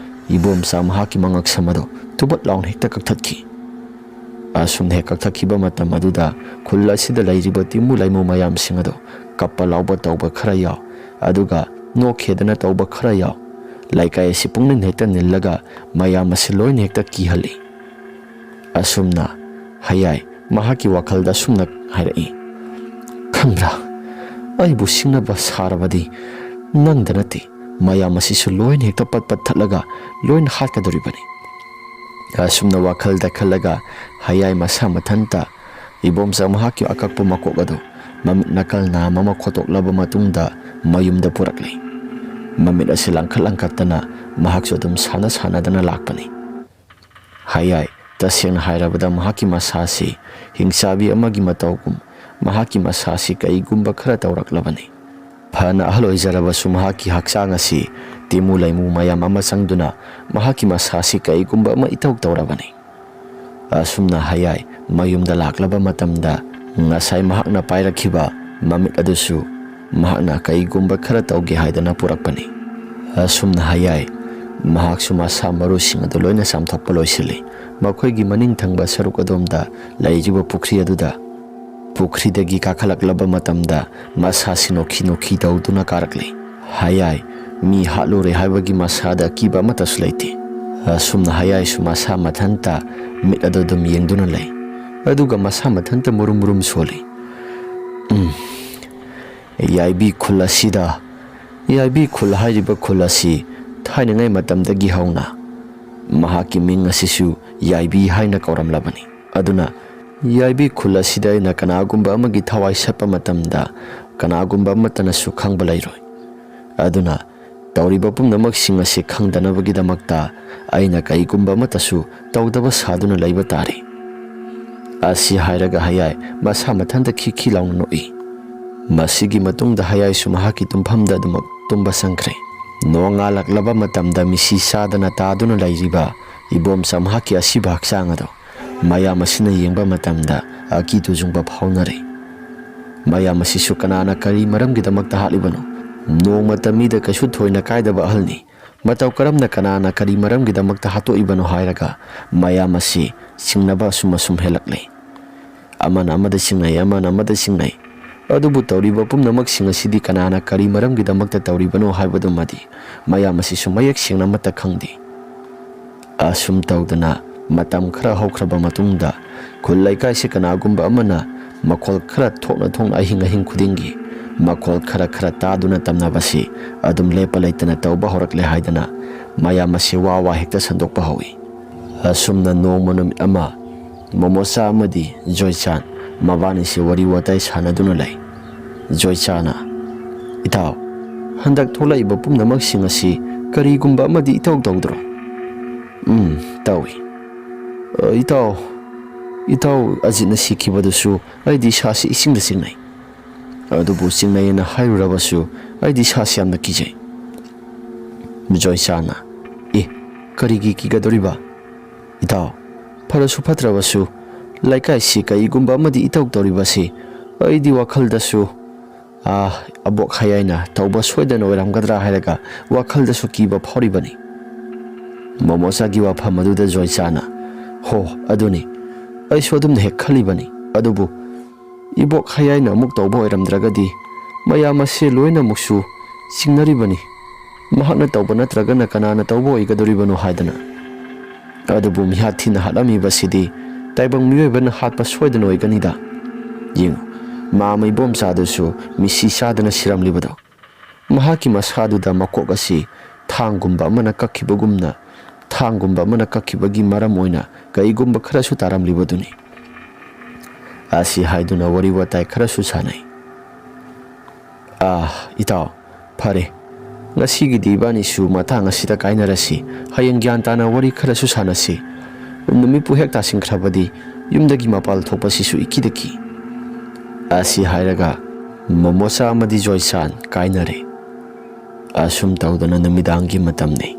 ꯏꯕꯣꯝꯆꯥ ꯃꯍꯥꯛꯀꯤ ꯃꯉꯛꯁꯝ ꯑꯗꯨ ꯇꯨꯕꯠ ꯂꯥꯎꯅ ꯍꯦꯛꯇ ꯀꯛꯊꯠꯈꯤ꯫ ꯑꯁꯨꯝꯅ ꯍꯦꯛ ꯀꯛꯊꯠꯈꯤꯕ ꯃꯇꯝ ꯑꯗꯨꯗ ꯈꯨꯜ ꯑꯁꯤꯗ ꯂꯩꯔꯤꯕ ꯇꯤꯃꯨ ꯂꯩꯃꯨ ꯃꯌꯥꯝꯁꯤꯡ ꯑꯗꯨ ꯀꯞꯄ ꯂꯥꯎꯕ ꯇꯧꯕ ꯈꯔ ꯌꯥꯎ, ꯑꯗꯨꯒ ꯅꯣꯛꯈꯦꯗꯅ ꯇꯧꯕ ꯈꯔ ꯌꯥꯎ꯫ ꯂꯩꯀꯥꯏ ꯑꯁꯤ ꯄꯨꯡꯅꯤꯟ ꯍꯦꯛꯇ ꯅꯤꯜꯂꯒ ꯃꯌꯥꯝ ꯑꯁꯤ ꯂꯣꯏꯅ ꯍꯦꯛꯇ ꯀꯤꯍꯜꯂꯤ꯫ ꯑꯁꯨꯝꯅ ꯍꯌꯥꯏ ꯃꯍꯥꯛꯀꯤ ꯋꯥꯈꯜꯗ ꯑꯁꯨꯝꯅ ꯍꯥꯏꯔꯛꯏ, "ꯈꯪꯕ꯭ꯔꯥ, ꯑꯩꯕꯨ ꯁꯤꯡꯅꯕ ꯁꯥꯔꯕꯗꯤ ꯅꯪꯗ ꯅꯠꯇꯦ, ꯃꯌꯥꯝ ꯑꯁꯤꯁꯨ ꯂꯣꯏꯅ ꯍꯦꯛꯇ ꯄꯠ ꯄꯠ ꯊꯠꯂꯒ ꯂꯣꯏꯅ ꯍꯥꯠꯀꯗꯧꯔꯤꯕꯅꯤ"꯫ ꯑꯁꯨꯝꯅ ꯋꯥꯈꯜꯗ ꯈꯜꯂꯒ ꯍꯌꯥꯏ ꯃꯁꯥ ꯃꯊꯟꯇ ꯏꯕꯣꯝꯆꯥ ꯃꯍꯥꯛꯀꯤ ꯑꯀꯛꯄ ꯃꯀꯣꯛ ꯑꯗꯨ ꯃꯃꯤꯠ ꯅꯥꯀꯜ ꯅꯥꯝ ꯑꯃ ꯈꯣꯠꯇꯣꯛꯂꯕ ꯃꯇꯨꯡꯗ ꯃꯌꯨꯝꯗ ꯄꯨꯔꯛꯂꯦ꯫ ꯃꯃꯤꯠ ꯑꯁꯤ ꯂꯪꯈꯠ ꯂꯪꯈꯠꯇꯅ ꯃꯍꯥꯛꯁꯨ ꯑꯗꯨꯝ ꯁꯥꯟꯅ ꯁꯥꯟꯅꯗꯅ ꯂꯥꯛꯄꯅꯤ꯫ ꯍꯌꯥꯏ ꯇꯁꯦꯡꯅ ꯍꯥꯏꯔꯕꯗ, ꯃꯍꯥꯛꯀꯤ ꯃꯁꯥꯁꯤ ꯍꯤꯡꯆꯥꯕꯤ ꯑꯃꯒꯤ ꯃꯇꯧꯒꯨꯝ ꯃꯍꯥꯛꯀꯤ ꯃꯁꯥꯁꯤ ꯀꯩꯒꯨꯝꯕ ꯈꯔ ꯇꯧꯔꯛꯂꯕꯅꯤ꯫ ꯐꯅ ꯑꯍꯜ ꯑꯣꯏꯖꯔꯕꯁꯨ, ꯃꯍꯥꯛꯀꯤ ꯍꯛꯆꯥꯡ ꯑꯁꯤ ꯇꯤꯃꯨ ꯂꯩꯃꯨ ꯃꯌꯥꯝ ꯑꯃ ꯆꯪꯗꯨꯅ ꯃꯍꯥꯛꯀꯤ ꯃꯁꯥꯁꯤ ꯀꯩꯒꯨꯝꯕ ꯑꯃ ꯏꯇꯧ ꯇꯧꯔꯕꯅꯤ꯫ ꯑꯁꯨꯝꯅ ꯍꯌꯥꯏ ꯃꯌꯨꯝꯗ ꯂꯥꯛꯂꯕ ꯃꯇꯝꯗ, ꯉꯁꯥꯏ ꯃꯍꯥꯛꯅ ꯄꯥꯏꯔꯛꯈꯤꯕ ꯃꯃꯤꯠ ꯑꯗꯨꯁꯨ ꯃꯍꯥꯛꯅ ꯀꯩꯒꯨꯝꯕ ꯈꯔ ꯇꯧꯒꯦ ꯍꯥꯏꯗꯅ ꯄꯨꯔꯛꯄꯅꯤ꯫ ꯑꯁꯨꯝꯅ ꯍꯌꯥꯏ ꯃꯍꯥꯛꯁꯨ ꯃꯁꯥ ꯃꯔꯨꯁꯤꯡ ꯑꯗꯨ ꯂꯣꯏꯅ ꯆꯥꯝꯊꯣꯛꯄ ꯂꯣꯏꯁꯤꯜꯂꯤ꯫ ꯃꯈꯣꯏꯒꯤ ꯃꯅꯤꯡ ꯊꯪꯕ ꯁꯔꯨꯛ ꯑꯗꯣꯝꯗ ꯂꯩꯔꯤꯕ ꯄꯨꯈ꯭ꯔꯤ ꯑꯗꯨꯗ, ꯄꯨꯈ꯭ꯔꯤꯗꯒꯤ ꯀꯥꯈꯠꯂꯛꯂꯕ ꯃꯇꯝꯗ, ꯃꯁꯥꯁꯤ ꯅꯣꯛꯈꯤ ꯅꯣꯛꯈꯤ ꯇꯧꯗꯨꯅ ꯀꯥꯔꯛꯂꯤ꯫ ꯍꯌꯥꯏ, ꯃꯤ ꯍꯥꯠꯂꯨꯔꯦ ꯍꯥꯏꯕꯒꯤ ꯃꯁꯥꯗ ꯑꯀꯤꯕ ꯑꯃꯠꯇꯁꯨ ꯂꯩꯇꯦ꯫ ꯑꯁꯨꯝꯅ ꯍꯌꯥꯏꯁꯨ ꯃꯁꯥ ꯃꯊꯟꯇ ꯃꯤꯠ ꯑꯗꯨ ꯑꯗꯨꯝ ꯌꯦꯡꯗꯨꯅ ꯂꯩ, ꯑꯗꯨꯒ ꯃꯁꯥ ꯃꯊꯟꯇ ꯃꯨꯔꯨꯝ ꯃꯨꯔꯨꯝ ꯁꯣꯜꯂꯤ꯫ ꯎꯝ, ꯌꯥꯏꯕꯤ ꯈꯨꯜ ꯑꯁꯤꯗ, ꯌꯥꯏꯕꯤ ꯈꯨꯜ ꯍꯥꯏꯔꯤꯕ ꯈꯨꯜ ꯑꯁꯤ ꯊꯥꯏꯅꯉꯩ ꯃꯇꯝꯗꯒꯤ ꯍꯧꯅ ꯃꯍꯥꯛꯀꯤ ꯃꯤꯡ ꯑꯁꯤꯁꯨ ꯌꯥꯏꯕꯤ ꯍꯥꯏꯅ ꯀꯧꯔꯝꯂꯕꯅꯤ꯫ ꯑꯗꯨꯅ ꯌꯥꯏꯕꯤ ꯈꯨꯜ ꯑꯁꯤꯗ ꯑꯩꯅ ꯀꯅꯥꯒꯨꯝꯕ ꯑꯃꯒꯤ ꯊꯋꯥꯏ ꯁꯠꯄ ꯃꯇꯝꯗ ꯀꯅꯥꯒꯨꯝꯕ ꯑꯃꯠꯇꯅꯁꯨ ꯈꯪꯕ ꯂꯩꯔꯣꯏ꯫ ꯑꯗꯨꯅ ꯇꯧꯔꯤꯕ ꯄꯨꯝꯅꯃꯛꯁꯤꯡ ꯑꯁꯤ ꯈꯪꯗꯅꯕꯒꯤꯗꯃꯛꯇ ꯑꯩꯅ ꯀꯔꯤꯒꯨꯝꯕ ꯑꯃꯠꯇꯁꯨ ꯇꯧꯗꯕ ꯁꯥꯗꯨꯅ ꯂꯩꯕ ꯇꯥꯔꯦ꯫ ꯑꯁꯤ ꯍꯥꯏꯔꯒ ꯍꯌꯥꯏ ꯃꯁꯥ ꯃꯊꯟꯇ ꯈꯤ ꯈꯤ ꯂꯥꯎꯅ ꯅꯣꯛꯏ꯫ ꯃꯁꯤꯒꯤ ꯃꯇꯨꯡꯗ ꯍꯌꯥꯏꯁꯨ ꯃꯍꯥꯛꯀꯤ ꯇꯨꯝꯐꯝꯗ ꯑꯗꯨꯃꯛ ꯇꯨꯝꯕ ꯆꯪꯈ꯭ꯔꯦ꯫ ꯅꯣꯡꯉꯥꯜꯂꯛꯂꯕ ꯃꯇꯝꯗ ꯃꯤꯁꯤ ꯆꯥꯗꯅ ꯇꯥꯗꯨꯅ ꯂꯩꯔꯤꯕ ꯏꯕꯣꯝꯆꯥ ꯃꯍꯥꯛꯀꯤ ꯑꯁꯤꯕ ꯍꯛꯆꯥꯡ ꯑꯗꯨ ꯃꯌꯥꯝ ꯑꯁꯤꯅ ꯌꯦꯡꯕ ꯃꯇꯝꯗ ꯑꯀꯤ ꯇꯨꯖꯨꯡꯕ ꯐꯥꯎꯅꯔꯦ꯫ ꯃꯌꯥꯝ ꯑꯁꯤꯁꯨ ꯀꯅꯥꯅ ꯀꯔꯤ ꯃꯔꯝꯒꯤꯗꯃꯛꯇ ꯍꯥꯠꯂꯤꯕꯅꯣ? ꯅꯣꯡꯃꯇ ꯃꯤꯗ ꯀꯩꯁꯨ ꯊꯣꯏꯅ ꯀꯥꯏꯗꯕ ꯑꯍꯜꯅꯤ꯫ ꯃꯇꯧ ꯀꯔꯝꯅ, ꯀꯅꯥꯅ ꯀꯔꯤ ꯃꯔꯝꯒꯤꯗꯃꯛꯇ ꯍꯥꯠꯇꯣꯛꯏꯕꯅꯣ ꯍꯥꯏꯔꯒ ꯃꯌꯥꯝ ꯑꯁꯤ ꯆꯤꯡꯅꯕ ꯑꯁꯨꯝ ꯑꯁꯨꯝ ꯍꯦꯜꯂꯛꯂꯦ꯫ ꯑꯃꯅ ꯑꯃꯗ ꯆꯤꯡꯅꯩ, ꯑꯃꯅ ꯑꯃꯗ ꯆꯤꯡꯅꯩ꯫ ꯑꯗꯨꯕꯨ ꯇꯧꯔꯤꯕ ꯄꯨꯝꯅꯃꯛꯁꯤꯡ ꯑꯁꯤꯗꯤ ꯀꯅꯥꯅ ꯀꯔꯤ ꯃꯔꯝꯒꯤꯗꯃꯛꯇ ꯇꯧꯔꯤꯕꯅꯣ ꯍꯥꯏꯕꯗꯨꯃꯗꯤ ꯃꯌꯥꯝ ꯑꯁꯤꯁꯨ ꯃꯌꯦꯛ ꯁꯦꯡꯅ ꯑꯃꯠꯇ ꯈꯪꯗꯦ꯫ ꯑꯁꯨꯝ ꯇꯧꯗꯅ ꯃꯇꯝ ꯈꯔ ꯍꯧꯈ꯭ꯔꯕ ꯃꯇꯨꯡꯗ, ꯈꯨꯜ ꯂꯩꯀꯥꯏꯁꯤ ꯀꯅꯥꯒꯨꯝꯕ ꯑꯃꯅ ꯃꯈꯣꯜ ꯈꯔ ꯊꯣꯛꯅ ꯊꯣꯛꯅ ꯑꯍꯤꯡ ꯑꯍꯤꯡ ꯈꯨꯗꯤꯡꯒꯤ ꯃꯈꯣꯜ ꯈꯔ ꯈꯔ ꯇꯥꯗꯨꯅ ꯇꯝꯅꯕꯁꯤ ꯑꯗꯨꯝ ꯂꯦꯞꯄ ꯂꯩꯇꯅ ꯇꯧꯕ ꯍꯧꯔꯛꯂꯦ ꯍꯥꯏꯗꯅ ꯃꯌꯥꯝ ꯑꯁꯤ ꯋꯥ ꯋꯥ ꯍꯦꯛꯇ ꯁꯟꯗꯣꯛꯄ ꯍꯧꯏ꯫ ꯑꯁꯨꯝꯅ ꯅꯣꯡꯃ ꯅꯨꯃꯤꯠ ꯑꯃ ꯃꯣꯃꯣꯆꯥ ꯑꯃꯗꯤ ꯖꯣꯏꯆꯥꯟ ꯃꯕꯥꯅꯤꯁꯤ ꯋꯥꯔꯤ ꯋꯥꯇꯥꯏ ꯁꯥꯟꯅꯗꯨꯅ ꯂꯩ꯫ ꯖꯣꯏꯆꯥꯅ, "ꯏꯇꯥꯎ, ꯍꯟꯗꯛ ꯊꯣꯛꯂꯛꯏꯕ ꯄꯨꯝꯅꯃꯛꯁꯤꯡ ꯑꯁꯤ ꯀꯔꯤꯒꯨꯝꯕ ꯑꯃꯗꯤ ꯏꯇꯧ ꯇꯧꯗ꯭ꯔꯣ?" "ꯎꯝ, ꯇꯧꯏ꯫ "ꯑ, ꯏꯇꯥꯎ, ꯏꯇꯥꯎ ꯑꯖꯤꯠꯅ ꯁꯤꯈꯤꯕꯗꯨꯁꯨ ꯑꯩꯗꯤ ꯏꯁꯥꯁꯤ ꯏꯁꯤꯡꯗ ꯆꯤꯡꯅꯩ꯫ ꯑꯗꯨꯕꯨ ꯆꯤꯡꯅꯩꯅ ꯍꯥꯏꯔꯨꯔꯕꯁꯨ ꯑꯩꯗꯤ ꯏꯁꯥꯁꯤ ꯌꯥꯝꯅ ꯀꯤꯖꯩ꯫" ꯖꯣꯏꯆꯥꯅ, "ꯑꯦ, ꯀꯔꯤꯒꯤ ꯀꯤꯒꯗꯧꯔꯤꯕ? ꯏꯇꯥꯎ, ꯐꯔꯁꯨ ꯐꯠꯇ꯭ꯔꯕꯁꯨ ꯂꯩꯀꯥꯏꯁꯤ ꯀꯩꯒꯨꯝꯕ ꯑꯃꯗꯤ ꯏꯇꯧ ꯇꯧꯔꯤꯕꯁꯤ ꯑꯩꯗꯤ ꯋꯥꯈꯜꯗꯁꯨ, ꯑꯥ, ꯑꯕꯣꯛ ꯍꯌꯥꯏꯅ ꯇꯧꯕ ꯁꯣꯏꯗꯅ ꯑꯣꯏꯔꯝꯒꯗ꯭ꯔꯥ ꯍꯥꯏꯔꯒ ꯋꯥꯈꯜꯗꯁꯨ ꯀꯤꯕ ꯐꯥꯎꯔꯤꯕꯅꯤ꯫" ꯃꯣꯃꯣꯆꯥꯒꯤ ꯋꯥꯐꯝ ꯑꯗꯨꯗ ꯖꯣꯏꯆꯥꯅ, "ꯍꯣ, ꯑꯗꯨꯅꯤ, ꯑꯩꯁꯨ ꯑꯗꯨꯝꯅ ꯍꯦꯛ ꯈꯜꯂꯤꯕꯅꯤ꯫ ꯑꯗꯨꯕꯨ ꯏꯕꯣꯛ ꯍꯌꯥꯏꯅ ꯑꯃꯨꯛ ꯇꯧꯕ ꯑꯣꯏꯔꯝꯗ꯭ꯔꯒꯗꯤ ꯃꯌꯥꯝ ꯑꯁꯦ ꯂꯣꯏꯅꯃꯛꯁꯨ ꯆꯤꯡꯅꯔꯤꯕꯅꯤ꯫ ꯃꯍꯥꯛꯅ ꯇꯧꯕ ꯅꯠꯇ꯭ꯔꯒꯅ ꯀꯅꯥꯅ ꯇꯧꯕ ꯑꯣꯏꯒꯗꯧꯔꯤꯕꯅꯣ ꯍꯥꯏꯗꯅ꯫ ꯑꯗꯨꯕꯨ ꯃꯤꯍꯥꯠ ꯊꯤꯅ ꯍꯥꯠꯂꯝꯃꯤꯕꯁꯤꯗꯤ ꯇꯥꯏꯕꯪ ꯃꯤꯑꯣꯏꯕꯅ ꯍꯥꯠꯄ ꯁꯣꯏꯗꯅ ꯑꯣꯏꯒꯅꯤꯗ꯫ ꯌꯦꯡꯉꯨ, ꯃꯥꯃ ꯏꯕꯣꯝꯆꯥꯗꯨꯁꯨ ꯃꯤꯁꯤ ꯆꯥꯗꯅ ꯁꯤꯔꯝꯂꯤꯕꯗꯣ꯫ ꯃꯍꯥꯛꯀꯤ ꯃꯁꯥꯗꯨꯗ ꯃꯀꯣꯛ ꯑꯁꯤ ꯊꯥꯡꯒꯨꯝꯕ ꯑꯃꯅ ꯀꯛꯈꯤꯕꯒꯨꯝꯅ, ꯊꯥꯡꯒꯨꯝꯕ ꯑꯃꯅ ꯀꯛꯈꯤꯕꯒꯤ ꯃꯔꯝ ꯑꯣꯏꯅ ꯀꯩꯒꯨꯝꯕ ꯈꯔꯁꯨ ꯇꯥꯔꯝꯂꯤꯕꯗꯨꯅꯤ꯫" ꯑꯁꯤ ꯍꯥꯏꯗꯨꯅ ꯋꯥꯔꯤ ꯋꯥꯇꯥꯏ ꯈꯔꯁꯨ ꯁꯥꯟꯅꯩ꯫ "ꯑꯥ, ꯏꯇꯥꯎ, ꯐꯔꯦ꯫ ꯉꯁꯤꯒꯤꯗꯤ ꯏꯕꯥꯅꯤꯁꯨ ꯃꯇꯥꯡ ꯑꯁꯤꯗ ꯀꯥꯏꯅꯔꯁꯤ꯫ ꯍꯌꯦꯡ ꯒ꯭ꯌꯥꯟ ꯇꯥꯅ ꯋꯥꯔꯤ ꯈꯔꯁꯨ ꯁꯥꯟꯅꯁꯤ꯫ ꯅꯨꯃꯤꯠꯄꯨ ꯍꯦꯛ ꯇꯥꯁꯤꯟꯈ꯭ꯔꯕꯗꯤ ꯌꯨꯝꯗꯒꯤ ꯃꯄꯥꯜ ꯊꯣꯛꯄꯁꯤꯁꯨ ꯏꯀꯤꯗ ꯀꯤ꯫" ꯑꯁꯤ ꯍꯥꯏꯔꯒ ꯃꯣꯃꯣꯆꯥ ꯑꯃꯗꯤ ꯖꯣꯏꯆꯥꯟ ꯀꯥꯏꯅꯔꯦ꯫ ꯑꯁꯨꯝ ꯇꯧꯗꯅ ꯅꯨꯃꯤꯗꯥꯡꯒꯤ ꯃꯇꯝꯅꯤ꯫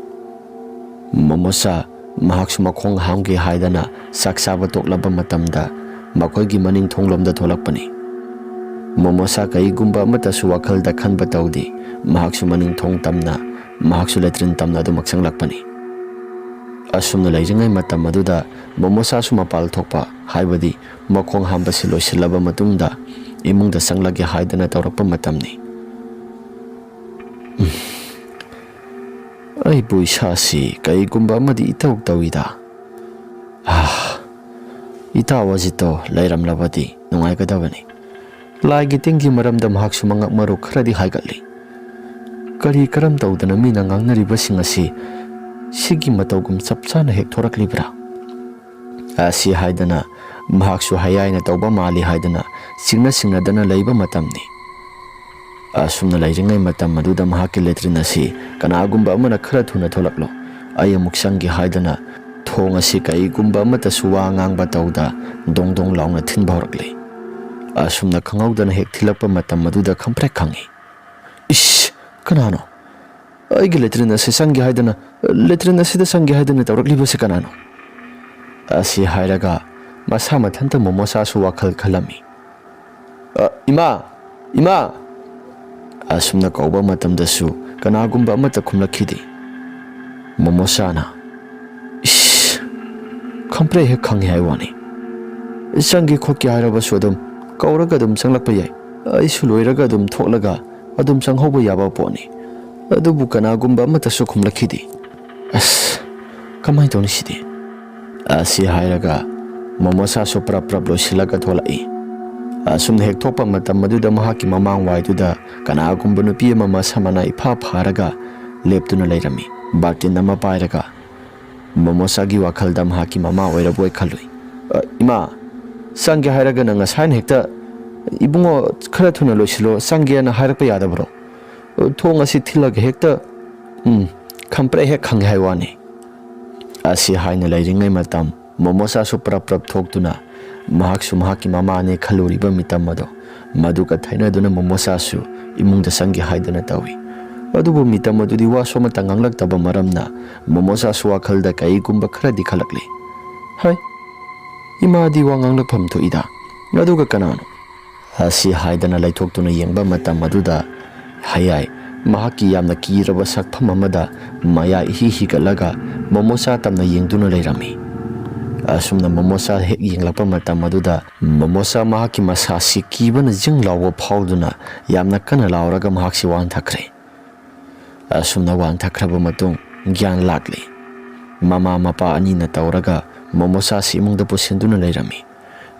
ꯃꯣꯃꯣꯆꯥ ꯃꯍꯥꯛꯁꯨ ꯃꯈꯣꯡ ꯍꯥꯝꯒꯦ ꯍꯥꯏꯗꯅ ꯆꯥꯛ ꯆꯥꯕ ꯇꯣꯛꯂꯕ ꯃꯇꯝꯗ ꯃꯈꯣꯏꯒꯤ ꯃꯅꯤꯡ ꯊꯣꯡꯂꯣꯝꯗ ꯊꯣꯛꯂꯛꯄꯅꯤ꯫ ꯃꯣꯃꯣꯆꯥ ꯀꯩꯒꯨꯝꯕ ꯑꯃꯠꯇꯁꯨ ꯋꯥꯈꯜꯗ ꯈꯟꯕ ꯇꯧꯗꯦ꯫ ꯃꯍꯥꯛꯁꯨ ꯃꯅꯤꯡ ꯊꯣꯡ ꯇꯝꯅ ꯃꯍꯥꯛꯁꯨ ꯂꯦꯇ꯭ꯔꯤꯟ ꯇꯝꯅ ꯑꯗꯨꯃꯛ ꯆꯪꯂꯛꯄꯅꯤ꯫ ꯑꯁꯨꯝꯅ ꯂꯩꯔꯤꯉꯩ ꯃꯇꯝ ꯑꯗꯨꯗ ꯃꯣꯃꯣꯆꯥꯁꯨ ꯃꯄꯥꯜ ꯊꯣꯛꯄ, ꯍꯥꯏꯕꯗꯤ ꯃꯈꯣꯡ ꯍꯥꯝꯕꯁꯤ ꯂꯣꯏꯁꯤꯜꯂꯕ ꯃꯇꯨꯡꯗ ꯏꯃꯨꯡꯗ ꯆꯪꯂꯒꯦ ꯍꯥꯏꯗꯅ ꯇꯧꯔꯛꯄ ꯃꯇꯝꯅꯤ꯫ "ꯎꯝ, ꯑꯩꯕꯨ ꯏꯁꯥꯁꯤ ꯀꯩꯒꯨꯝꯕ ꯑꯃꯗꯤ ꯏꯇꯧ ꯇꯧꯏꯗ꯫ ꯑꯥ, ꯏꯇꯥꯎ ꯑꯖꯤꯠꯇꯣ ꯂꯩꯔꯝꯂꯕꯗꯤ ꯅꯨꯡꯉꯥꯏꯒꯗꯕꯅꯤ꯫" ꯂꯥꯏꯒꯤ ꯇꯤꯟꯒꯤ ꯃꯔꯝꯗ ꯃꯍꯥꯛꯁꯨ ꯃꯉꯛ ꯃꯔꯨ ꯈꯔꯗꯤ ꯍꯥꯏꯒꯠꯂꯤ꯫ "ꯀꯔꯤ ꯀꯔꯝ ꯇꯧꯗꯅ ꯃꯤꯅ ꯉꯥꯡꯅꯔꯤꯕꯁꯤꯡ ꯑꯁꯤ ꯁꯤꯒꯤ ꯃꯇꯧꯒꯨꯝ ꯆꯞ ꯆꯥꯅ ꯍꯦꯛ ꯊꯣꯔꯛꯂꯤꯕ꯭ꯔꯥ?" ꯑꯁꯤ ꯍꯥꯏꯗꯅ ꯃꯍꯥꯛꯁꯨ ꯍꯌꯥꯏꯅ ꯇꯧꯕ ꯃꯥꯜꯂꯤ ꯍꯥꯏꯗꯅ ꯆꯤꯡꯅ ꯆꯤꯡꯅꯗꯅ ꯂꯩꯕ ꯃꯇꯝꯅꯤ꯫ ꯑꯁꯨꯝꯅ ꯂꯩꯔꯤꯉꯩ ꯃꯇꯝ ꯑꯗꯨꯗ ꯃꯍꯥꯛꯀꯤ ꯂꯦꯇ꯭ꯔꯤꯟ ꯑꯁꯤ ꯀꯅꯥꯒꯨꯝꯕ ꯑꯃꯅ "ꯈꯔ ꯊꯨꯅ ꯊꯣꯛꯂꯛꯂꯣ, ꯑꯩ ꯑꯃꯨꯛ ꯆꯪꯒꯦ" ꯍꯥꯏꯗꯅ ꯊꯣꯡ ꯑꯁꯤ ꯀꯩꯒꯨꯝꯕ ꯑꯃꯠꯇꯁꯨ ꯋꯥ ꯉꯥꯡꯕ ꯇꯧꯗ ꯗꯣꯡ ꯗꯣꯡ ꯂꯥꯎꯅ ꯊꯤꯟꯕ ꯍꯧꯔꯛꯂꯦ꯫ ꯑꯁꯨꯝꯅ ꯈꯪꯍꯧꯗꯅ ꯍꯦꯛ ꯊꯤꯜꯂꯛꯄ ꯃꯇꯝ ꯑꯗꯨꯗ ꯈꯪꯄ꯭ꯔꯦꯛ ꯈꯪꯉꯤ꯫ "ꯏꯁ! ꯀꯅꯥꯅꯣ? ꯑꯩꯒꯤ ꯂꯦꯇ꯭ꯔꯤꯟ ꯑꯁꯤ ꯆꯪꯒꯦ ꯍꯥꯏꯗꯅ, ꯂꯦꯇ꯭ꯔꯤꯟ ꯑꯁꯤꯗ ꯆꯪꯒꯦ ꯍꯥꯏꯗꯅ ꯇꯧꯔꯛꯂꯤꯕꯁꯤ ꯀꯅꯥꯅꯣ?" ꯑꯁꯤ ꯍꯥꯏꯔꯒ ꯃꯁꯥ ꯃꯊꯟꯇ ꯃꯣꯃꯣꯁꯥꯁꯨ ꯋꯥꯈꯜ ꯈꯜꯂꯝꯃꯤ꯫ "ꯑ, ꯏꯃꯥ! ꯏꯃꯥ!" ꯑꯁꯨꯝꯅ ꯀꯧꯕ ꯃꯇꯝꯗꯁꯨ ꯀꯅꯥꯒꯨꯝꯕ ꯑꯃꯠꯇ ꯈꯨꯝꯂꯛꯈꯤꯗꯦ꯫ ꯃꯣꯃꯣꯁꯥꯅ, "ꯏꯁ! ꯈꯪꯄ꯭ꯔꯦꯛ ꯍꯦꯛ ꯈꯪꯉꯦ ꯍꯥꯏ ꯋꯥꯅꯤ꯫ ꯆꯪꯒꯦ ꯈꯣꯠꯀꯦ ꯍꯥꯏꯔꯕꯁꯨ ꯑꯗꯨꯝ ꯀꯧꯔꯒ ꯑꯗꯨꯝ ꯆꯪꯂꯛꯄ ꯌꯥꯏ꯫ ꯑꯩꯁꯨ ꯂꯣꯏꯔꯒ ꯑꯗꯨꯝ ꯊꯣꯛꯂꯒ ꯑꯗꯨꯝ ꯆꯪꯍꯧꯕ ꯌꯥꯕ ꯄꯣꯠꯅꯤ꯫ ꯑꯗꯨꯕꯨ ꯀꯅꯥꯒꯨꯝꯕ ꯑꯃꯠꯇꯁꯨ ꯈꯨꯝꯂꯛꯈꯤꯗꯦ꯫ ꯑꯁ, ꯀꯃꯥꯏꯅ ꯇꯧꯅꯤ ꯁꯤꯗꯤ?" ꯑꯁꯤ ꯍꯥꯏꯔꯒ ꯃꯣꯃꯣꯁꯥꯁꯨ ꯄ꯭ꯔꯞ ꯄ꯭ꯔꯞ ꯂꯣꯏꯁꯤꯜꯂꯒ ꯊꯣꯛꯂꯛꯏ꯫ ꯑꯁꯨꯝꯅ ꯍꯦꯛ ꯊꯣꯛꯄ ꯃꯇꯝ ꯑꯗꯨꯗ ꯃꯍꯥꯛꯀꯤ ꯃꯃꯥꯡꯋꯥꯏꯗꯨꯗ ꯀꯅꯥꯒꯨꯝꯕ ꯅꯨꯄꯤ ꯑꯃ ꯃꯁꯝ ꯃꯅꯥ ꯏꯐꯥ ꯐꯥꯔꯒ ꯂꯦꯞꯇꯨꯅ ꯂꯩꯔꯝꯃꯤ, ꯕꯥꯔꯇꯤꯟ ꯑꯃ ꯄꯥꯏꯔꯒ꯫ ꯃꯣꯃꯣꯁꯥꯒꯤ ꯋꯥꯈꯜꯗ ꯃꯍꯥꯛꯀꯤ ꯃꯃꯥ ꯑꯣꯏꯔꯕꯣꯏ ꯈꯜꯂꯨꯏ꯫ "ꯑ, ꯏꯃꯥ, ꯆꯪꯒꯦ ꯍꯥꯏꯔꯒꯅ ꯉꯁꯥꯏꯅ ꯍꯦꯛꯇ, 'ꯏꯕꯨꯡꯉꯣ, ꯈꯔ ꯊꯨꯅ ꯂꯣꯏꯁꯤꯜꯂꯣ, ꯆꯪꯒꯦꯅ' ꯍꯥꯏꯔꯛꯄ ꯌꯥꯗꯕ꯭ꯔꯣ? ꯊꯣꯡ ꯑꯁꯤ ꯊꯤꯜꯂꯒ ꯍꯦꯛꯇ, ꯎꯝ, ꯈꯪꯄ꯭ꯔꯦꯛ ꯍꯦꯛ ꯈꯪꯉꯦ ꯍꯥꯏ ꯋꯥꯅꯤ"꯫ ꯑꯁꯤ ꯍꯥꯏꯅ ꯂꯩꯔꯤꯉꯩ ꯃꯇꯝ ꯃꯣꯃꯣꯁꯥꯁꯨ ꯄ꯭ꯔꯞ ꯄ꯭ꯔꯞ ꯊꯣꯛꯇꯨꯅ ꯃꯍꯥꯛꯁꯨ ꯃꯍꯥꯛꯀꯤ ꯃꯃꯥꯅꯦ ꯈꯜꯂꯨꯔꯤꯕ ꯃꯤꯇꯝ ꯑꯗꯣ ꯃꯗꯨꯒ ꯊꯩꯅꯗꯨꯅ ꯃꯣꯃꯣꯁꯥꯁꯨ ꯏꯃꯨꯡꯗ ꯆꯪꯒꯦ ꯍꯥꯏꯗꯅ ꯇꯧꯏ꯫ ꯑꯗꯨꯕꯨ ꯃꯤꯇꯝ ꯑꯗꯨꯗꯤ ꯋꯥꯁꯨ ꯑꯃꯠꯇ ꯉꯥꯡꯂꯛꯇꯕ ꯃꯔꯝꯅ ꯃꯣꯃꯣꯁꯥꯁꯨ ꯋꯥꯈꯜꯗ ꯀꯩꯒꯨꯝꯕ ꯈꯔꯗꯤ ꯈꯜꯂꯛꯂꯤ꯫ "ꯍꯩ, ꯏꯃꯥꯗꯤ ꯋꯥ ꯉꯥꯡꯂꯛꯐꯝ ꯊꯣꯛꯏꯗ, ꯑꯗꯨꯒ ꯀꯅꯥꯅꯣ?" ꯑꯁꯤ ꯍꯥꯏꯗꯅ ꯂꯩꯊꯣꯛꯇꯨꯅ ꯌꯦꯡꯕ ꯃꯇꯝ ꯑꯗꯨꯗ ꯍꯌꯥꯏ ꯃꯍꯥꯛꯀꯤ ꯌꯥꯝꯅ ꯀꯤꯔꯕ ꯁꯛꯐꯝ ꯑꯃꯗ ꯃꯌꯥ ꯏꯍꯤ ꯍꯤꯒꯠꯂꯒ ꯃꯣꯃꯣꯆꯥ ꯇꯝꯅ ꯌꯦꯡꯗꯨꯅ ꯂꯩꯔꯝꯃꯤ꯫ ꯑꯁꯨꯝꯅ ꯃꯣꯃꯣꯆꯥ ꯍꯦꯛ ꯌꯦꯡꯂꯛꯄ ꯃꯇꯝ ꯑꯗꯨꯗ ꯃꯣꯃꯣꯆꯥ ꯃꯍꯥꯛꯀꯤ ꯃꯁꯥꯁꯤ ꯀꯤꯕꯅ ꯖꯤꯡ ꯂꯥꯎꯕ ꯐꯥꯎꯗꯨꯅ ꯌꯥꯝꯅ ꯀꯟꯅ ꯂꯥꯎꯔꯒ ꯃꯍꯥꯛꯁꯤ ꯋꯥꯟꯊꯈ꯭ꯔꯦ꯫ ꯑꯁꯨꯝꯅ ꯋꯥꯟꯊꯈ꯭ꯔꯕ ꯃꯇꯨꯡ ꯒ꯭ꯌꯥꯟ ꯂꯥꯛꯂꯦ꯫ ꯃꯃꯥ ꯃꯄꯥ ꯑꯅꯤꯅ ꯇꯧꯔꯒ ꯃꯣꯃꯣꯆꯥꯁꯤ ꯏꯃꯨꯡꯗ ꯄꯨꯁꯤꯟꯗꯨꯅ ꯂꯩꯔꯝꯃꯤ꯫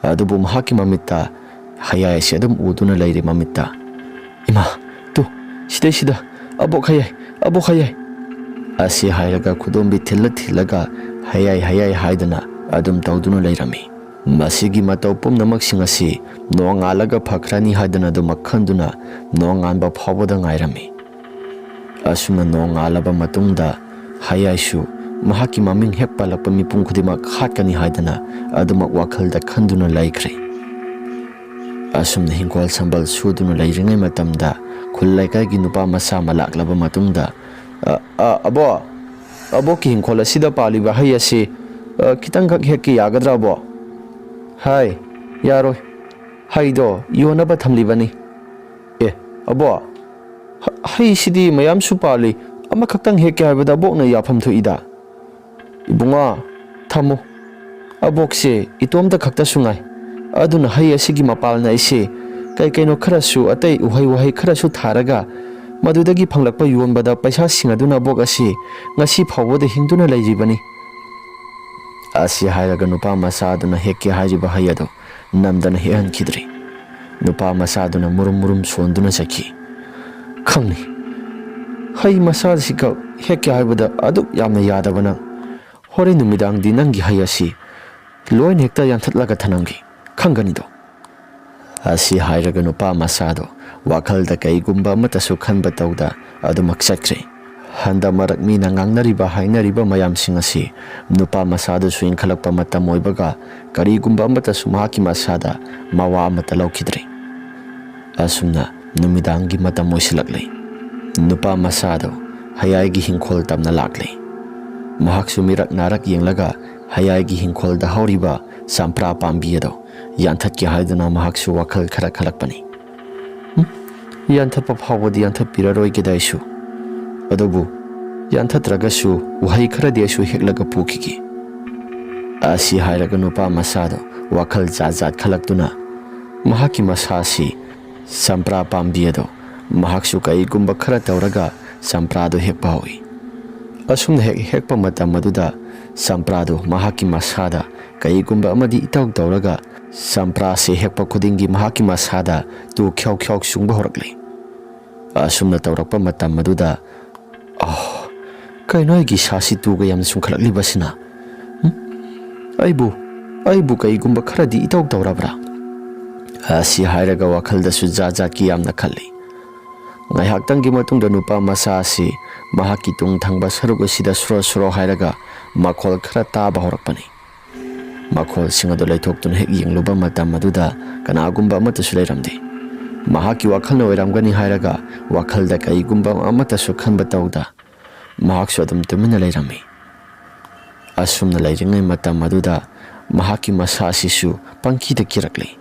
ꯑꯗꯨꯕꯨ ꯃꯍꯥꯛꯀꯤ ꯃꯃꯤꯠꯇ ꯍꯌꯥꯏ ꯑꯁꯤ ꯑꯗꯨꯝ ꯎꯗꯨꯅ ꯂꯩꯔꯦ ꯃꯃꯤꯠꯇ꯫ "ꯏꯃꯥ, ꯇꯨ, ꯁꯤꯗꯩꯁꯤꯗ ꯑꯕꯣꯛ ꯍꯌꯥꯏ, ꯑꯕꯣꯛ ꯍꯌꯥꯏ" ꯑꯁꯤ ꯍꯥꯏꯔꯒ ꯈꯨꯗꯣꯝꯕꯤ ꯊꯤꯜꯂ ꯊꯤꯜꯂꯒ "ꯍꯌꯥꯏ, ꯍꯌꯥꯏ" ꯍꯥꯏꯗꯅ ꯑꯗꯨꯝ ꯇꯧꯗꯨꯅ ꯂꯩꯔꯝꯃꯤ꯫ ꯃꯁꯤꯒꯤ ꯃꯇꯧ ꯄꯨꯝꯅꯃꯛꯁꯤꯡ ꯑꯁꯤ ꯅꯣꯡꯉꯥꯜꯂꯒ ꯐꯈ꯭ꯔꯅꯤ ꯍꯥꯏꯗꯅ ꯑꯗꯨꯃꯛ ꯈꯟꯗꯨꯅ ꯅꯣꯡꯉꯥꯟꯕ ꯐꯥꯎꯕꯗ ꯉꯥꯏꯔꯝꯃꯤ꯫ ꯑꯁꯨꯝꯅ ꯅꯣꯡꯉꯥꯜꯂꯕ ꯃꯇꯨꯡꯗ ꯍꯌꯥꯏꯁꯨ ꯃꯍꯥꯛꯀꯤ ꯃꯃꯤꯡ ꯍꯦꯛ ꯄꯜꯂꯛꯄ ꯃꯤꯄꯨꯝ ꯈꯨꯗꯤꯡꯃꯛ ꯍꯥꯠꯀꯅꯤ ꯍꯥꯏꯗꯅ ꯑꯗꯨꯃꯛ ꯋꯥꯈꯜꯗ ꯈꯟꯗꯨꯅ ꯂꯩꯈ꯭ꯔꯦ꯫ ꯑꯁꯨꯝꯅ ꯍꯤꯡꯈꯣꯜ ꯁꯝꯕꯜ ꯁꯨꯗꯨꯅ ꯂꯩꯔꯤꯉꯩ ꯃꯇꯝꯗ ꯈꯨꯜ ꯂꯩꯀꯥꯏꯒꯤ ꯅꯨꯄꯥ ꯃꯆꯥ ꯑꯃ ꯂꯥꯛꯂꯕ ꯃꯇꯨꯡꯗ, "ꯑ, ꯑ, ꯑꯕꯣ, ꯑꯕꯣꯛꯀꯤ ꯍꯤꯡꯈꯣꯜ ꯑꯁꯤꯗ ꯄꯥꯜꯂꯤꯕ ꯍꯩ ꯑꯁꯤ, ꯑ, ꯈꯤꯇꯪꯈꯛ ꯍꯦꯛꯀꯦ ꯌꯥꯒꯗ꯭ꯔꯥ, ꯑꯕꯣ?" "ꯍꯥꯏ, ꯌꯥꯔꯣꯏ꯫ ꯍꯩꯗꯣ ꯌꯣꯟꯅꯕ ꯊꯝꯂꯤꯕꯅꯤ꯫" "ꯑꯦ, ꯑꯕꯣ, ꯍ-, ꯍꯩꯁꯤꯗꯤ ꯃꯌꯥꯝꯁꯨ ꯄꯥꯜꯂꯤ, ꯑꯃꯈꯛꯇꯪ ꯍꯦꯛꯀꯦ ꯍꯥꯏꯕꯗ ꯑꯕꯣꯛꯅ ꯌꯥꯐꯝ ꯊꯣꯛꯏꯗ꯫" "ꯏꯕꯨꯡꯉꯣ, ꯊꯝꯃꯨ꯫ ꯑꯕꯣꯛꯁꯦ ꯏꯇꯣꯝꯇ ꯈꯛꯇꯁꯨ ꯉꯥꯏ꯫ ꯑꯗꯨꯅ ꯍꯩ ꯑꯁꯤꯒꯤ ꯃꯄꯥꯜꯅ ꯑꯩꯁꯦ ꯀꯩ ꯀꯩꯅꯣ ꯈꯔꯁꯨ, ꯑꯇꯩ ꯎꯍꯩ ꯋꯥꯍꯩ ꯈꯔꯁꯨ ꯊꯥꯔꯒ ꯃꯗꯨꯗꯒꯤ ꯐꯪꯂꯛꯄ ꯌꯣꯟꯕꯗ ꯄꯩꯁꯥꯁꯤꯡ ꯑꯗꯨꯅ ꯑꯕꯣꯛ ꯑꯁꯤ ꯉꯁꯤ ꯐꯥꯎꯕꯗ ꯍꯤꯡꯗꯨꯅ ꯂꯩꯔꯤꯕꯅꯤ꯫" ꯑꯁꯤ ꯍꯥꯏꯔꯒ ꯅꯨꯄꯥ ꯃꯆꯥ ꯑꯗꯨꯅ ꯍꯦꯛꯀꯦ ꯍꯥꯏꯔꯤꯕ ꯍꯩ ꯑꯗꯨ ꯅꯝꯗꯅ ꯍꯦꯛꯍꯟꯈꯤꯗ꯭ꯔꯦ꯫ ꯅꯨꯄꯥ ꯃꯆꯥꯗꯨꯅ ꯃꯨꯔꯨꯝ ꯃꯨꯔꯨꯝ ꯁꯣꯟꯗꯨꯅ ꯆꯠꯈꯤ꯫ "ꯈꯪꯅꯤ, ꯍꯩ ꯃꯆꯥꯁꯤꯈꯛ ꯍꯦꯛꯀꯦ ꯍꯥꯏꯕꯗ ꯑꯗꯨꯛ ꯌꯥꯝꯅ ꯌꯥꯗꯕ ꯅꯪ, ꯍꯣꯔꯦꯟ ꯅꯨꯃꯤꯗꯥꯡꯗꯤ ꯅꯪꯒꯤ ꯍꯩ ꯑꯁꯤ ꯂꯣꯏꯅ ꯍꯦꯛꯇ ꯌꯥꯟꯊꯠꯂꯒ ꯊꯅꯝꯒꯦ, ꯈꯪꯒꯅꯤꯗꯣ?" ꯑꯁꯤ ꯍꯥꯏꯔꯒ ꯅꯨꯄꯥ ꯃꯆꯥꯗꯣ ꯋꯥꯈꯜꯗ ꯀꯩꯒꯨꯝꯕ ꯑꯃꯠꯇꯁꯨ ꯈꯟꯕ ꯇꯧꯗ ꯑꯗꯨꯃꯛ ꯆꯠꯈ꯭ꯔꯦ꯫ ꯍꯟꯗꯛ ꯃꯔꯛ ꯃꯤꯅ ꯉꯥꯡꯅꯔꯤꯕ ꯍꯥꯏꯅꯔꯤꯕ ꯃꯌꯥꯝꯁꯤꯡ ꯑꯁꯤ ꯅꯨꯄꯥ ꯃꯆꯥꯗꯨꯁꯨ ꯏꯟꯈꯠꯂꯛꯄ ꯃꯇꯝ ꯑꯣꯏꯕꯒ ꯀꯔꯤꯒꯨꯝꯕ ꯑꯃꯠꯇꯁꯨ ꯃꯍꯥꯛꯀꯤ ꯃꯁꯥꯗ ꯃꯋꯥ ꯑꯃꯠꯇ ꯂꯧꯈꯤꯗ꯭ꯔꯦ꯫ ꯑꯁꯨꯝꯅ ꯅꯨꯃꯤꯗꯥꯡꯒꯤ ꯃꯇꯝ ꯑꯣꯏꯁꯤꯜꯂꯛꯂꯦ꯫ ꯅꯨꯄꯥ ꯃꯆꯥꯗꯨ ꯍꯌꯥꯏꯒꯤ ꯍꯤꯡꯈꯣꯜ ꯇꯝꯅ ꯂꯥꯛꯂꯦ꯫ ꯃꯍꯥꯛꯁꯨ ꯃꯤꯔꯛ ꯅꯥꯔꯛ ꯌꯦꯡꯂꯒ ꯍꯌꯥꯏꯒꯤ ꯍꯤꯡꯈꯣꯜꯗ ꯍꯧꯔꯤꯕ ꯆꯝꯄ꯭ꯔꯥ ꯄꯥꯝꯕꯤ ꯑꯗꯨ ꯌꯥꯟꯊꯠꯀꯦ ꯍꯥꯏꯗꯨꯅ ꯃꯍꯥꯛꯁꯨ ꯋꯥꯈꯜ ꯈꯔ ꯈꯜꯂꯛꯄꯅꯤ꯫ "ꯎꯝ, ꯌꯥꯟꯊꯠꯄ ꯐꯥꯎꯕꯗꯤ ꯌꯥꯟꯊꯠꯄꯤꯔꯔꯣꯏꯒꯦꯗ ꯑꯩꯁꯨ꯫ ꯑꯗꯨꯕꯨ ꯌꯥꯟꯊꯠꯇ꯭ꯔꯒꯁꯨ ꯎꯍꯩ ꯈꯔꯗꯤ ꯑꯩꯁꯨ ꯍꯦꯛꯂꯒ ꯄꯨꯈꯤꯒꯦ꯫" ꯑꯁꯤ ꯍꯥꯏꯔꯒ ꯅꯨꯄꯥ ꯃꯆꯥꯗꯣ ꯋꯥꯈꯜ ꯖꯥꯠ ꯖꯥꯠ ꯈꯜꯂꯛꯇꯨꯅ ꯃꯍꯥꯛꯀꯤ ꯃꯁꯥꯁꯤ ꯆꯝꯄ꯭ꯔꯥ ꯄꯥꯝꯕꯤ ꯑꯗꯣ ꯃꯍꯥꯛꯁꯨ ꯀꯩꯒꯨꯝꯕ ꯈꯔ ꯇꯧꯔꯒ ꯆꯝꯄ꯭ꯔꯥꯗꯣ ꯍꯦꯛꯄ ꯍꯧꯏ꯫ ꯑꯁꯨꯝꯅ ꯍꯦꯛ ꯍꯦꯛꯄ ꯃꯇꯝ ꯑꯗꯨꯗ ꯆꯝꯄ꯭ꯔꯥꯗꯨ ꯃꯍꯥꯛꯀꯤ ꯃꯁꯥꯗ ꯀꯩꯒꯨꯝꯕ ꯑꯃꯗꯤ ꯏꯇꯧ ꯇꯧꯔꯒ ꯆꯝꯄ꯭ꯔꯥꯁꯦ ꯍꯦꯛꯄ ꯈꯨꯗꯤꯡꯒꯤ ꯃꯍꯥꯛꯀꯤ ꯃꯁꯥꯗ ꯇꯨ ꯈ꯭ꯌꯥꯎ ꯈ꯭ꯌꯥꯎ ꯆꯨꯡꯕ ꯍꯧꯔꯛꯂꯤ꯫ ꯑꯁꯨꯝꯅ ꯇꯧꯔꯛꯄ ꯃꯇꯝ ꯑꯗꯨꯗ, "ꯑꯣ, ꯀꯩꯅꯣ ꯑꯩꯒꯤ ꯏꯁꯥꯁꯤ ꯇꯨꯒ ꯌꯥꯝꯅ ꯆꯨꯡꯈꯠꯂꯛꯂꯤꯕꯁꯤꯅ? ꯎꯝ? ꯑꯩꯕꯨ, ꯑꯩꯕꯨ ꯀꯩꯒꯨꯝꯕ ꯈꯔꯗꯤ ꯏꯇꯧ ꯇꯧꯔꯕ꯭ꯔꯥ?" ꯑꯁꯤ ꯍꯥꯏꯔꯒ ꯋꯥꯈꯜꯗꯁꯨ ꯖꯥꯠ ꯖꯥꯠꯀꯤ ꯌꯥꯝꯅ ꯈꯜꯂꯤ꯫ ꯉꯥꯏꯍꯥꯛꯇꯪꯒꯤ ꯃꯇꯨꯡꯗ ꯅꯨꯄꯥ ꯃꯆꯥ ꯑꯁꯤ ꯃꯍꯥꯛꯀꯤ ꯇꯨꯡ ꯊꯪꯕ ꯁꯔꯨꯛ ꯑꯁꯤꯗ ꯁꯣꯔꯣ ꯁꯣꯔꯣ ꯍꯥꯏꯔꯒ ꯃꯈꯣꯜ ꯈꯔ ꯇꯥꯕ ꯍꯧꯔꯛꯄꯅꯤ꯫ ꯃꯈꯣꯜꯁꯤꯡ ꯑꯗꯨ ꯂꯩꯊꯣꯛꯇꯨꯅ ꯍꯦꯛ ꯌꯦꯡꯂꯨꯕ ꯃꯇꯝ ꯑꯗꯨꯗ ꯀꯅꯥꯒꯨꯝꯕ ꯑꯃꯠꯇꯁꯨ ꯂꯩꯔꯝꯗꯦ꯫ ꯃꯍꯥꯛꯀꯤ ꯋꯥꯈꯜꯅ ꯑꯣꯏꯔꯝꯒꯅꯤ ꯍꯥꯏꯔꯒ ꯋꯥꯈꯜꯗ ꯀꯩꯒꯨꯝꯕ ꯑꯃꯠꯇꯁꯨ ꯈꯟꯕ ꯇꯧꯗ ꯃꯍꯥꯛꯁꯨ ꯑꯗꯨꯝ ꯇꯨꯃꯤꯟꯅ ꯂꯩꯔꯝꯃꯤ꯫ ꯑꯁꯨꯝꯅ ꯂꯩꯔꯤꯉꯩ ꯃꯇꯝ ꯑꯗꯨꯗ ꯃꯍꯥꯛꯀꯤ ꯃꯁꯥ ꯑꯁꯤꯁꯨ ꯄꯪꯀꯤꯗ ꯀꯤꯔꯛꯂꯤ꯫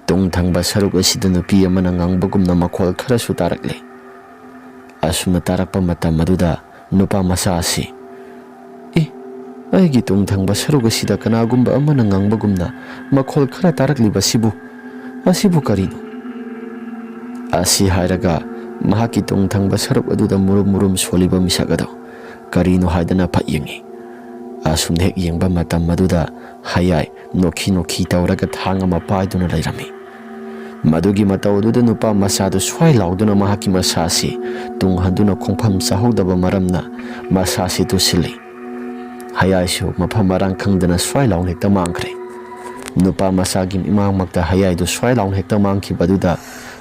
ꯇꯨꯡ ꯊꯪꯕ ꯁꯔꯨꯛ ꯑꯁꯤꯗ ꯅꯨꯄꯤ ꯑꯃꯅ ꯉꯪꯕꯒꯨꯝꯅ ꯃꯈꯣꯜ ꯈꯔꯁꯨ ꯇꯥꯔꯛꯂꯤ꯫ ꯑꯁꯨꯝꯅ ꯇꯥꯔꯛꯄ ꯃꯇꯝ ꯑꯗꯨꯗ ꯅꯨꯄꯥ ꯃꯆꯥ ꯑꯁꯤ, "ꯏ, ꯑꯩꯒꯤ ꯇꯨꯡ ꯊꯪꯕ ꯁꯔꯨꯛ ꯑꯁꯤꯗ ꯀꯅꯥꯒꯨꯝꯕ ꯑꯃꯅ ꯉꯪꯕꯒꯨꯝꯅ ꯃꯈꯣꯜ ꯈꯔ ꯇꯥꯔꯛꯂꯤꯕꯁꯤꯕꯨ, ꯑꯁꯤꯕꯨ ꯀꯔꯤꯅꯣ?" ꯑꯁꯤ ꯍꯥꯏꯔꯒ ꯃꯍꯥꯛꯀꯤ ꯇꯨꯡ ꯊꯪꯕ ꯁꯔꯨꯛ ꯑꯗꯨꯗ ꯃꯨꯔꯨꯝ ꯃꯨꯔꯨꯝ ꯁꯣꯜꯂꯤꯕ ꯃꯤꯁꯛ ꯑꯗꯣ ꯀꯔꯤꯅꯣ ꯍꯥꯏꯗꯅ ꯐꯠ ꯌꯦꯡꯉꯤ꯫ ꯑꯁꯨꯝꯅ ꯍꯦꯛ ꯌꯦꯡꯕ ꯃꯇꯝ ꯑꯗꯨꯗ ꯍꯌꯥꯏ ꯅꯣꯛꯈꯤ ꯅꯣꯛꯈꯤ ꯇꯧꯔꯒ ꯊꯥꯡ ꯑꯃ ꯄꯥꯏꯗꯨꯅ ꯂꯩꯔꯝꯃꯤ꯫ ꯃꯗꯨꯒꯤ ꯃꯇꯧ ꯑꯗꯨꯗ ꯅꯨꯄꯥ ꯃꯆꯥꯗꯨ ꯁ꯭ꯋꯥꯏ ꯂꯥꯎꯗꯨꯅ ꯃꯍꯥꯛꯀꯤ ꯃꯁꯥꯁꯤ ꯇꯨꯡ ꯍꯟꯗꯨꯅ ꯈꯣꯡꯐꯝ ꯆꯥꯍꯧꯗꯕ ꯃꯔꯝꯅ ꯃꯁꯥꯁꯤ ꯇꯨꯁꯤꯜꯂꯤ꯫ ꯍꯌꯥꯏꯁꯨ ꯃꯐꯝ ꯃꯔꯥꯡ ꯈꯪꯗꯅ ꯁ꯭ꯋꯥꯏ ꯂꯥꯎꯅ ꯍꯦꯛꯇ ꯃꯥꯡꯈ꯭ꯔꯦ꯫ ꯅꯨꯄꯥ ꯃꯆꯥꯒꯤ ꯏꯃꯥꯡꯃꯛꯇ ꯍꯌꯥꯏꯗꯨ ꯁ꯭ꯋꯥꯏ ꯂꯥꯎꯅ ꯍꯦꯛꯇ ꯃꯥꯡꯈꯤꯕ ꯑꯗꯨꯗ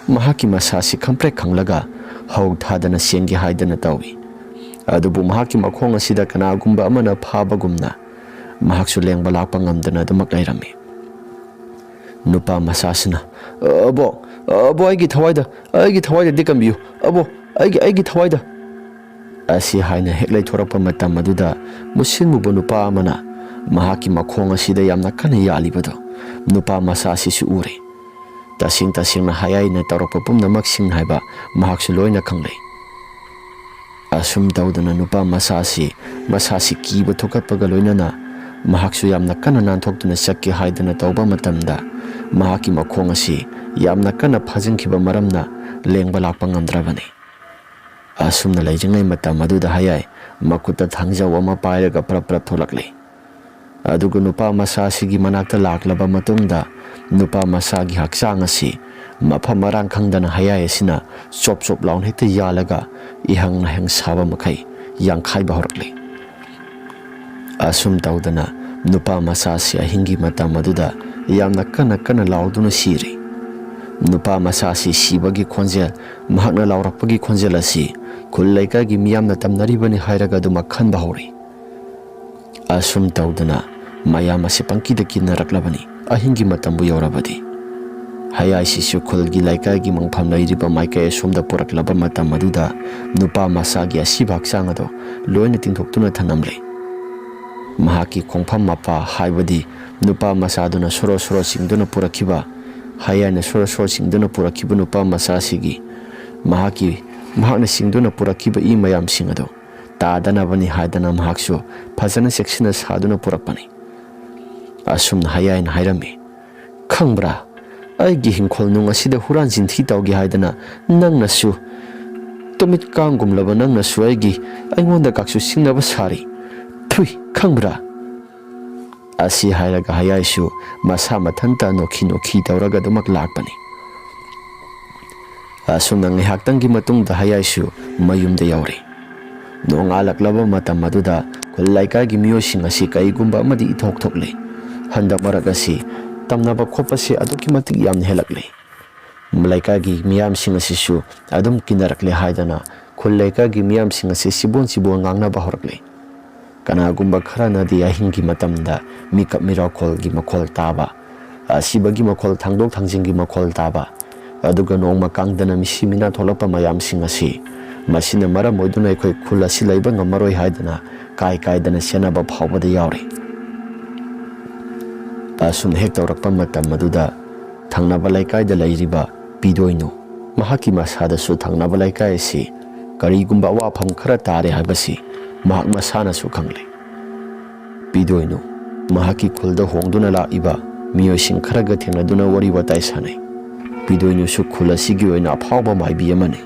ꯃꯍꯥꯛꯀꯤ ꯃꯁꯥꯁꯤ ꯈꯪꯄ꯭ꯔꯦꯛ ꯈꯪꯂꯒ ꯍꯧ ꯊꯥꯗꯅ ꯆꯦꯟꯒꯦ ꯍꯥꯏꯗꯅ ꯇꯧꯏ꯫ ꯑꯗꯨꯕꯨ ꯃꯍꯥꯛꯀꯤ ꯃꯈꯣꯡ ꯑꯁꯤꯗ ꯀꯅꯥꯒꯨꯝꯕ ꯑꯃꯅ ꯐꯥꯕꯒꯨꯝꯅ ꯃꯍꯥꯛꯁꯨ ꯂꯦꯡꯕ ꯂꯥꯛꯄ ꯉꯝꯗꯅ ꯑꯗꯨꯃꯛ ꯂꯩꯔꯝꯃꯤ꯫ ꯅꯨꯄꯥ ꯃꯆꯥꯁꯤꯅ, "ꯑꯕꯣ, ꯑꯕꯣ, ꯑꯩꯒꯤ ꯊꯋꯥꯏꯗ, ꯑꯩꯒꯤ ꯊꯋꯥꯏꯗꯗꯤ ꯀꯟꯕꯤꯌꯨ, ꯑꯕꯣ, ꯑꯩꯒꯤ, ꯑꯩꯒꯤ ꯊꯋꯥꯏꯗ!" ꯑꯁꯤ ꯍꯥꯏꯅ ꯍꯦꯛ ꯂꯩꯊꯣꯔꯛꯄ ꯃꯇꯝ ꯑꯗꯨꯗ ꯃꯨꯁꯤꯟ ꯃꯨꯕ ꯅꯨꯄꯥ ꯑꯃꯅ ꯃꯍꯥꯛꯀꯤ ꯃꯈꯣꯡ ꯑꯁꯤꯗ ꯌꯥꯝꯅ ꯀꯟꯅ ꯌꯥꯜꯂꯤꯕꯗꯨ ꯅꯨꯄꯥ ꯃꯆꯥ ꯑꯁꯤꯁꯨ ꯎꯔꯦ꯫ ꯇꯁꯦꯡ ꯇꯁꯦꯡꯅ ꯍꯌꯥꯏꯅ ꯇꯧꯔꯛꯄ ꯄꯨꯝꯅꯃꯛꯁꯤꯡ ꯍꯥꯏꯕ ꯃꯍꯥꯛꯁꯨ ꯂꯣꯏꯅ ꯈꯪꯂꯦ꯫ ꯑꯁꯨꯝ ꯇꯧꯗꯅ ꯅꯨꯄꯥ ꯃꯆꯥ ꯑꯁꯤ ꯃꯁꯥꯁꯤ ꯀꯤꯕ ꯊꯣꯛꯀꯠꯄꯒ ꯂꯣꯏꯅꯅ ꯃꯍꯥꯛꯁꯨ ꯌꯥꯝꯅ ꯀꯟꯅ ꯅꯥꯟꯊꯣꯛꯇꯨꯅ ꯆꯠꯀꯦ ꯍꯥꯏꯗꯅ ꯇꯧꯕ ꯃꯇꯝꯗ ꯃꯍꯥꯛꯀꯤ ꯃꯈꯣꯡ ꯑꯁꯤ ꯌꯥꯝꯅ ꯀꯟꯅ ꯐꯥꯖꯤꯟꯈꯤꯕ ꯃꯔꯝꯅ ꯂꯦꯡꯕ ꯂꯥꯛꯄ ꯉꯝꯗ꯭ꯔꯕꯅꯤ꯫ ꯑꯁꯨꯝꯅ ꯂꯩꯔꯤꯉꯩ ꯃꯇꯝ ꯑꯗꯨꯗ ꯍꯌꯥꯏ ꯃꯈꯨꯠꯇ ꯊꯥꯡꯖꯧ ꯑꯃ ꯄꯥꯏꯔꯒ ꯄ꯭ꯔꯞ ꯄ꯭ꯔꯞ ꯊꯣꯛꯂꯛꯂꯤ꯫ ꯑꯗꯨꯒ ꯅꯨꯄꯥ ꯃꯆꯥ ꯑꯁꯤꯒꯤ ꯃꯅꯥꯛꯇ ꯂꯥꯛꯂꯕ ꯃꯇꯨꯡꯗ ꯅꯨꯄꯥ ꯃꯆꯥꯒꯤ ꯍꯛꯆꯥꯡ ꯑꯁꯤ ꯃꯐꯝ ꯃꯔꯥꯡ ꯈꯪꯗꯅ ꯍꯌꯥꯏ ꯑꯁꯤꯅ ꯆꯣꯞ ꯆꯣꯞ ꯂꯥꯎꯅ ꯍꯦꯛꯇ ꯌꯥꯜꯂꯒ ꯏꯍꯪ ꯅꯍꯪ ꯁꯥꯕ ꯃꯈꯩ ꯌꯥꯡꯈꯥꯏꯕ ꯍꯧꯔꯛꯂꯤ꯫ ꯑꯁꯨꯝ ꯇꯧꯗꯅ ꯅꯨꯄꯥ ꯃꯆꯥ ꯑꯁꯤ ꯑꯍꯤꯡꯒꯤ ꯃꯇꯝ ꯑꯗꯨꯗ ꯌꯥꯝꯅ ꯀꯟꯅ ꯀꯟꯅ ꯂꯥꯎꯗꯨꯅ ꯁꯤꯔꯤ꯫ ꯅꯨꯄꯥ ꯃꯆꯥꯁꯤ ꯁꯤꯕꯒꯤ ꯈꯣꯟꯖꯦꯜ, ꯃꯍꯥꯛꯅ ꯂꯥꯎꯔꯛꯄꯒꯤ ꯈꯣꯟꯖꯦꯜ ꯑꯁꯤ ꯈꯨꯜ ꯂꯩꯀꯥꯏꯒꯤ ꯃꯤꯌꯥꯝꯅ ꯇꯝꯅꯔꯤꯕꯅꯤ ꯍꯥꯏꯔꯒ ꯑꯗꯨꯃꯛ ꯈꯟꯕ ꯍꯧꯔꯤ꯫ ꯑꯁꯨꯝ ꯇꯧꯗꯅ ꯃꯌꯥꯝ ꯑꯁꯤ ꯄꯪꯀꯤꯗ ꯀꯤꯅꯔꯛꯂꯕꯅꯤ꯫ ꯑꯍꯤꯡꯒꯤ ꯃꯇꯝꯕꯨ ꯌꯧꯔꯕꯗꯤ ꯍꯌꯥꯏꯁꯤꯁꯨ ꯈꯨꯜꯒꯤ ꯂꯩꯀꯥꯏꯒꯤ ꯃꯪꯐꯝ ꯂꯩꯔꯤꯕ ꯃꯥꯏꯀꯩ ꯑꯁꯣꯝꯗ ꯄꯨꯔꯛꯂꯕ ꯃꯇꯝ ꯑꯗꯨꯗ ꯅꯨꯄꯥ ꯃꯆꯥꯒꯤ ꯑꯁꯤꯕ ꯍꯛꯆꯥꯡ ꯑꯗꯨ ꯂꯣꯏꯅ ꯇꯤꯡꯊꯣꯛꯇꯨꯅ ꯊꯅꯝꯂꯦ꯫ ꯃꯍꯥꯛꯀꯤ ꯈꯣꯡꯐꯝ ꯃꯄꯥ, ꯍꯥꯏꯕꯗꯤ ꯅꯨꯄꯥ ꯃꯆꯥꯗꯨꯅ ꯁꯣꯔꯣ ꯁꯣꯔꯣ ꯆꯤꯡꯗꯨꯅ ꯄꯨꯔꯛꯈꯤꯕ, ꯍꯌꯥꯏꯅ ꯁꯣꯔꯣ ꯁꯣꯔꯣ ꯆꯤꯡꯗꯨꯅ ꯄꯨꯔꯛꯈꯤꯕ ꯅꯨꯄꯥ ꯃꯆꯥ ꯑꯁꯤꯒꯤ ꯃꯍꯥꯛꯀꯤ, ꯃꯍꯥꯛꯅ ꯆꯤꯡꯗꯨꯅ ꯄꯨꯔꯛꯈꯤꯕ ꯏ ꯃꯌꯥꯝꯁꯤꯡ ꯑꯗꯨ ꯇꯥꯗꯅꯕꯅꯤ ꯍꯥꯏꯗꯅ ꯃꯍꯥꯛꯁꯨ ꯐꯖꯅ ꯆꯦꯛꯁꯤꯟꯅ ꯁꯥꯗꯨꯅ ꯄꯨꯔꯛꯄꯅꯤ꯫ ꯑꯁꯨꯝꯅ ꯍꯌꯥꯏꯅ ꯍꯥꯏꯔꯝꯃꯤ, "ꯈꯪꯕ꯭ꯔꯥ, ꯑꯩꯒꯤ ꯍꯤꯡꯈꯣꯜ ꯅꯨꯡ ꯑꯁꯤꯗ ꯍꯨꯔꯥꯟ ꯆꯤꯟꯊꯤ ꯇꯧꯒꯦ ꯍꯥꯏꯗꯅ ꯅꯪꯅꯁꯨ, ꯇꯨꯃꯤꯠ ꯀꯥꯡꯒꯨꯝꯂꯕ ꯅꯪꯅꯁꯨ ꯑꯩꯒꯤ, ꯑꯩꯉꯣꯟꯗ ꯀꯥꯛꯁꯨ ꯁꯤꯡꯅꯕ ꯁꯥꯔꯤ꯫ ꯊꯨꯏ, ꯈꯪꯕ꯭ꯔꯥ?" ꯑꯁꯤ ꯍꯥꯏꯔꯒ ꯍꯌꯥꯏꯁꯨ ꯃꯁꯥ ꯃꯊꯟꯇ ꯅꯣꯛꯈꯤ ꯅꯣꯛꯈꯤ ꯇꯧꯔꯒ ꯑꯗꯨꯃꯛ ꯂꯥꯛꯄꯅꯤ꯫ ꯑꯁꯨꯝꯅ ꯉꯥꯏꯍꯥꯛꯇꯪꯒꯤ ꯃꯇꯨꯡꯗ ꯍꯌꯥꯏꯁꯨ ꯃꯌꯨꯝꯗ ꯌꯧꯔꯦ꯫ ꯅꯣꯡꯉꯥꯜꯂꯛꯂꯕ ꯃꯇꯝ ꯑꯗꯨꯗ ꯈꯨꯜ ꯂꯩꯀꯥꯏꯒꯤ ꯃꯤꯑꯣꯏꯁꯤꯡ ꯑꯁꯤ ꯀꯔꯤꯒꯨꯝꯕ ꯑꯃꯗꯤ ꯏꯊꯣꯛ ꯊꯣꯛꯂꯦ꯫ ꯍꯟꯗꯛ ꯃꯔꯛ ꯑꯁꯤ ꯇꯝꯅꯕ ꯈꯣꯠꯄꯁꯦ ꯑꯗꯨꯛꯀꯤ ꯃꯇꯤꯛ ꯌꯥꯝꯅ ꯍꯦꯜꯂꯛꯂꯦ꯫ ꯂꯩꯀꯥꯏꯒꯤ ꯃꯤꯌꯥꯝꯁꯤꯡ ꯑꯁꯤꯁꯨ ꯑꯗꯨꯝ ꯀꯤꯅꯔꯛꯂꯦ ꯍꯥꯏꯗꯅ ꯈꯨꯜ ꯂꯩꯀꯥꯏꯒꯤ ꯃꯤꯌꯥꯝꯁꯤꯡ ꯑꯁꯤ ꯁꯤꯕꯣꯟ ꯁꯤꯕꯣꯟ ꯉꯥꯡꯅꯕ ꯍꯧꯔꯛꯂꯦ꯫ ꯀꯅꯥꯒꯨꯝꯕ ꯈꯔꯅꯗꯤ ꯑꯍꯤꯡꯒꯤ ꯃꯇꯝꯗ ꯃꯤꯀꯞ ꯃꯤꯔꯥꯎꯈꯣꯜꯒꯤ ꯃꯈꯣꯜ ꯇꯥꯕ, ꯑꯁꯤꯕꯒꯤ ꯃꯈꯣꯜ, ꯊꯥꯡꯗꯣꯛ ꯊꯥꯡꯖꯤꯟꯒꯤ ꯃꯈꯣꯜ ꯇꯥꯕ, ꯑꯗꯨꯒ ꯅꯣꯡꯃ ꯀꯥꯡꯗꯅ ꯃꯤꯁꯤ ꯃꯤꯅꯥ ꯊꯣꯛꯂꯛꯄ ꯃꯌꯥꯝꯁꯤꯡ ꯑꯁꯤ, ꯃꯁꯤꯅ ꯃꯔꯝ ꯑꯣꯏꯗꯨꯅ ꯑꯩꯈꯣꯏ ꯈꯨꯜ ꯑꯁꯤ ꯂꯩꯕ ꯉꯝꯃꯔꯣꯏ ꯍꯥꯏꯗꯅ ꯀꯥꯏ ꯀꯥꯏꯗꯅ ꯆꯦꯟꯅꯕ ꯐꯥꯎꯕꯗ ꯌꯥꯎꯔꯤ꯫ ꯑꯁꯨꯝꯅ ꯍꯦꯛ ꯇꯧꯔꯛꯄ ꯃꯇꯝ ꯑꯗꯨꯗ ꯊꯪꯅꯕ ꯂꯩꯀꯥꯏꯗ ꯂꯩꯔꯤꯕ ꯄꯤꯗꯣꯏꯅꯨ, ꯃꯍꯥꯛꯀꯤ ꯃꯁꯥꯗꯁꯨ ꯊꯪꯅꯕ ꯂꯩꯀꯥꯏ ꯑꯁꯤ ꯀꯔꯤꯒꯨꯝꯕ ꯑꯋꯥꯐꯝ ꯈꯔ ꯇꯥꯔꯦ ꯍꯥꯏꯕꯁꯤ ꯃꯍꯥꯛ ꯃꯁꯥꯅꯁꯨ ꯈꯪꯂꯦ꯫ ꯄꯤꯗꯣꯏꯅꯨ ꯃꯍꯥꯛꯀꯤ ꯈꯨꯜꯗ ꯍꯣꯡꯗꯨꯅ ꯂꯥꯛꯏꯕ ꯃꯤꯑꯣꯏꯁꯤꯡ ꯈꯔꯒ ꯊꯦꯡꯅꯗꯨꯅ ꯋꯥꯔꯤ ꯋꯥꯇꯥꯏ ꯁꯥꯟꯅꯩ꯫ ꯄꯤꯗꯣꯏꯅꯨꯁꯨ ꯈꯨꯜ ꯑꯁꯤꯒꯤ ꯑꯣꯏꯅ ꯑꯐꯥꯎꯕ ꯃꯥꯏꯕꯤ ꯑꯃꯅꯤ꯫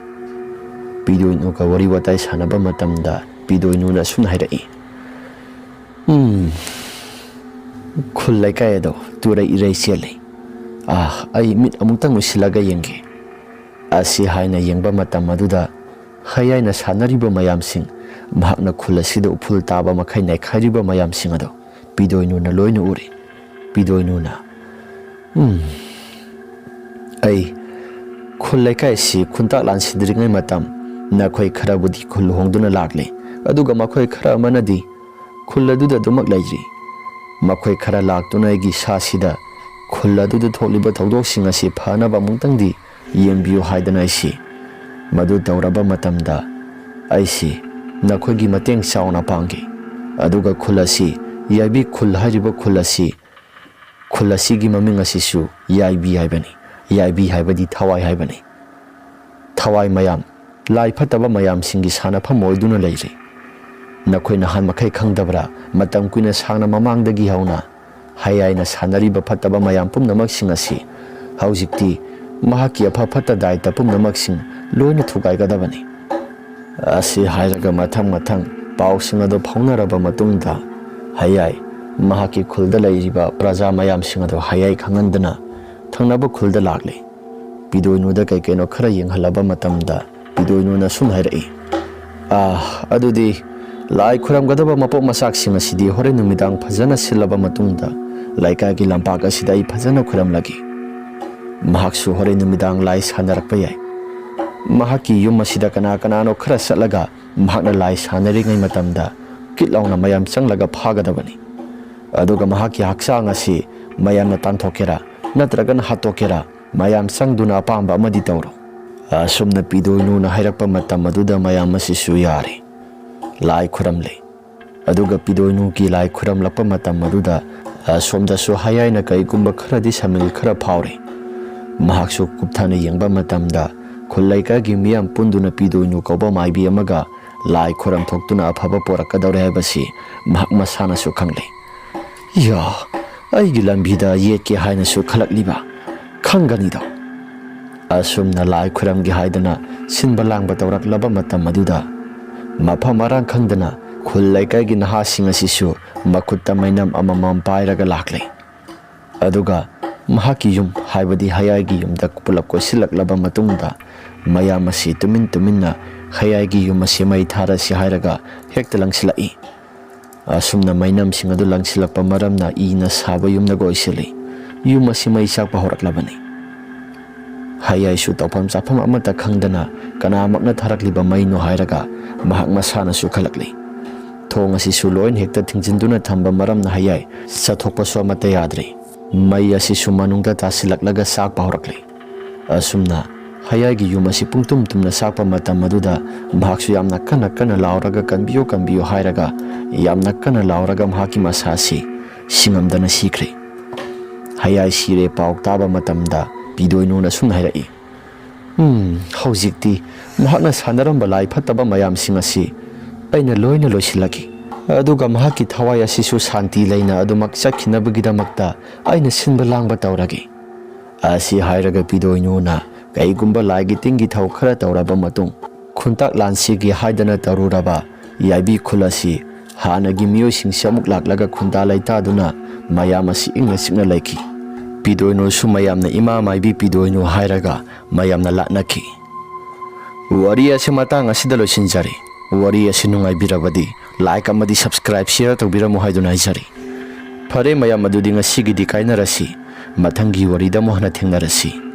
ꯄꯤꯗꯣꯏꯅꯨꯒ ꯋꯥꯔꯤ ꯋꯥꯇꯥꯏ ꯁꯥꯟꯅꯕ ꯃꯇꯝꯗ ꯄꯤꯗꯣꯏꯅꯨꯅ ꯑꯁꯨꯝꯅ ꯍꯥꯏꯔꯛꯏ, "ꯎꯝ, ꯈꯨꯜ ꯂꯩꯀꯥꯏ ꯑꯗꯣ ꯇꯨꯔꯩ ꯏꯔꯩ ꯆꯦꯜꯂꯤ꯫ ꯑꯥ, ꯑꯩ ꯃꯤꯠ ꯑꯃꯨꯛꯇꯪ ꯎꯏꯁꯤꯜꯂꯒ ꯌꯦꯡꯒꯦ"꯫ ꯑꯁꯤ ꯍꯥꯏꯅ ꯌꯦꯡꯕ ꯃꯇꯝ ꯑꯗꯨꯗ ꯍꯌꯥꯏꯅ ꯁꯥꯟꯅꯔꯤꯕ ꯃꯌꯥꯝꯁꯤꯡ, ꯃꯍꯥꯛꯅ ꯈꯨꯜ ꯑꯁꯤꯗ ꯎꯐꯨꯜ ꯇꯥꯕ ꯃꯈꯩ ꯅꯩꯈꯥꯏꯔꯤꯕ ꯃꯌꯥꯝꯁꯤꯡ ꯑꯗꯣ ꯄꯤꯗꯣꯏꯅꯨꯅ ꯂꯣꯏꯅ ꯎꯔꯤ꯫ ꯄꯤꯗꯣꯏꯅꯨꯅ, "ꯎꯝ, ꯑꯩ ꯈꯨꯜ ꯂꯩꯀꯥꯏꯁꯤ ꯈꯨꯟꯇꯥꯛ ꯂꯥꯟꯁꯤꯟꯗ꯭ꯔꯤꯉꯩ ꯃꯇꯝ ꯅꯈꯣꯏ ꯈꯔꯕꯨꯗꯤ ꯈꯨꯜ ꯍꯣꯡꯗꯨꯅ ꯂꯥꯛꯂꯤ, ꯑꯗꯨꯒ ꯃꯈꯣꯏ ꯈꯔ ꯑꯃꯅꯗꯤ ꯈꯨꯜ ꯑꯗꯨꯗ ꯑꯗꯨꯃꯛ ꯂꯩꯔꯤ꯫ ꯃꯈꯣꯏ ꯈꯔ ꯂꯥꯛꯇꯨꯅ ꯑꯩꯒꯤ ꯏꯁꯥꯁꯤꯗ ꯈꯨꯜ ꯑꯗꯨꯗ ꯊꯣꯛꯂꯤꯕ ꯊꯧꯗꯣꯛꯁꯤꯡ ꯑꯁꯤ ꯐꯅꯕ ꯑꯃꯨꯛꯇꯪꯗꯤ ꯌꯦꯡꯕꯤꯌꯨ ꯍꯥꯏꯗꯅ ꯑꯩꯁꯤ ꯃꯗꯨ ꯇꯧꯔꯕ ꯃꯇꯝꯗ ꯑꯩꯁꯤ ꯅꯈꯣꯏꯒꯤ ꯃꯇꯦꯡ ꯆꯥꯎꯅ ꯄꯥꯡꯈꯤ꯫ ꯑꯗꯨꯒ ꯈꯨꯜ ꯑꯁꯤ, ꯌꯥꯏꯕꯤ ꯈꯨꯜ ꯍꯥꯏꯔꯤꯕ ꯈꯨꯜ ꯑꯁꯤ, ꯈꯨꯜ ꯑꯁꯤꯒꯤ ꯃꯃꯤꯡ ꯑꯁꯤꯁꯨ ꯌꯥꯏꯕꯤ ꯍꯥꯏꯕꯅꯤ꯫ ꯌꯥꯏꯕꯤ ꯍꯥꯏꯕꯗꯤ ꯊꯋꯥꯏ ꯍꯥꯏꯕꯅꯤ꯫ ꯊꯋꯥꯏ ꯃꯌꯥꯝ, ꯂꯥꯏ ꯐꯠꯇꯕ ꯃꯌꯥꯝꯁꯤꯡꯒꯤ ꯁꯥꯟꯅꯐꯝ ꯑꯣꯏꯗꯨꯅ ꯂꯩꯔꯤ꯫ ꯅꯈꯣꯏ ꯅꯍꯥꯟ ꯃꯈꯩ ꯈꯪꯗꯕ꯭ꯔꯥ? ꯃꯇꯝ ꯀꯨꯏꯅ ꯁꯥꯡꯅ ꯃꯃꯥꯡꯗꯒꯤ ꯍꯧꯅ ꯍꯌꯥꯏꯅ ꯁꯥꯟꯅꯔꯤꯕ ꯐꯠꯇꯕ ꯃꯌꯥꯝ ꯄꯨꯝꯅꯃꯛꯁꯤꯡ ꯑꯁꯤ ꯍꯧꯖꯤꯛꯇꯤ ꯃꯍꯥꯛꯀꯤ ꯑꯐ ꯐꯠꯇ ꯗꯥꯏꯇ ꯄꯨꯝꯅꯃꯛꯁꯤꯡ ꯂꯣꯏꯅ ꯊꯨꯒꯥꯏꯒꯗꯕꯅꯤ꯫ ꯑꯁꯤ ꯍꯥꯏꯔꯒ ꯃꯊꯪ ꯃꯊꯪ ꯄꯥꯎꯁꯤꯡ ꯑꯗꯨ ꯐꯥꯎꯅꯔꯕ ꯃꯇꯨꯡꯗ ꯍꯌꯥꯏ ꯃꯍꯥꯛꯀꯤ ꯈꯨꯜꯗ ꯂꯩꯔꯤꯕ ꯄ꯭ꯔꯖꯥ ꯃꯌꯥꯝꯁꯤꯡ ꯑꯗꯨ ꯍꯌꯥꯏ ꯈꯪꯍꯟꯗꯅ ꯊꯪꯅꯕ ꯈꯨꯜꯗ ꯂꯥꯛꯂꯤ꯫ ꯄꯤꯗꯣꯏꯅꯨꯗ ꯀꯩ ꯀꯩꯅꯣ ꯈꯔ ꯌꯦꯡꯍꯜꯂꯕ ꯃꯇꯝꯗ ꯄꯤꯗꯣꯏꯅꯨꯅ ꯁꯨꯝ ꯍꯥꯏꯔꯛꯏ, "ꯑꯥ, ꯑꯗꯨꯗꯤ ꯂꯥꯏ ꯈꯨꯔꯝꯒꯗꯕ ꯃꯄꯣꯛ ꯃꯆꯥꯛꯁꯤꯡ ꯑꯁꯤꯗꯤ ꯍꯣꯔꯦꯟ ꯅꯨꯃꯤꯗꯥꯡ ꯐꯖꯅ ꯁꯤꯜꯂꯕ ꯃꯇꯨꯡꯗ ꯂꯩꯀꯥꯏꯒꯤ ꯂꯝꯄꯥꯛ ꯑꯁꯤꯗ ꯑꯩ ꯐꯖꯅ ꯈꯨꯔꯝꯂꯒꯦ꯫ ꯃꯍꯥꯛꯁꯨ ꯍꯣꯔꯦꯟ ꯅꯨꯃꯤꯗꯥꯡ ꯂꯥꯏ ꯁꯥꯟꯅꯔꯛꯄ ꯌꯥꯏ꯫ ꯃꯍꯥꯛꯀꯤ ꯌꯨꯝ ꯑꯁꯤꯗ ꯀꯅꯥ ꯀꯅꯥꯅꯣ ꯈꯔ ꯆꯠꯂꯒ ꯃꯍꯥꯛꯅ ꯂꯥꯏ ꯁꯥꯟꯅꯔꯤꯉꯩ ꯃꯇꯝꯗ ꯀꯤꯠ ꯂꯥꯎꯅ ꯃꯌꯥꯝ ꯆꯪꯂꯒ ꯐꯥꯒꯗꯕꯅꯤ꯫ ꯑꯗꯨꯒ ꯃꯍꯥꯛꯀꯤ ꯍꯛꯆꯥꯡ ꯑꯁꯤ ꯃꯌꯥꯝꯅ ꯇꯥꯟꯊꯣꯛꯀꯦꯔꯥ ꯅꯠꯇ꯭ꯔꯒꯅ ꯍꯥꯠꯇꯣꯛꯀꯦꯔꯥ, ꯃꯌꯥꯝ ꯆꯪꯗꯨꯅ ꯑꯄꯥꯝꯕ ꯑꯃꯗꯤ ꯇꯧꯔꯣ꯫" ꯑꯁꯨꯝꯅ ꯄꯤꯗꯣꯏꯅꯨꯅ ꯍꯥꯏꯔꯛꯄ ꯃꯇꯝ ꯑꯗꯨꯗ ꯃꯌꯥꯝ ꯑꯁꯤꯁꯨ ꯌꯥꯔꯦ꯫ ꯂꯥꯏ ꯈꯨꯔꯝꯂꯦ꯫ ꯑꯗꯨꯒ ꯄꯤꯗꯣꯏꯅꯨꯒꯤ ꯂꯥꯏ ꯈꯨꯔꯝꯂꯛꯄ ꯃꯇꯝ ꯑꯗꯨꯗ ꯑꯁꯣꯝꯗꯁꯨ ꯍꯌꯥꯏꯅ ꯀꯩꯒꯨꯝꯕ ꯈꯔꯗꯤ ꯁꯃꯤꯜ ꯈꯔ ꯐꯥꯎꯔꯦ꯫ ꯃꯍꯥꯛꯁꯨ ꯀꯨꯞꯊꯅ ꯌꯦꯡꯕ ꯃꯇꯝꯗ ꯈꯨꯜ ꯂꯩꯀꯥꯏꯒꯤ ꯃꯤꯌꯥꯝ ꯄꯨꯟꯗꯨꯅ ꯄꯤꯗꯣꯏꯅꯨ ꯀꯧꯕ ꯃꯥꯏꯕꯤ ꯑꯃꯒ ꯂꯥꯏ ꯈꯨꯔꯝ ꯊꯣꯛꯇꯨꯅ ꯑꯐꯕ ꯄꯣꯔꯛꯀꯗꯧꯔꯦ ꯍꯥꯏꯕꯁꯤ ꯃꯍꯥꯛ ꯃꯁꯥꯅꯁꯨ ꯈꯪꯂꯦ꯫ "ꯌꯥ, ꯑꯩꯒꯤ ꯂꯝꯕꯤꯗ ꯌꯦꯠꯀꯦ ꯍꯥꯏꯅꯁꯨ ꯈꯜꯂꯛꯂꯤꯕ ꯈꯪꯒꯅꯤꯗꯣ꯫" ꯑꯁꯨꯝꯅ ꯂꯥꯏ ꯈꯨꯔꯝꯒꯦ ꯍꯥꯏꯗꯅ ꯁꯤꯟꯕ ꯂꯥꯡꯕ ꯇꯧꯔꯛꯂꯕ ꯃꯇꯝ ꯑꯗꯨꯗ ꯃꯐꯝ ꯃꯔꯥꯡ ꯈꯪꯗꯅ ꯈꯨꯜ ꯂꯩꯀꯥꯏꯒꯤ ꯅꯍꯥꯁꯤꯡ ꯑꯁꯤꯁꯨ ꯃꯈꯨꯠꯇ ꯃꯩꯅꯝ ꯑꯃꯃꯝ ꯄꯥꯏꯔꯒ ꯂꯥꯛꯂꯦ꯫ ꯑꯗꯨꯒ ꯃꯍꯥꯛꯀꯤ ꯌꯨꯝ, ꯍꯥꯏꯕꯗꯤ ꯍꯌꯥꯏꯒꯤ ꯌꯨꯝꯗ ꯄꯨꯂꯞ ꯀꯣꯏꯁꯤꯜꯂꯛꯂꯕ ꯃꯇꯨꯡꯗ ꯃꯌꯥꯝ ꯑꯁꯤ ꯇꯨꯃꯤꯟ ꯇꯨꯃꯤꯟꯅ ꯍꯌꯥꯏꯒꯤ ꯌꯨꯝ ꯑꯁꯤ ꯃꯩ ꯊꯥꯔꯁꯤ ꯍꯥꯏꯔꯒ ꯍꯦꯛꯇ ꯂꯪꯁꯤꯜꯂꯛꯏ꯫ ꯑꯁꯨꯝꯅ ꯃꯩꯅꯝꯁꯤꯡ ꯑꯗꯨ ꯂꯪꯁꯤꯜꯂꯛꯄ ꯃꯔꯝꯅ ꯏꯅ ꯁꯥꯕ ꯌꯨꯝꯅꯒ ꯑꯣꯏꯁꯤꯜꯂꯤ꯫ ꯌꯨꯝ ꯑꯁꯤ ꯃꯩ ꯆꯥꯛꯄ ꯍꯧꯔꯛꯂꯕꯅꯤ꯫ ꯍꯌꯥꯏꯁꯨ ꯇꯧꯐꯝ ꯆꯥꯐꯝ ꯑꯃꯠꯇ ꯈꯪꯗꯅ ꯀꯅꯥꯃꯛꯅ ꯊꯥꯔꯛꯂꯤꯕ ꯃꯩꯅꯣ ꯍꯥꯏꯔꯒ ꯃꯍꯥꯛ ꯃꯁꯥꯅꯁꯨ ꯈꯜꯂꯛꯂꯤ꯫ ꯊꯣꯡ ꯑꯁꯤꯁꯨ ꯂꯣꯏꯅ ꯍꯦꯛꯇ ꯊꯤꯡꯖꯤꯟꯗꯨꯅ ꯊꯝꯕ ꯃꯔꯝꯅ ꯍꯌꯥꯏ ꯆꯠꯊꯣꯛꯄꯁꯨ ꯑꯃꯠꯇ ꯌꯥꯗ꯭ꯔꯦ꯫ ꯃꯩ ꯑꯁꯤꯁꯨ ꯃꯅꯨꯡꯗ ꯇꯥꯁꯤꯜꯂꯛꯂꯒ ꯆꯥꯛꯄ ꯍꯧꯔꯛꯂꯤ꯫ ꯑꯁꯨꯝꯅ ꯍꯌꯥꯏꯒꯤ ꯌꯨꯝ ꯑꯁꯤ ꯄꯨꯡꯇꯨꯝ ꯇꯨꯝꯅ ꯆꯥꯛꯄ ꯃꯇꯝ ꯑꯗꯨꯗ ꯃꯍꯥꯛꯁꯨ ꯌꯥꯝꯅ ꯀꯟꯅ ꯀꯟꯅ ꯂꯥꯎꯔꯒ "ꯀꯟꯕꯤꯌꯨ, ꯀꯟꯕꯤꯌꯨ" ꯍꯥꯏꯔꯒ ꯌꯥꯝꯅ ꯀꯟꯅ ꯂꯥꯎꯔꯒ ꯃꯍꯥꯛꯀꯤ ꯃꯁꯥ ꯑꯁꯤ ꯁꯤꯡꯉꯝꯗꯅ ꯁꯤꯈ꯭ꯔꯦ꯫ ꯍꯌꯥꯏ ꯁꯤꯔꯦ ꯄꯥꯎ ꯇꯥꯕ ꯃꯇꯝꯗ ꯄꯤꯗꯣꯏꯅꯨꯅ ꯁꯨꯝꯅ ꯍꯥꯏꯔꯛꯏ, "ꯎꯝ, ꯍꯧꯖꯤꯛꯇꯤ ꯃꯍꯥꯛꯅ ꯁꯥꯟꯅꯔꯝꯕ ꯂꯥꯏ ꯐꯠꯇꯕ ꯃꯌꯥꯝꯁꯤꯡ ꯑꯁꯤ ꯑꯩꯅ ꯂꯣꯏꯅ ꯂꯣꯏꯁꯤꯜꯂꯛꯈꯤ꯫ ꯑꯗꯨꯒ ꯃꯍꯥꯛꯀꯤ ꯊꯋꯥꯏ ꯑꯁꯤꯁꯨ ꯁꯥꯟꯇꯤ ꯂꯩꯅ ꯑꯗꯨꯃꯛ ꯆꯠꯈꯤꯅꯕꯒꯤꯗꯃꯛꯇ ꯑꯩꯅ ꯁꯤꯟꯕ ꯂꯥꯡꯕ ꯇꯧꯔꯒꯦ"꯫ ꯑꯁꯤ ꯍꯥꯏꯔꯒ ꯄꯤꯗꯣꯏꯅꯨꯅ ꯀꯩꯒꯨꯝꯕ ꯂꯥꯏꯒꯤ ꯇꯤꯟꯒꯤ ꯊꯧ ꯈꯔ ꯇꯧꯔꯕ ꯃꯇꯨꯡ, ꯈꯨꯟꯇꯥꯛ ꯂꯥꯟꯁꯤꯒꯦ ꯍꯥꯏꯗꯅ ꯇꯧꯔꯨꯔꯕ ꯌꯥꯏꯕꯤ ꯈꯨꯜ ꯑꯁꯤ ꯍꯥꯟꯅꯒꯤ ꯃꯤꯑꯣꯏꯁꯤꯡꯁꯤ ꯑꯃꯨꯛ ꯂꯥꯛꯂꯒ ꯈꯨꯟꯗꯥ ꯂꯩꯇꯥꯗꯨꯅ ꯃꯌꯥꯝ ꯑꯁꯤ ꯏꯪꯅ ꯆꯤꯛꯅ ꯂꯩꯈꯤ꯫ ꯄꯤꯗꯣꯏꯅꯨꯁꯨ ꯃꯌꯥꯝꯅ "ꯏꯃꯥ ꯃꯥꯏꯕꯤ ꯄꯤꯗꯣꯏꯅꯨ" ꯍꯥꯏꯔꯒ ꯃꯌꯥꯝꯅ ꯂꯥꯠꯅꯈꯤ꯫ ꯋꯥꯔꯤ ꯑꯁꯤ ꯃꯇꯥꯡ ꯑꯁꯤꯗ ꯂꯣꯏꯁꯤꯟꯖꯔꯦ꯫ ꯋꯥꯔꯤ ꯑꯁꯤ ꯅꯨꯡꯉꯥꯏꯕꯤꯔꯕꯗꯤ like ꯑꯃꯗꯤ subscribe, share ꯇꯧꯕꯤꯔꯝꯃꯨ ꯍꯥꯏꯗꯨꯅ ꯍꯥꯏꯖꯔꯤ꯫ ꯐꯔꯦ ꯃꯌꯥꯝ, ꯑꯗꯨꯗꯤ ꯉꯁꯤꯒꯤꯗꯤ ꯀꯥꯏꯅꯔꯁꯤ꯫ ꯃꯊꯪꯒꯤ ꯋꯥꯔꯤꯗ ꯑꯃꯨꯛ ꯍꯟꯅ ꯊꯦꯡꯅꯔꯁꯤ꯫